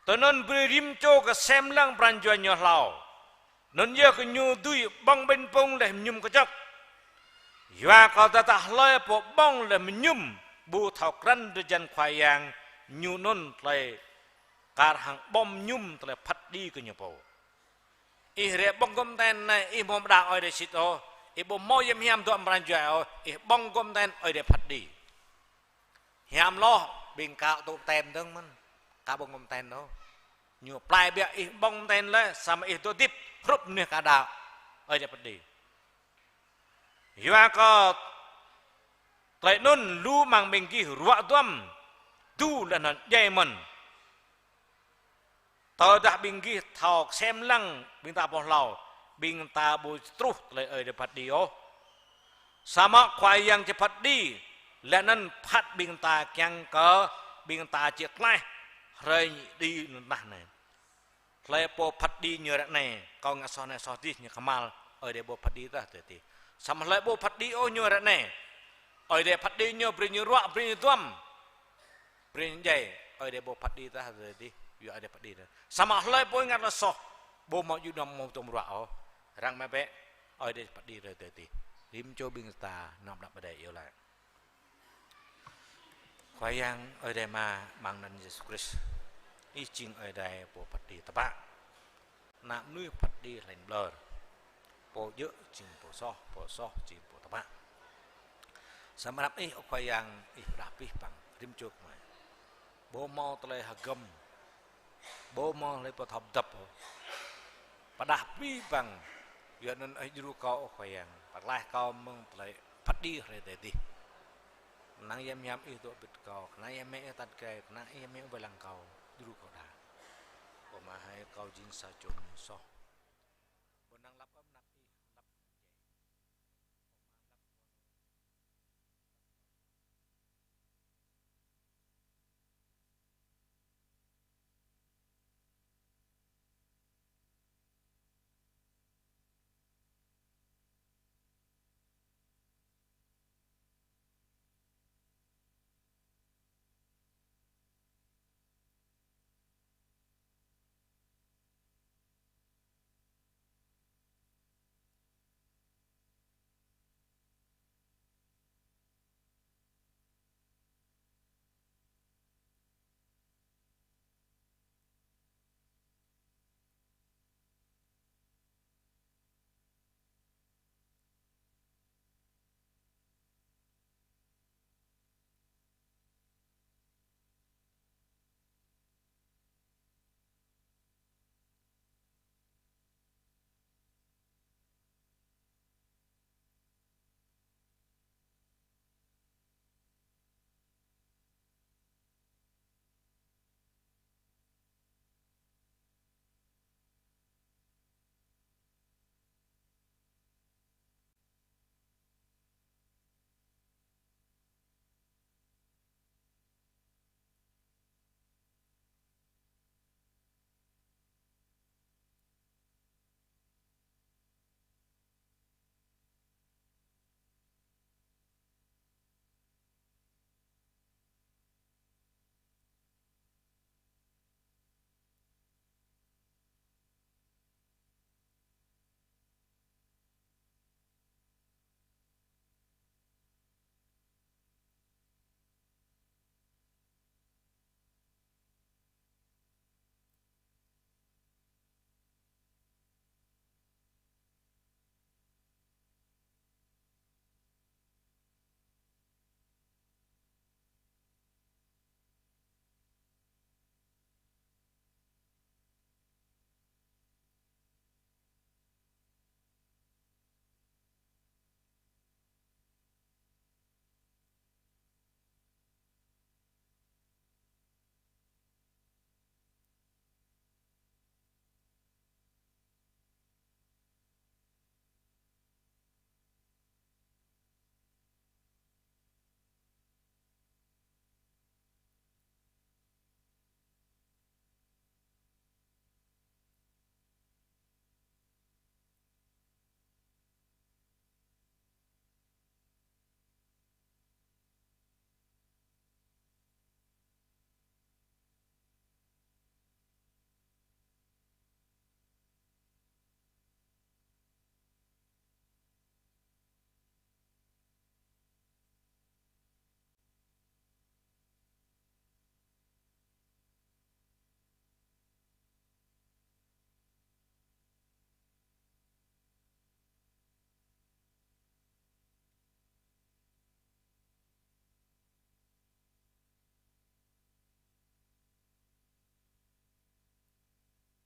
Tui anŭn brơi rĭm čô kơsem lăng pran jua ñu hlâo. Anŭn yơh kơ ñu dưi ƀơ̆ng ƀañ pŭng laih mơñum kơčŏk. Yua kơ tơdah hlơi pô ƀơ̆ng laih mơñum ƀu thâo krăn drơi jan Khua Yang, ñu anŭn tơlơi kar hăng ƀơ̆ng mơñum tơlơi phat kơđi kơ ñu pô. Ih rai ƀơ̆ng gŏm ten anai, ih hmâo mơđa Ơi Adai sĭt ôh, ih ƀu hmâo yăm hiam dŏ amăng pran jua ôh, ih ƀơ̆ng gŏm ten Ơi Adai phat kơđi. Hiam hloh, ƀing ka tŭ ten dơ̆ng mơ̆n, ka ƀơ̆ng gŏm ten ôh. Ñu plai biă ih ƀơ̆ng ten lĕ, samơ̆ ih dŏ hơdip hrup mơnuih ka đaŏ, Ơi Adai phat kơđi. Yua kơ tơlơi anŭn lu amăng ƀing gih ruă duăm, du laih anŭn djai mơ̆n. Tơdah ƀing gih thâo kơsem lăng ƀing ta pô hlâo, ƀing ta ƀu truh tơlơi Ơi Adai phat kơđi ôh. Samơ̆ Khua Yang či phat kơđi, laih anŭn phat ƀing ta kiăng kơ ƀing ta či klaih hrơi kơđi lŏn tơnah anai. Hlơi pô phat kơđi ñu ră anai, kâo ngă soh anai soh adih ñu kơhma̱l, Ơi Adai ƀu phat kơđi tah tơ adih. Samơ̆ hlơi ƀu phat kơđi ôh ñu ră anai, Ơi Adai phat kơđi ñu, brơi ñu ruă, brơi ñu duăm. Brơi ñu djai, Ơi Adai ƀu phat kơđi tah tơ adih, yua Ơi Adai phat kơđi tah. Samơ̆ hlơi pô ngă tơlơi soh, ƀu hmâo djơ̆ dŏm hmâo dŏm ruă ôh, răng mă bĕ, Ơi Adai phat kơđi tah tơ adih. Rĭm čô ƀing ta nao pơ anăp Ơi Adai iâu laĭ. Khua Yang Ơi Adai Ama, amăng anăn Yêsu Krist. Ih jing Ơi Adai pô phat kơđi tơpă. Ană mơnuih phat kơđi hlăñ ƀlŏr. Pô djơ̆ jing pô soh, pô soh jing pô tơpă. Samơ̆ anăp Ih, ơ Khua Yang, Ih pơrơđah abih bang rĭm čô gơmơi. Ƀu hmâo tơlơi hơgŏm, ƀu hmâo hlơi pơthâo pơdŏp ôh. Pơrơđah abih bang, yua anŭn Ih djru kâo, ơ Khua Yang, pơklaih kâo mơ̆ng tơlơi phat kơđi hrơi tơdơi. Kơnang Yang Hiam Ih dŏ ƀĭt kâo, kơnang Yang Hiam Ih tăt gai, kơnang Yang Hiam Ih wai lăng kâo, djru kâo đa. Ơ Ama hơi, kâo jing sa čô mơnuih soh. Ƀu năng lăp ôh, anăp Ih, lăp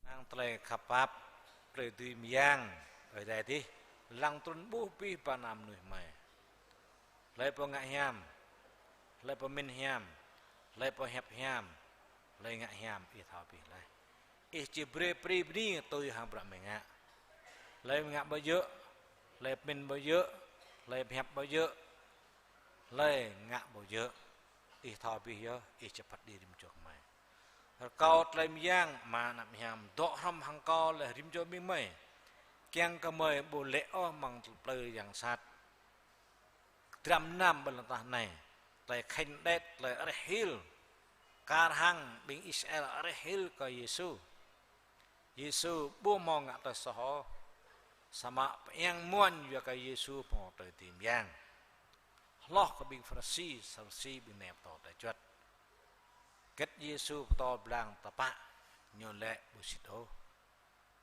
Năng tơlơi khăp pap, tơlơi dưi mơyang, Ơi Adai dih, lăng trŭn ƀuh abih bang ană mơnuih mơi. Hlơi pô ngă hiam, hlơi pô mĭn hiam, hlơi pô hiăp hiam, hlơi ngă hiam, Ih thâo abih laih. Ih či brơi pri bơni tui hăng bruă mơi ngă. Hlơi ngă ƀu djơ̆, hlơi pơmĭn ƀu djơ̆, hlơi pơhiăp ƀu djơ̆, hlơi ngă ƀu djơ̆, Ih thâo abih yơh, Ih či phat kơđi rĭm čô gơmơi. Rơkâo tơlơi mơyang Ama, Ană, Hiam dŏ hrŏm hăng kâo laih rĭm čô ƀing gơmơi. Kiăng kơ gơmơi ƀu lê̆ ôh amăng plơi yang sat. Dram mơnam ƀơi lŏn tơnah anai, tơlơi khănh đet, tơlơi areh hil. Kar hăng ƀing Israel areh hil kơ Yêsu. Yêsu ƀu hmâo ngă tơlơi soh ôh. Samơ̆ pơiăng muañ yua kơ Yêsu pơngŏ tơlơi dưi mơyang. Hloh kơ ƀing Pharisi, Sadusi, ƀing nai pơtô tơlơi juăt. Hơget Yêsu pơtô blang tơpă, ñu laĭ ƀu sĭt ôh.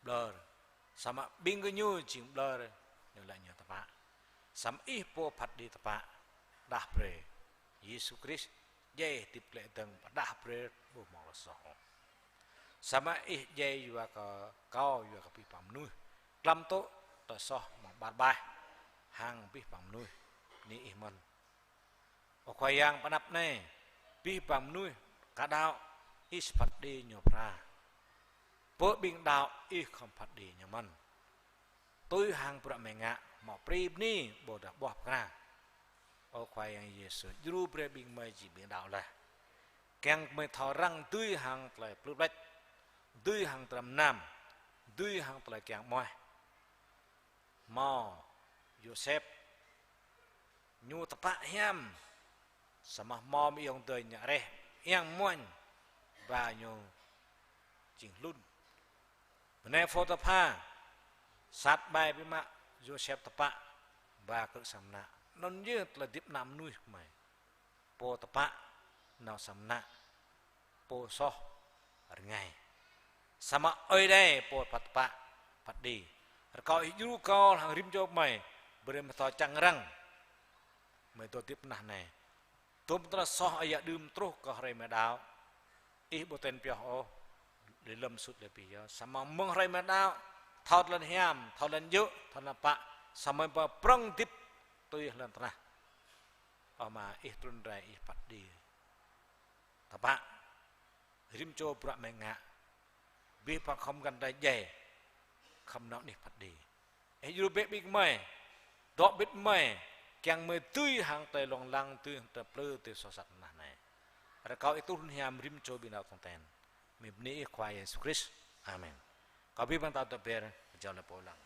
Ƀlŏr. Samơ̆ ƀing gơñu jing ƀlŏr, ñu laĭ ñu tơpă. Samơ̆ ih pô phat đĭ tơpă, đah brơi. Yêsu Krist, djai hơdip glaĭ dơ̆ng pơrơđah brơi ƀu hmâo tơlơi soh ôh. Samơ̆ ih djai yua kơ kâo, yua kơ abih bang mơnuih. Klăm tŭ tơlơi soh mơ̆ng ƀar ƀaih hăng abih bang mơnuih. Bơni ih mơ̆n. Ơ Khua Yang, pơ anăp anai, abih bang mơnuih ka đaŏ, ih phat đĭ ñu phara. Pơ ƀing đaŏ, ih khŏm phat đĭ ñu mơ̆n. Tui hăng bruă mơi ngă, hmâo brơi bơni ƀôdah ƀuah pơkra. Ơ Khua Yang Yêsu, djru brơi ƀing mơi jing ƀing đaŏ laih. Kiăng mơi thâo răng dưi hăng tơlơi plư pleč, dưi hăng tơlơi mơnam, dưi hăng tơlơi kiăng mơnuih. Hmâo Yôsep, ñu tơpă hiam, samơ̆ hmâo mơ̆ng ayŏng adơi ñu reh, iăng muañ, ba ñu jing hlŭn. Bơnai Phôtipha, sat ƀai biă mă, Yôsep tơpă, ba krư̆ sang mơnă. Anŭn yơh tơlơi hơdip ană mơnuih kơmơi. Pô tơpă, nao sang mơnă. Pô soh, rơngai. Samơ̆ Ơi Adai, pô phat tơpă, phat đĭ. Rơkâo ih djru kâo hăng rĭm čô mơi, brơi mơi thâo čang răng. Mơi dŏ hơdip mơnah anai. Dôm tơlơi soh ayăt đưm truh kơ hrơi mơi đaŏ. Ih ƀu ten pioh ôh, lĕ lơ̆m sut lĕ pioh. Samơ̆ mơ̆ng hrơi mơi đaŏ, thâo tơlơi hiam, thâo tơlơi djơ̆, thâo tơlơi pă, samơ̆ mơi pơprŏng hơdip tui lŏn tơnah. Ơ Ama, ih trŭn rai ih phat đĭ tơpă. Rĭm čô bruă mơi ngă. Abih bang khŏm găn rai djai. Khŏm nao anih phat đĭ. Ih djru bĕ ƀing mơi. Dŏ bĕ mơi. Kiăng mơi dưi hăng tơlơi lông lăng, dưi hăng tơlơi plư, tơlơi soh sat mơnah anai. Rơkâo ih trŭn hiam rĭm čô ƀing đaŏ tong ten. Mơi bơni ih Khua Yêsu Krist. Amen. Kâo abih bang ta dŏ ber, kơjăp lĕ pô lăng.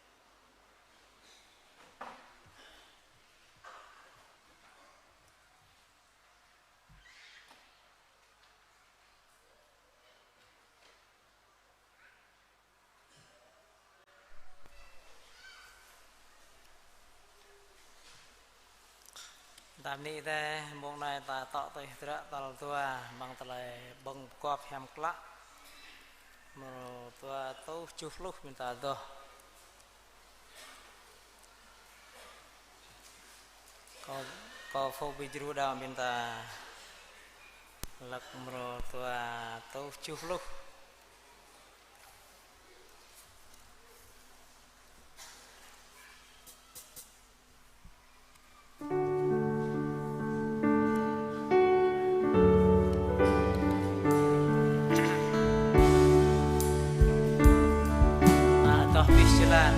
Ta bơni Ơi Adai, mông anai ta tŏ tui hơdră tal dua, amăng tơlơi ƀơ̆ng pơgop hiam klă. Mrô dua rơtuh tơjuh pluh ƀing ta adoh. Kâo, kâo pơƀuh djru đaŏ ƀing ta. Hlăk mrô dua rơtuh tơjuh pluh. Mă adoh abih jơlan.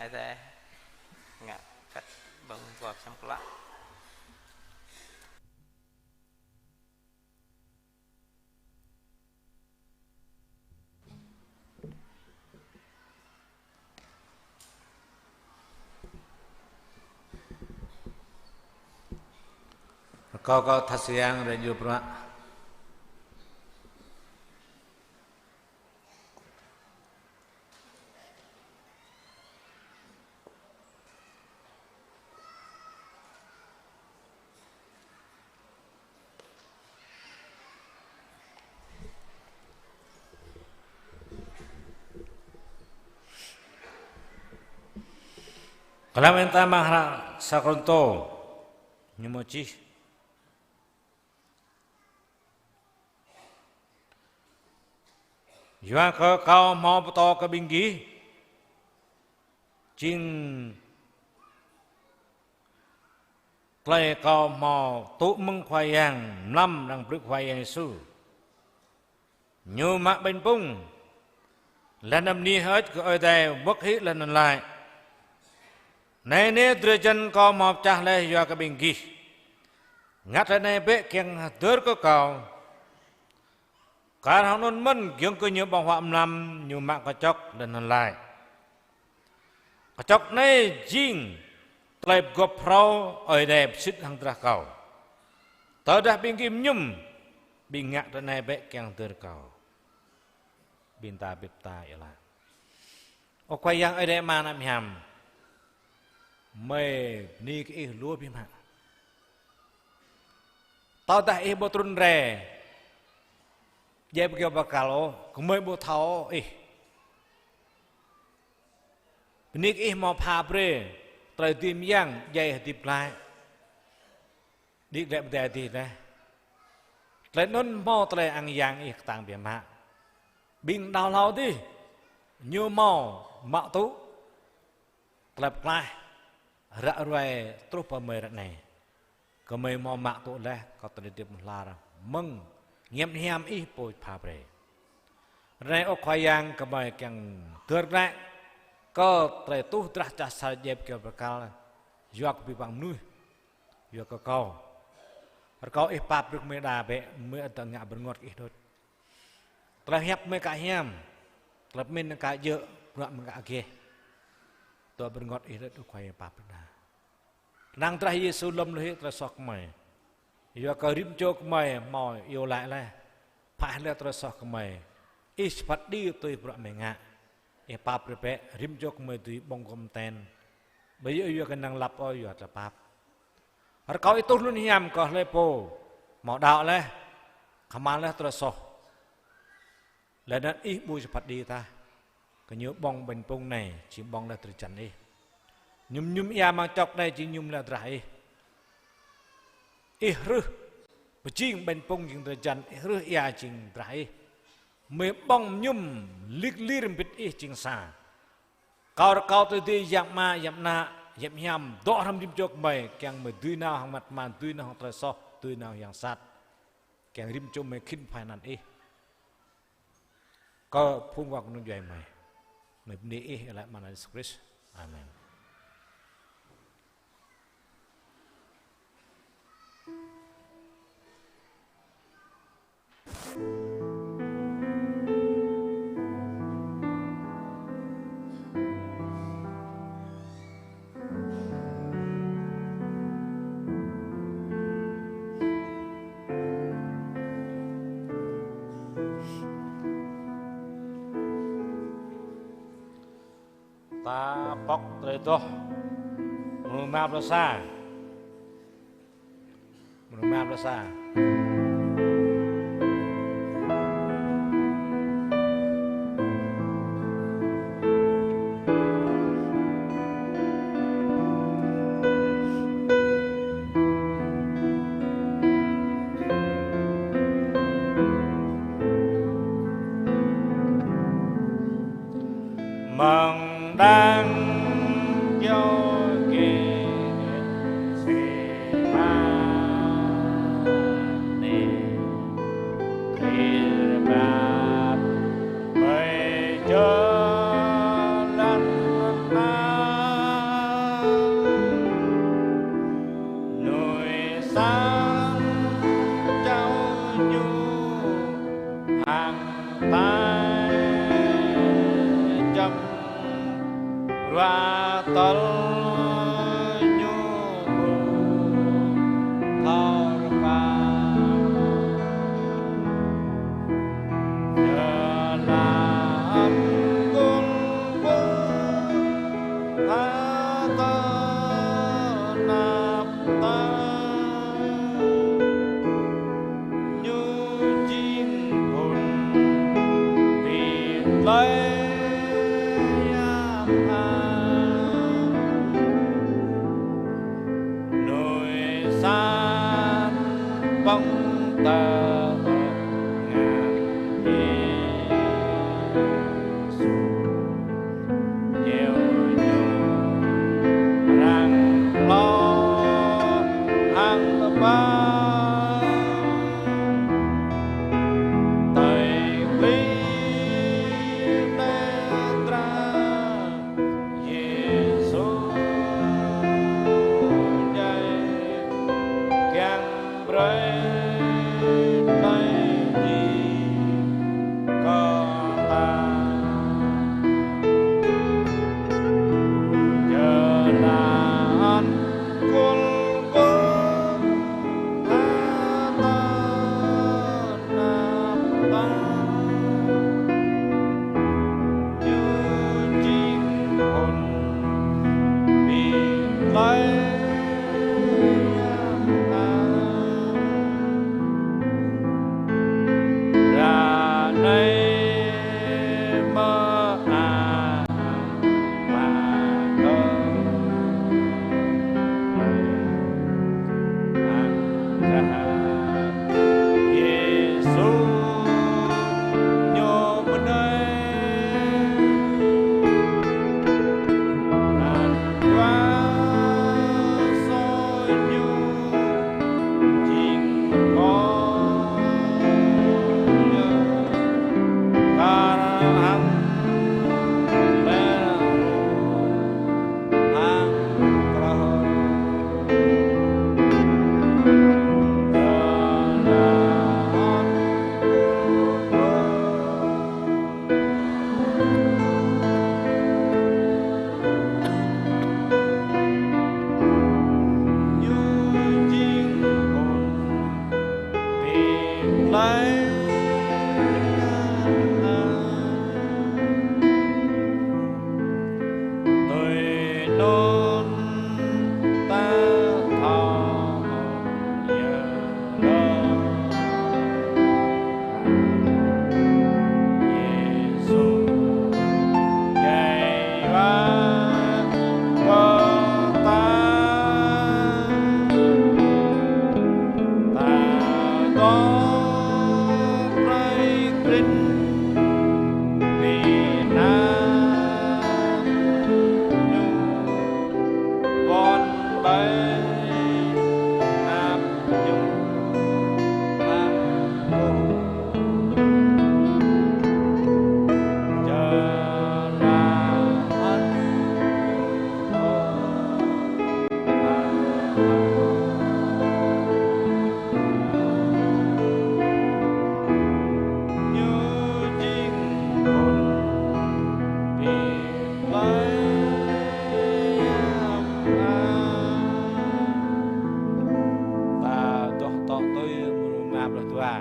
Ơi Adai ngă kơ ƀơ̆ng gop sem klă. Rơkâo kơ Khua Yang rai djru bruă. Kơlăm ƀing ta amăng hră sa Kôrintô, ñu mơ̆ čih. Yua kơ kâo hmâo pơtô kơ ƀing gih, jing tơlơi kâo hmâo tŭ mơ̆ng Khua Yang, mlam amăng bruă Khua Yang Yêsu. Ñu mă ƀañ pŭng, laih anŭn bơni hơơč kơ Ơi Adai wơ̆t hĭ laih anŭn laĭ: Anai nê drơi jăn kâo hmâo pơčah laih yua kơ ƀing gih. Ngă tơlơi anai bĕ kiăng hơdơr kơ kâo. Kar hăng anŭn mơ̆n, giŏng kơ ñu ƀơ̆ng huă mlam, ñu mă kơčŏk laih anŭn laĭ: Kơčŏk anai jing tơlơi pơgop phrâo Ơi Adai pơsĭt hăng drah kâo. Tơdah ƀing gih mơñum, ƀing ngă tơlơi anai bĕ kiăng hơdơr kâo. Ƀing ta bĕ ta iâu laĭ. Ơ Khua Yang Ơi Adai Ama anăm hiam, mơi bơni kơ Ih lu biă mă. Tơdah Ih ƀu trŭn rai djai pơkiaŏ bơrkal ôh, gơmơi ƀu thâo Ih. Bơni kơ Ih hmâo pha brơi tơlơi dưi mơyang djai hơdip glaĭ. Đĭ glaĭ pơdai adih laih. Tơlơi anŭn hmâo tơlơi ang yang Ih kơtang biă mă. Ƀing đaŏ hlâo adih, ñu hmâo mă tŭ tơlơi pơklaih ră ruai truh pơ mơi ră anai. Gơmơi hmâo mă tŭ laih kơ tơlơi hơdip hlŏng lar mơ̆ng hiam hiam Ih pô pha brơi. Ră anai ơ Khua Yang, gơmơi kiăng hơdơr glaĭ kơ tơlơi tuh drah čah sa djai pơkiaŏ bơrkal yua kơ abih bang mơnuih, yua kơ kâo. Rơkâo Ih pap brơi kơ gơmơi đa bĕ, gơmơi ăt ngă bơrơngot kơ Ih đôč. Tơlơi hiăp gơmơi aka hiam, tơlơi pơmĭn gơmơi aka djơ̆, bruă gơmơi aka gêh. Tơlơi bơrơngot Ih đôč, ơ Khua Yang, pap brơi đa. Kơnang drah Yêsu lŏm lui hĭ tơlơi soh gơmơi. Yua kơ rĭm čô gơmơi hmâo iâu laĭ laih, pha laih tơlơi soh gơmơi. Ih či phat kơđi tui bruă gơmơi ngă. Ih pap brơi bĕ, rĭm čô gơmơi dưi ƀơ̆ng gŏm ten. Ƀu djơ̆ yua kơ năng lăp ôh, yua tơlơi pap. Rơkâo Ih tuh hlŭn hiam kơ hlơi pô hmâo đaŏ laih, kơhma̱l laih tơlơi soh. Laih anŭn Ih ƀu či phat kơđi tah. Kơ ñu ƀơ̆ng ƀañ pŭng anai, jing ƀơ̆ng laih drơi jăn Ih. Mơñum mơñum ia amăng čŏk anai, jing mơñum laih drah Ih. Ih hrưh pơjing ƀañ pŭng jing drơi jăn, Ih hrưh ia jing drah Ih. Gơmơi ƀơ̆ng mơñum lir lir mbĭt Ih jing sa. Kâo rơkâo tui tui Yang Ama, Yang Ană, Yang Hiam, dŏ hrŏm rĭm čô gơmơi, kiăng gơmơi dưi nao hăng măt mă, dưi nao hăng tơlơi soh, dưi nao hăng yang sat. Kiăng rĭm čô gơmơi khĭn phai anăn Ih. Kơ phung wa kơnung djuai gơmơi. Gơmơi bơni Ih, laĭ amăng anăn Yêsu Krist. Amen. Ta pŏk tơlơi adoh mrô rơma pluh sa. Mrô rơma pluh sa. Mơ̆ng đang kơyâo Gêtsêmanê. ta ngă Yêsu. Ñu ñu răng lo hăng tơpă. Tơi pli tơdra Yêsu djai kiăng brơi tơlơi djai kơ ta. Jơlan khul khul hơtơnap ta. Ñu jing phŭn ƀing tơlơi yap ta. Ră anai mơak Tui anŭn ta thâo yơh lơ̆m Yêsu djai wa kơ ta. Ta dŏ brơi krin ƀing ană ñu ƀôn ƀai năp ñu hăng kơkuh. Jơlan Ta dŏ tŏ tui mrô rơma pluh dua.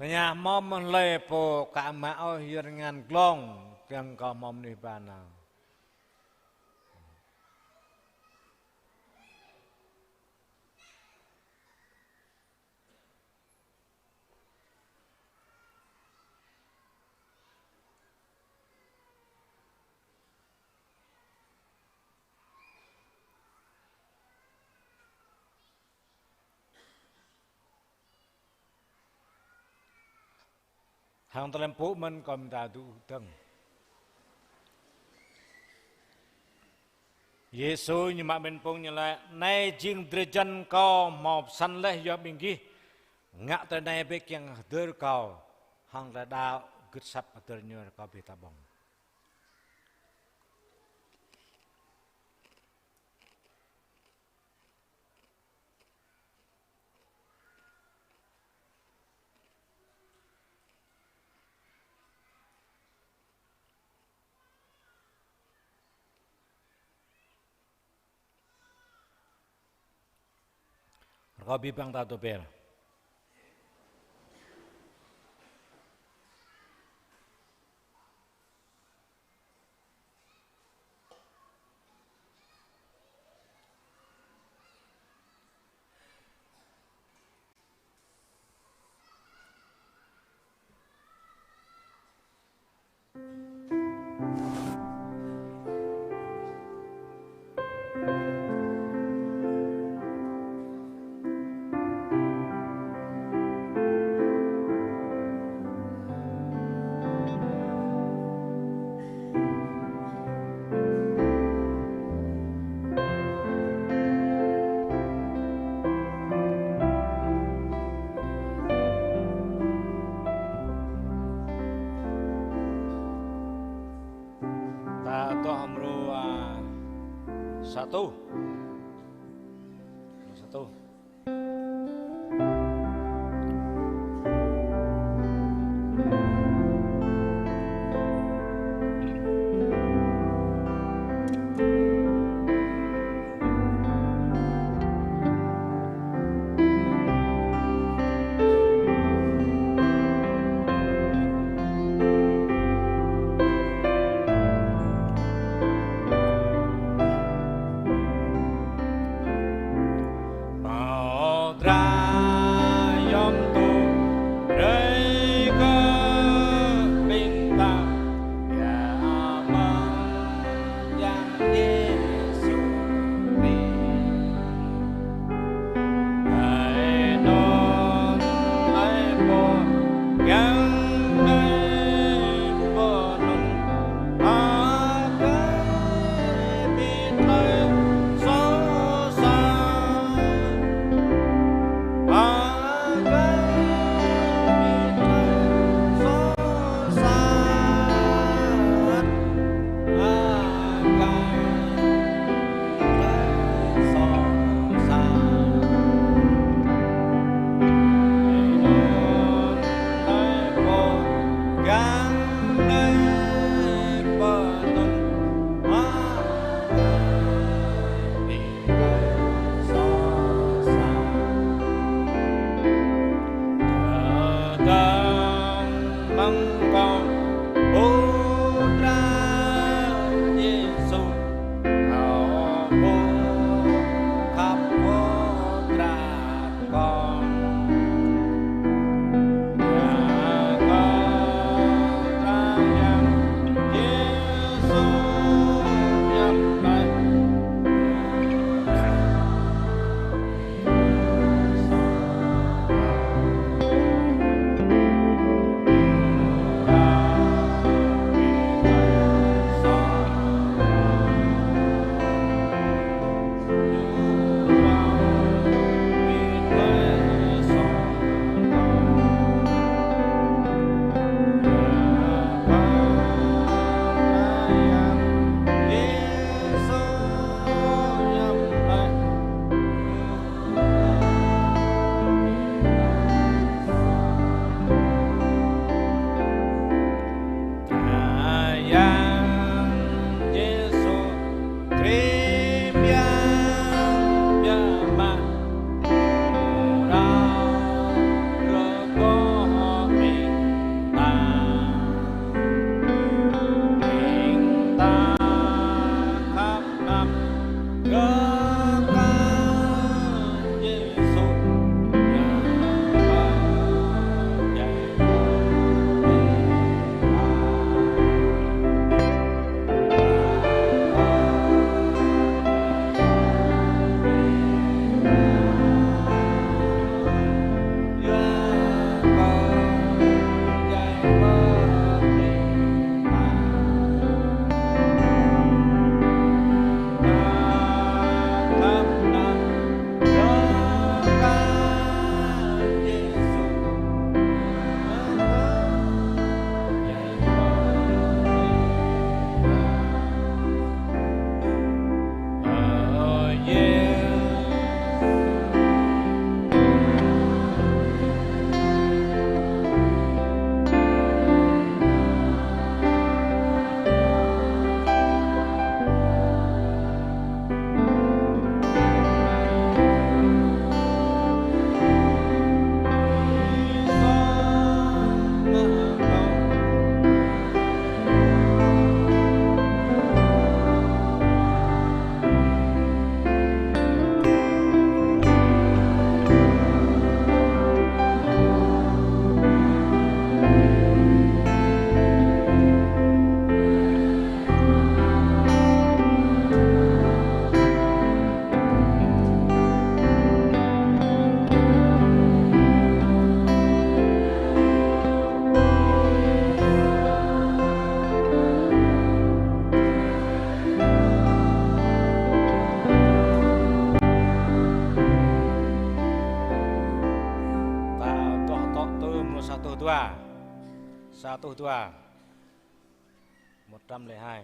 Tơña hmâo mơ̆n hlơi pô ka mă ôh yơr rơngan glông, kiăng kơ hmâo mơnuih ba nao. Hăng tơlơi pơpŭ mơ̆n kơ ƀing ta tŭ dơ̆ng. Yêsu ñu mă ƀing phung ñu laĭ: Anai jing drơi jăn Kâo hmâo pơsăn laih yua ƀing gih. Ngă tơlơi anai bĕ kiăng hơdơr Kâo. Hăng tơlơi đaŏ gưt asăp hơdơr ñu rơkâo ƀing ta ƀơ̆ng. Rơkâo abih bang ta tơpĕr. Ta adoh mrô, a, sa rơtuh. Sa rơtuh. Ta tuah tŏ tui mrô sa rơtuh dua. Sa rơtuh dua. Một trăm lẻ hai.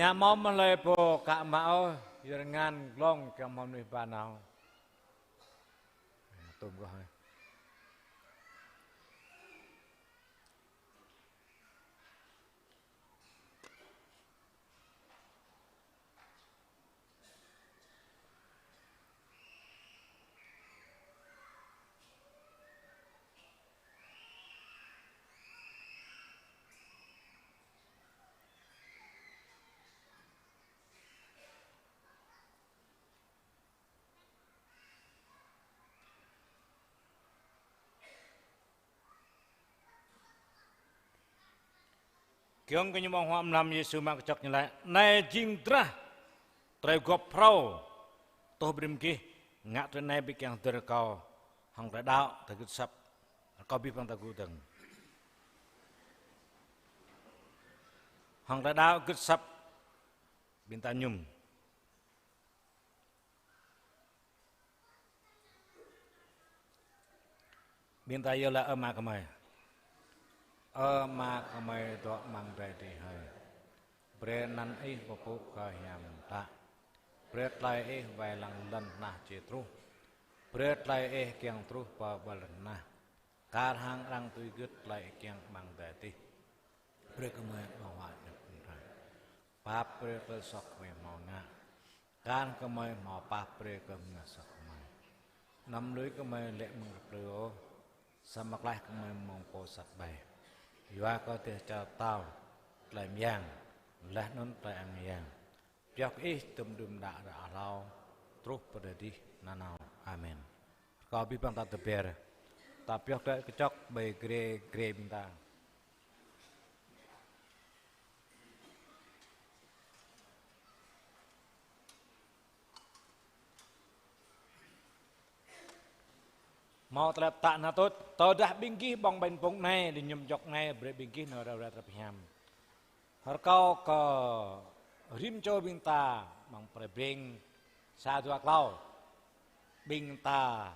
Hmâo mơ̆ hlơi pô ka mă ôh, yua rơngan glông kiăng hmâo mơnuih ba nao. Tôm kơ hơi. Giŏng kơ ñu ƀơ̆ng huă mlam, Yêsu mă kơčŏk ñu laĭ: Anai jing drah tơlơi gŏp phrâo tuh brĭm gih, ngă tui anai ƀơi kiăng hơdơr kâo. Hăng tơlơi đaŏ ta gưt asăp. Rơkâo abih bang ta gŭ dơ̆ng. Hăng tơlơi đaŏ gưt asăp ƀing ta mơñum. Ƀing ta iâu laĭ: Ơ Ama gơmơi. Ơ Ama gơmơi dŏ amăng adai adih hơi. Brơi anăn Ih pơpŭ kơ hiam klă. Brơi tơlơi Ih wai lăng lŏn tơnah či truh. Brơi tơlơi Ih kiăng truh pơ ƀơi lŏn tơnah, kar hăng arăng tui gưt tơlơi Ih kiăng amăng adai adih. Brơi kơ gơmơi ƀơ̆ng huă djŏp mơ̆ng rai. Pap brơi tơlơi soh gơmơi hmâo ngă, kar hăng gơmơi hmâo pap brơi kơ mơnuih soh gơmơi. Anăm lui gơmơi lê̆ mơ̆ng rơplư ôh, samơ̆ klaih gơmơi mơ̆ng pô sat ƀai. Yua kơ dêh čar pơtao, tơlơi mơyang, laih anŭn tơlơi ang yang, pioh kơ Ih tơm đưm đă ră hlâo, truh pơ adai adih nanao. Amen. Rơkâo abih bang ta tơbiă. Ta pioh tơlơi kơčŏk ƀơi grê, grê ƀing ta. Hmâo tơlơi pơtă anŭn tŭ: Tơdah ƀing gih ƀơ̆ng ƀañ pŭng anai, lơñum djŏk anai, brơi ƀing gih nao ruai tơlơi pơhiam. Rơkâo kơ rĭm čô ƀing ta amăng plei Breng sa dua klâo, ƀing ta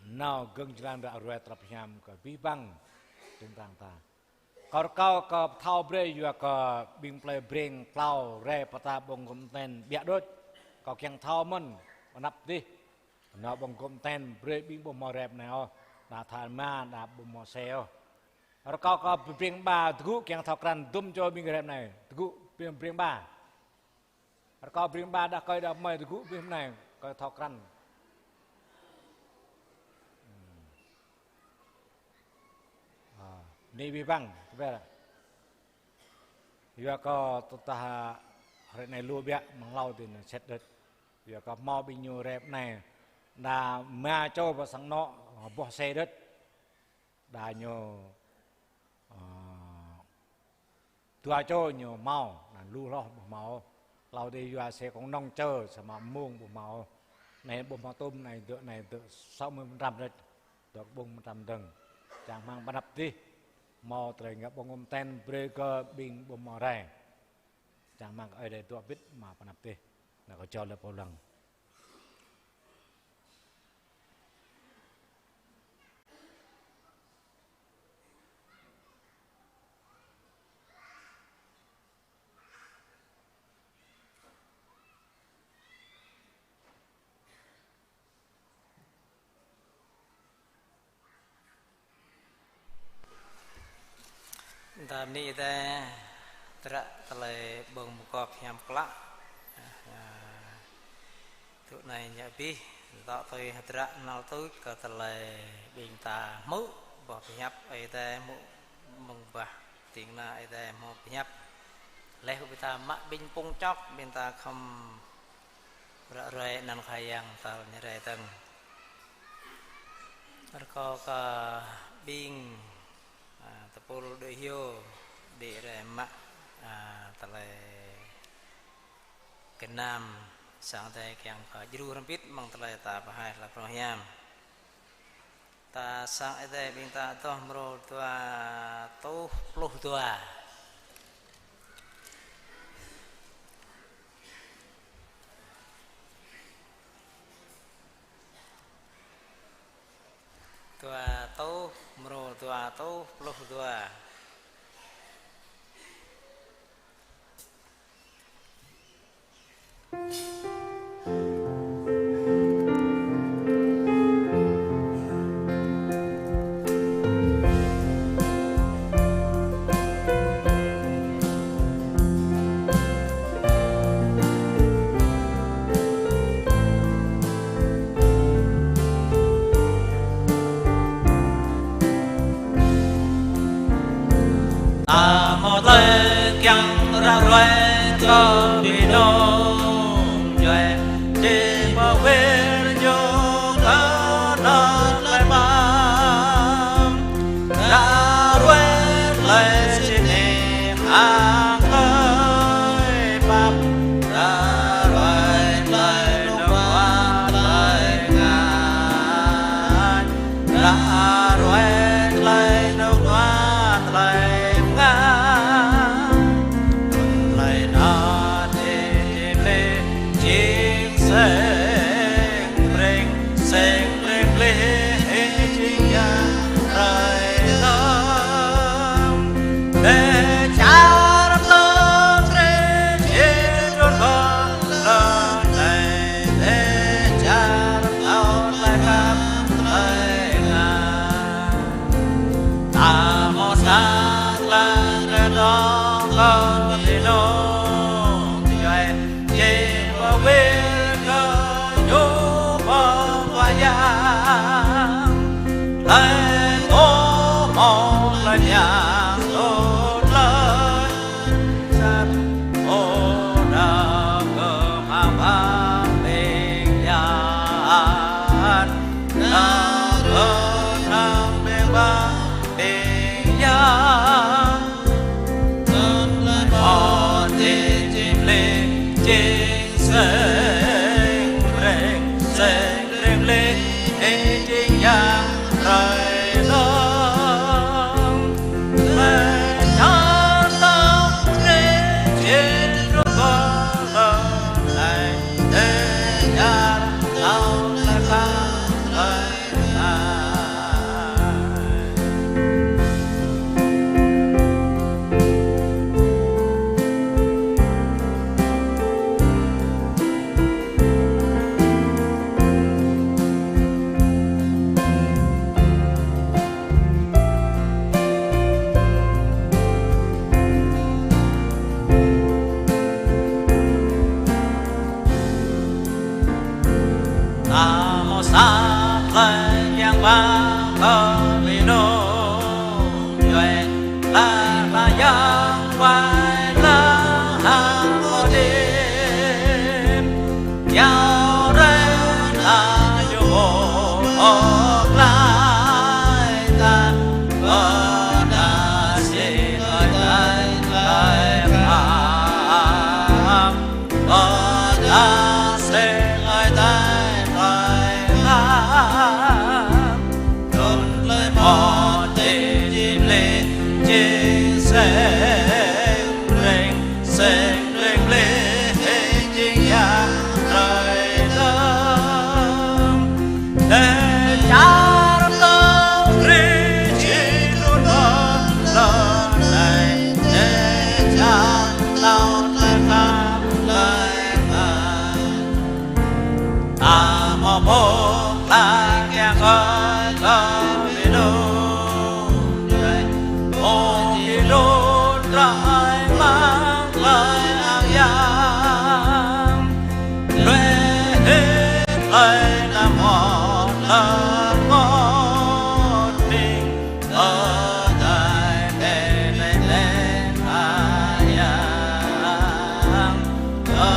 nao gơ̆ng jơlan ră ruai tơlơi pơhiam kơ abih bang tơ̆ng tang ta. Kâo rơkâo kơ pơthâo brơi yua kơ ƀing plei Breng klâo rai pơ ta ƀơ̆ng gŏp ten ƀiă đôč. Kâo kiăng thâo mơ̆n, pơ anăp adih nao ƀơ̆ng gŏp ten brơi ƀing ƀu hmâo rep anai ôh, đa tha rơma, đa ƀu hmâo xe ôh. Rơkâo kơ Breng Ba tơgŭ kiăng thâo krăn dŭm čô ƀing rep anai, tơgŭ Breng Ba. Rơkâo Breng Ba đah kơi đah mơi tơgŭ abih anai, kơ thâo krăn. Hmm. Ơ, anai abih bang, tơbiă. Yua kơ tơdah hrơi anai lu biă, mơ̆ng hlâo dih anŭn sĭt đôč. Yua kơ hmâo ƀing ñu rep anai, đa rơma čô pơ sang anŏ, boh xe đôč. Đa ñu, ơ, dua čô ñu hmâo, anŭn lu hloh ƀu hmâo. Hlâo dih yua xe công nông chở, samơ̆ mông ƀu hmâo. Anai ƀu hmâo tŭm, anai dŏ, anai dŏ sáu mươi phần trăm đôč. Dŏ ƀơ̆ng phần trăm dơ̆ng. Čang rơmang pơ anăp adih hmâo tơlơi ngă ƀơ̆ng gŏp ten brơi kơ ƀing ƀu hmâo rai. Čang rơmang kơ Ơi Adai dŏ hơbĭt mă pơ anăp adih. Anai kâo jao laih pô lăng. Dah anai Ơi Adai, tơdră tơlơi ƀơ̆ng mơgop hiam klă. Tŭ anai ñu abih, dŏ tui hơdră năl tuč kơ tơlơi ƀing ta hmư̆, boh pơhiăp Ơi Adai hmư̆ mơ̆ng bah ding kơna Ơi Adai hmâo pơhiăp. Laih ƀing ta mă ƀing pŭng čŏk, ƀing ta khŏm ră ruai anăn Khua Yang tal ñu rai dơ̆ng. Rơkâo kơ ƀing, a, tơpul đuaĭ hyu, đĭ rai mă, a, tơlơi gơnam sang Ơi Adai kiăng kơ djru hrŏm hơbĭt mơ̆ng tơlơi ta pơhaih tơlơi pơhiăp. Ta sang Ơi Adai ƀing ta adoh mrô dua rơtuh pluh dua. Dua rơtuh, mrô dua rơtuh pluh dua. Ta hmâo tơlơi kiăng ră ruai kơ ƀing djuai, či pơwir ñu kơ anŭn tơlơi pap. Ră ruai tơlơi sĭt nik hăng tơlơi pap, ră ruai tơlơi rơnŭk ruă tơlơi bơngač. Ră ruai tơlơi rơnŭk ruă tơlơi bơngač. Tơlơi anŭn či čim lĕ jing seng breng, seng breng lĕ jing yang rai lơ̆m. Lĕ čar tơlơi breng či trŭn bơ̆ lơ̆m anai. Lĕ čar tơlơi khăp tơlơi ngă. Ta hmâo sa tơlơi rơnŭk kơ ƀing djuai, či pơwir kơ ñu pơ Khua Yang. Tơlơi pô hmâo tơlơi mơyang tŭ tơlơi sat, ơ, đa kơ hăng ƀing yang, đa kơ hăng ƀing ƀing yang. Tơlơi anŭn či čim lĕ jing seng breng, seng breng lĕ jing yang rai lơ̆m. Lĕ čar tơlơi breng či trŭn bơ̆ lơ̆m anai. Lĕ čar tơlơi khăp tơlơi ngă. Ta hmâo sa tơlơi kiăng pơpŭ kơ ƀing djuai, tơlơi Khua Yang wai lăng hăng hơdip. Yua rai ta yua ƀô̆ pơklaih ta, pơdah sĭt ơi tơlơi khăp. Pơdah sĭt ơi tơlơi khăp. Anŭn tơlơi mơ̆n či čim lĕ jing seng breng, seng breng lĕ jing yang rai lơ̆m. Lĕ čar tơlơi breng či trŭn bơ̆ lơ̆m anai. Lĕ čar tơlơi khăp tơlơi ngă. Ta hmâo pô tơlơi kiăng kơ kơ ƀing djuai, pô či trŭn rai mơ̆ng tơlơi Khua Yang. Lĕ hĭ tơlơi anăm hmâo tơlơi rơngot ƀing. Ơ, rai ƀĕ lĕ lĕ Khua Yang. Ơ,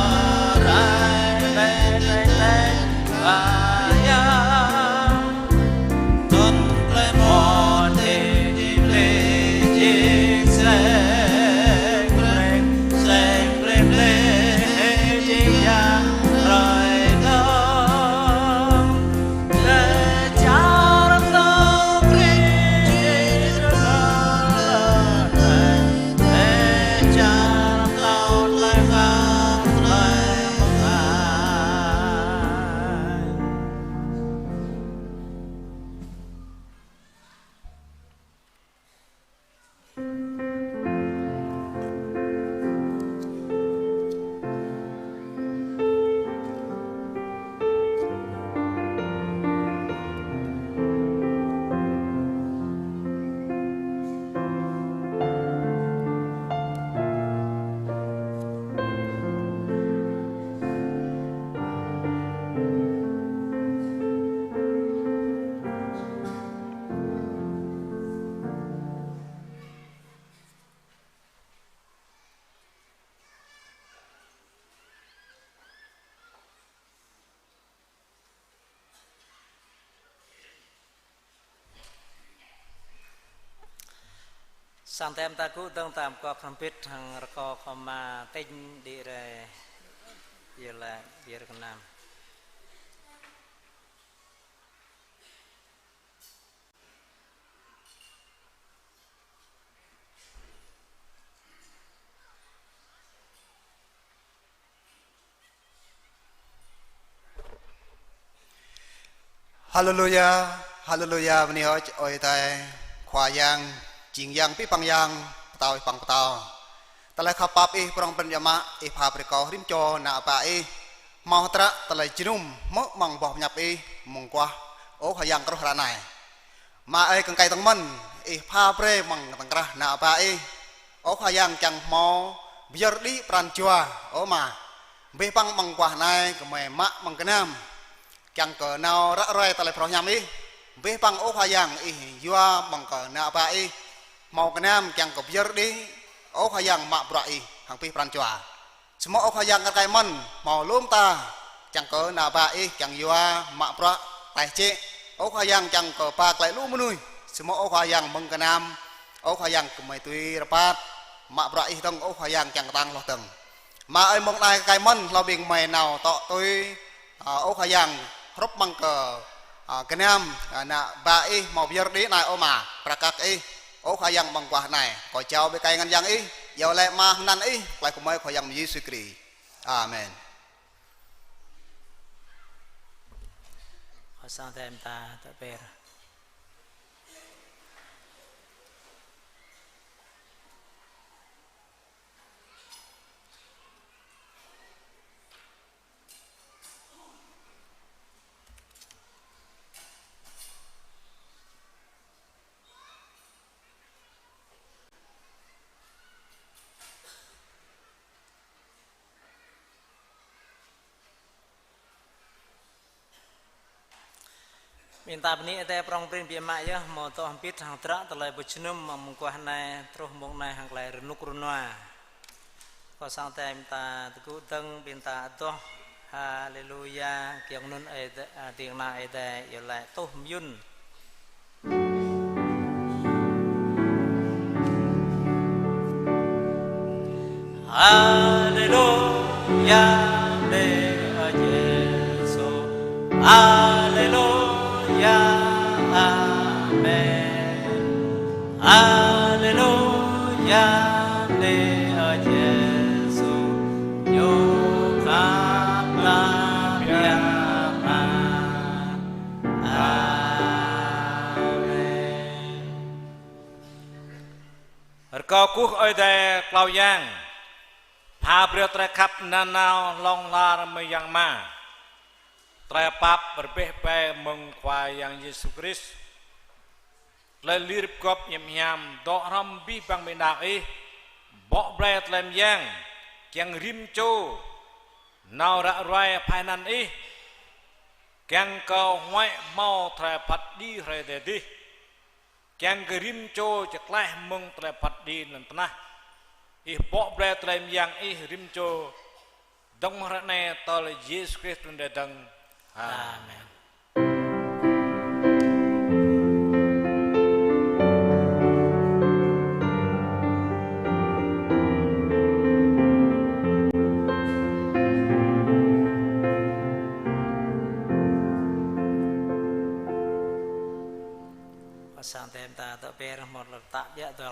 rai ƀĕ lĕ lĕ Khua Yang. Anŭn tơlơi mơ̆ Sang tơm ta gŭ dơ̆ng ta pơkŏk hrŏm hơbĭt hăng rơkâo kơ Ama Tinh đĭ rai, yơh lĕ, yơh rơkơnam. Haleluya, haleluya, bơni hơơč Ơi Adai, Khua Yang, jing Yang abih bang yang, pơtao abih bang pơtao. Tơlơi khăp pap Ih prŏng prin biă mă, Ih pha brơi kơ rĭm čô ană bă Ih hmâo hơdră tơlơi jơnum hmư̆ amăng boh pơhiăp Ih mơguah, ơ Khua Yang, truh ră anai. Ama ơi, kơnơ̆ng kơ tơ̆ng mơ̆n Ih pha brơi amăng tơ̆ng krah ană bă Ih, ơ Khua Yang, kiăng hmâo pơyơr đĭ pran jua, ơ Ama. Abih bang amăng guah anai gơmơi mă amăng gơnam, kiăng kơ nao ră ruai tơlơi phrâo hiam Ih. Abih bang, ơ Khua Yang, Ih yua amăng kơ ană bă Ih hmâo gơnam kiăng kơ pơyơr đĭ, ơ Khua Yang, mă bruă Ih hăng abih pran jua. Samơ̆ ơ Khua Yang, kơnơ̆ng kơ mơ̆n hmâo lŏm ta, kiăng kơ ană bă Ih kiăng yua mă bruă taih jĕ, ơ Khua Yang, kiăng kơ ba glaĭ lu mơnuih. Samơ̆ ơ Khua Yang, mơ̆ng gơnam, ơ Khua Yang, gơmơi tui rơbat mă bruă Ih dơ̆ng, ơ Khua Yang, kiăng kơtang hloh dơ̆ng. Ama ơi, mơ̆ng anai kơ mơ̆n hlâo ƀing gơmơi nao tŏ tui, a, ơ Khua Yang, hrup amăng kơ, a, gơnam, a, ană bă Ih hmâo pơyơr đĭ anai, ơ Ama, prăk kăk Ih, ơ Khua Yang, amăng guah anai. Kâo jao ƀơi kơyâo ngăn Yang Ih, iâu laĭ mơ̆ng anăn Ih, tơlơi kơmơi Khua Yang Yêsu Krist. Amen. Kâo sang tơm ta tơpĕr. Ƀing ta bơni Ơi Adai prŏng prin biă mă yơh, hmâo dŏ hơbĭt hăng hơdră tơlơi pơjơnum amăng mơguah anai, truh mông anai hăng tơlơi rơnŭk rơnua. Kâo sang tơm ta tơgŭ dơ̆ng, ƀing ta adoh Haleluya, kiăng anŭn Ơi Adai, a, ding kơna Ơi Adai, iâu laĭ tuh mơyŭn. Haleluya, lĕ Ơi Yêsu. Haleluya, amen. Haleluya, lĕ Ơi Yêsu. Ñu khăp ta biă mă. Amen. Rơkâo kơkuh Ơi Adai Klâo Yang, pha brơi tơlơi khăp nanao hlŏng lar mơyang Ama, tơlơi pap rơbeh bai mơ̆ng Khua Yang Yêsu Krist, tơlơi lir pơgop hiam hiam dŏ hrŏm abih bang ƀing đaŏ Ih, bŏ brơi tơlơi mơyang, kiăng rĭm čô nao ră ruai phai anăn Ih, kiăng kơ huăi hmâo tơlơi phat kđi hrơi adai adih. Kiăng kơ rĭm čô či klaih mơ̆ng tơlơi phat kđi lŏn tơnah. Ih bŏ brơi tơlơi mơyang Ih rĭm čô. Dơ̆ng mơ̆ng hrơi anai tơl Yêsu Krist trŭn rai dơ̆ng. Amen. Amen. Kâo sang tơm ta tŏ pơr mơ̆t lơ̆m ta biă dua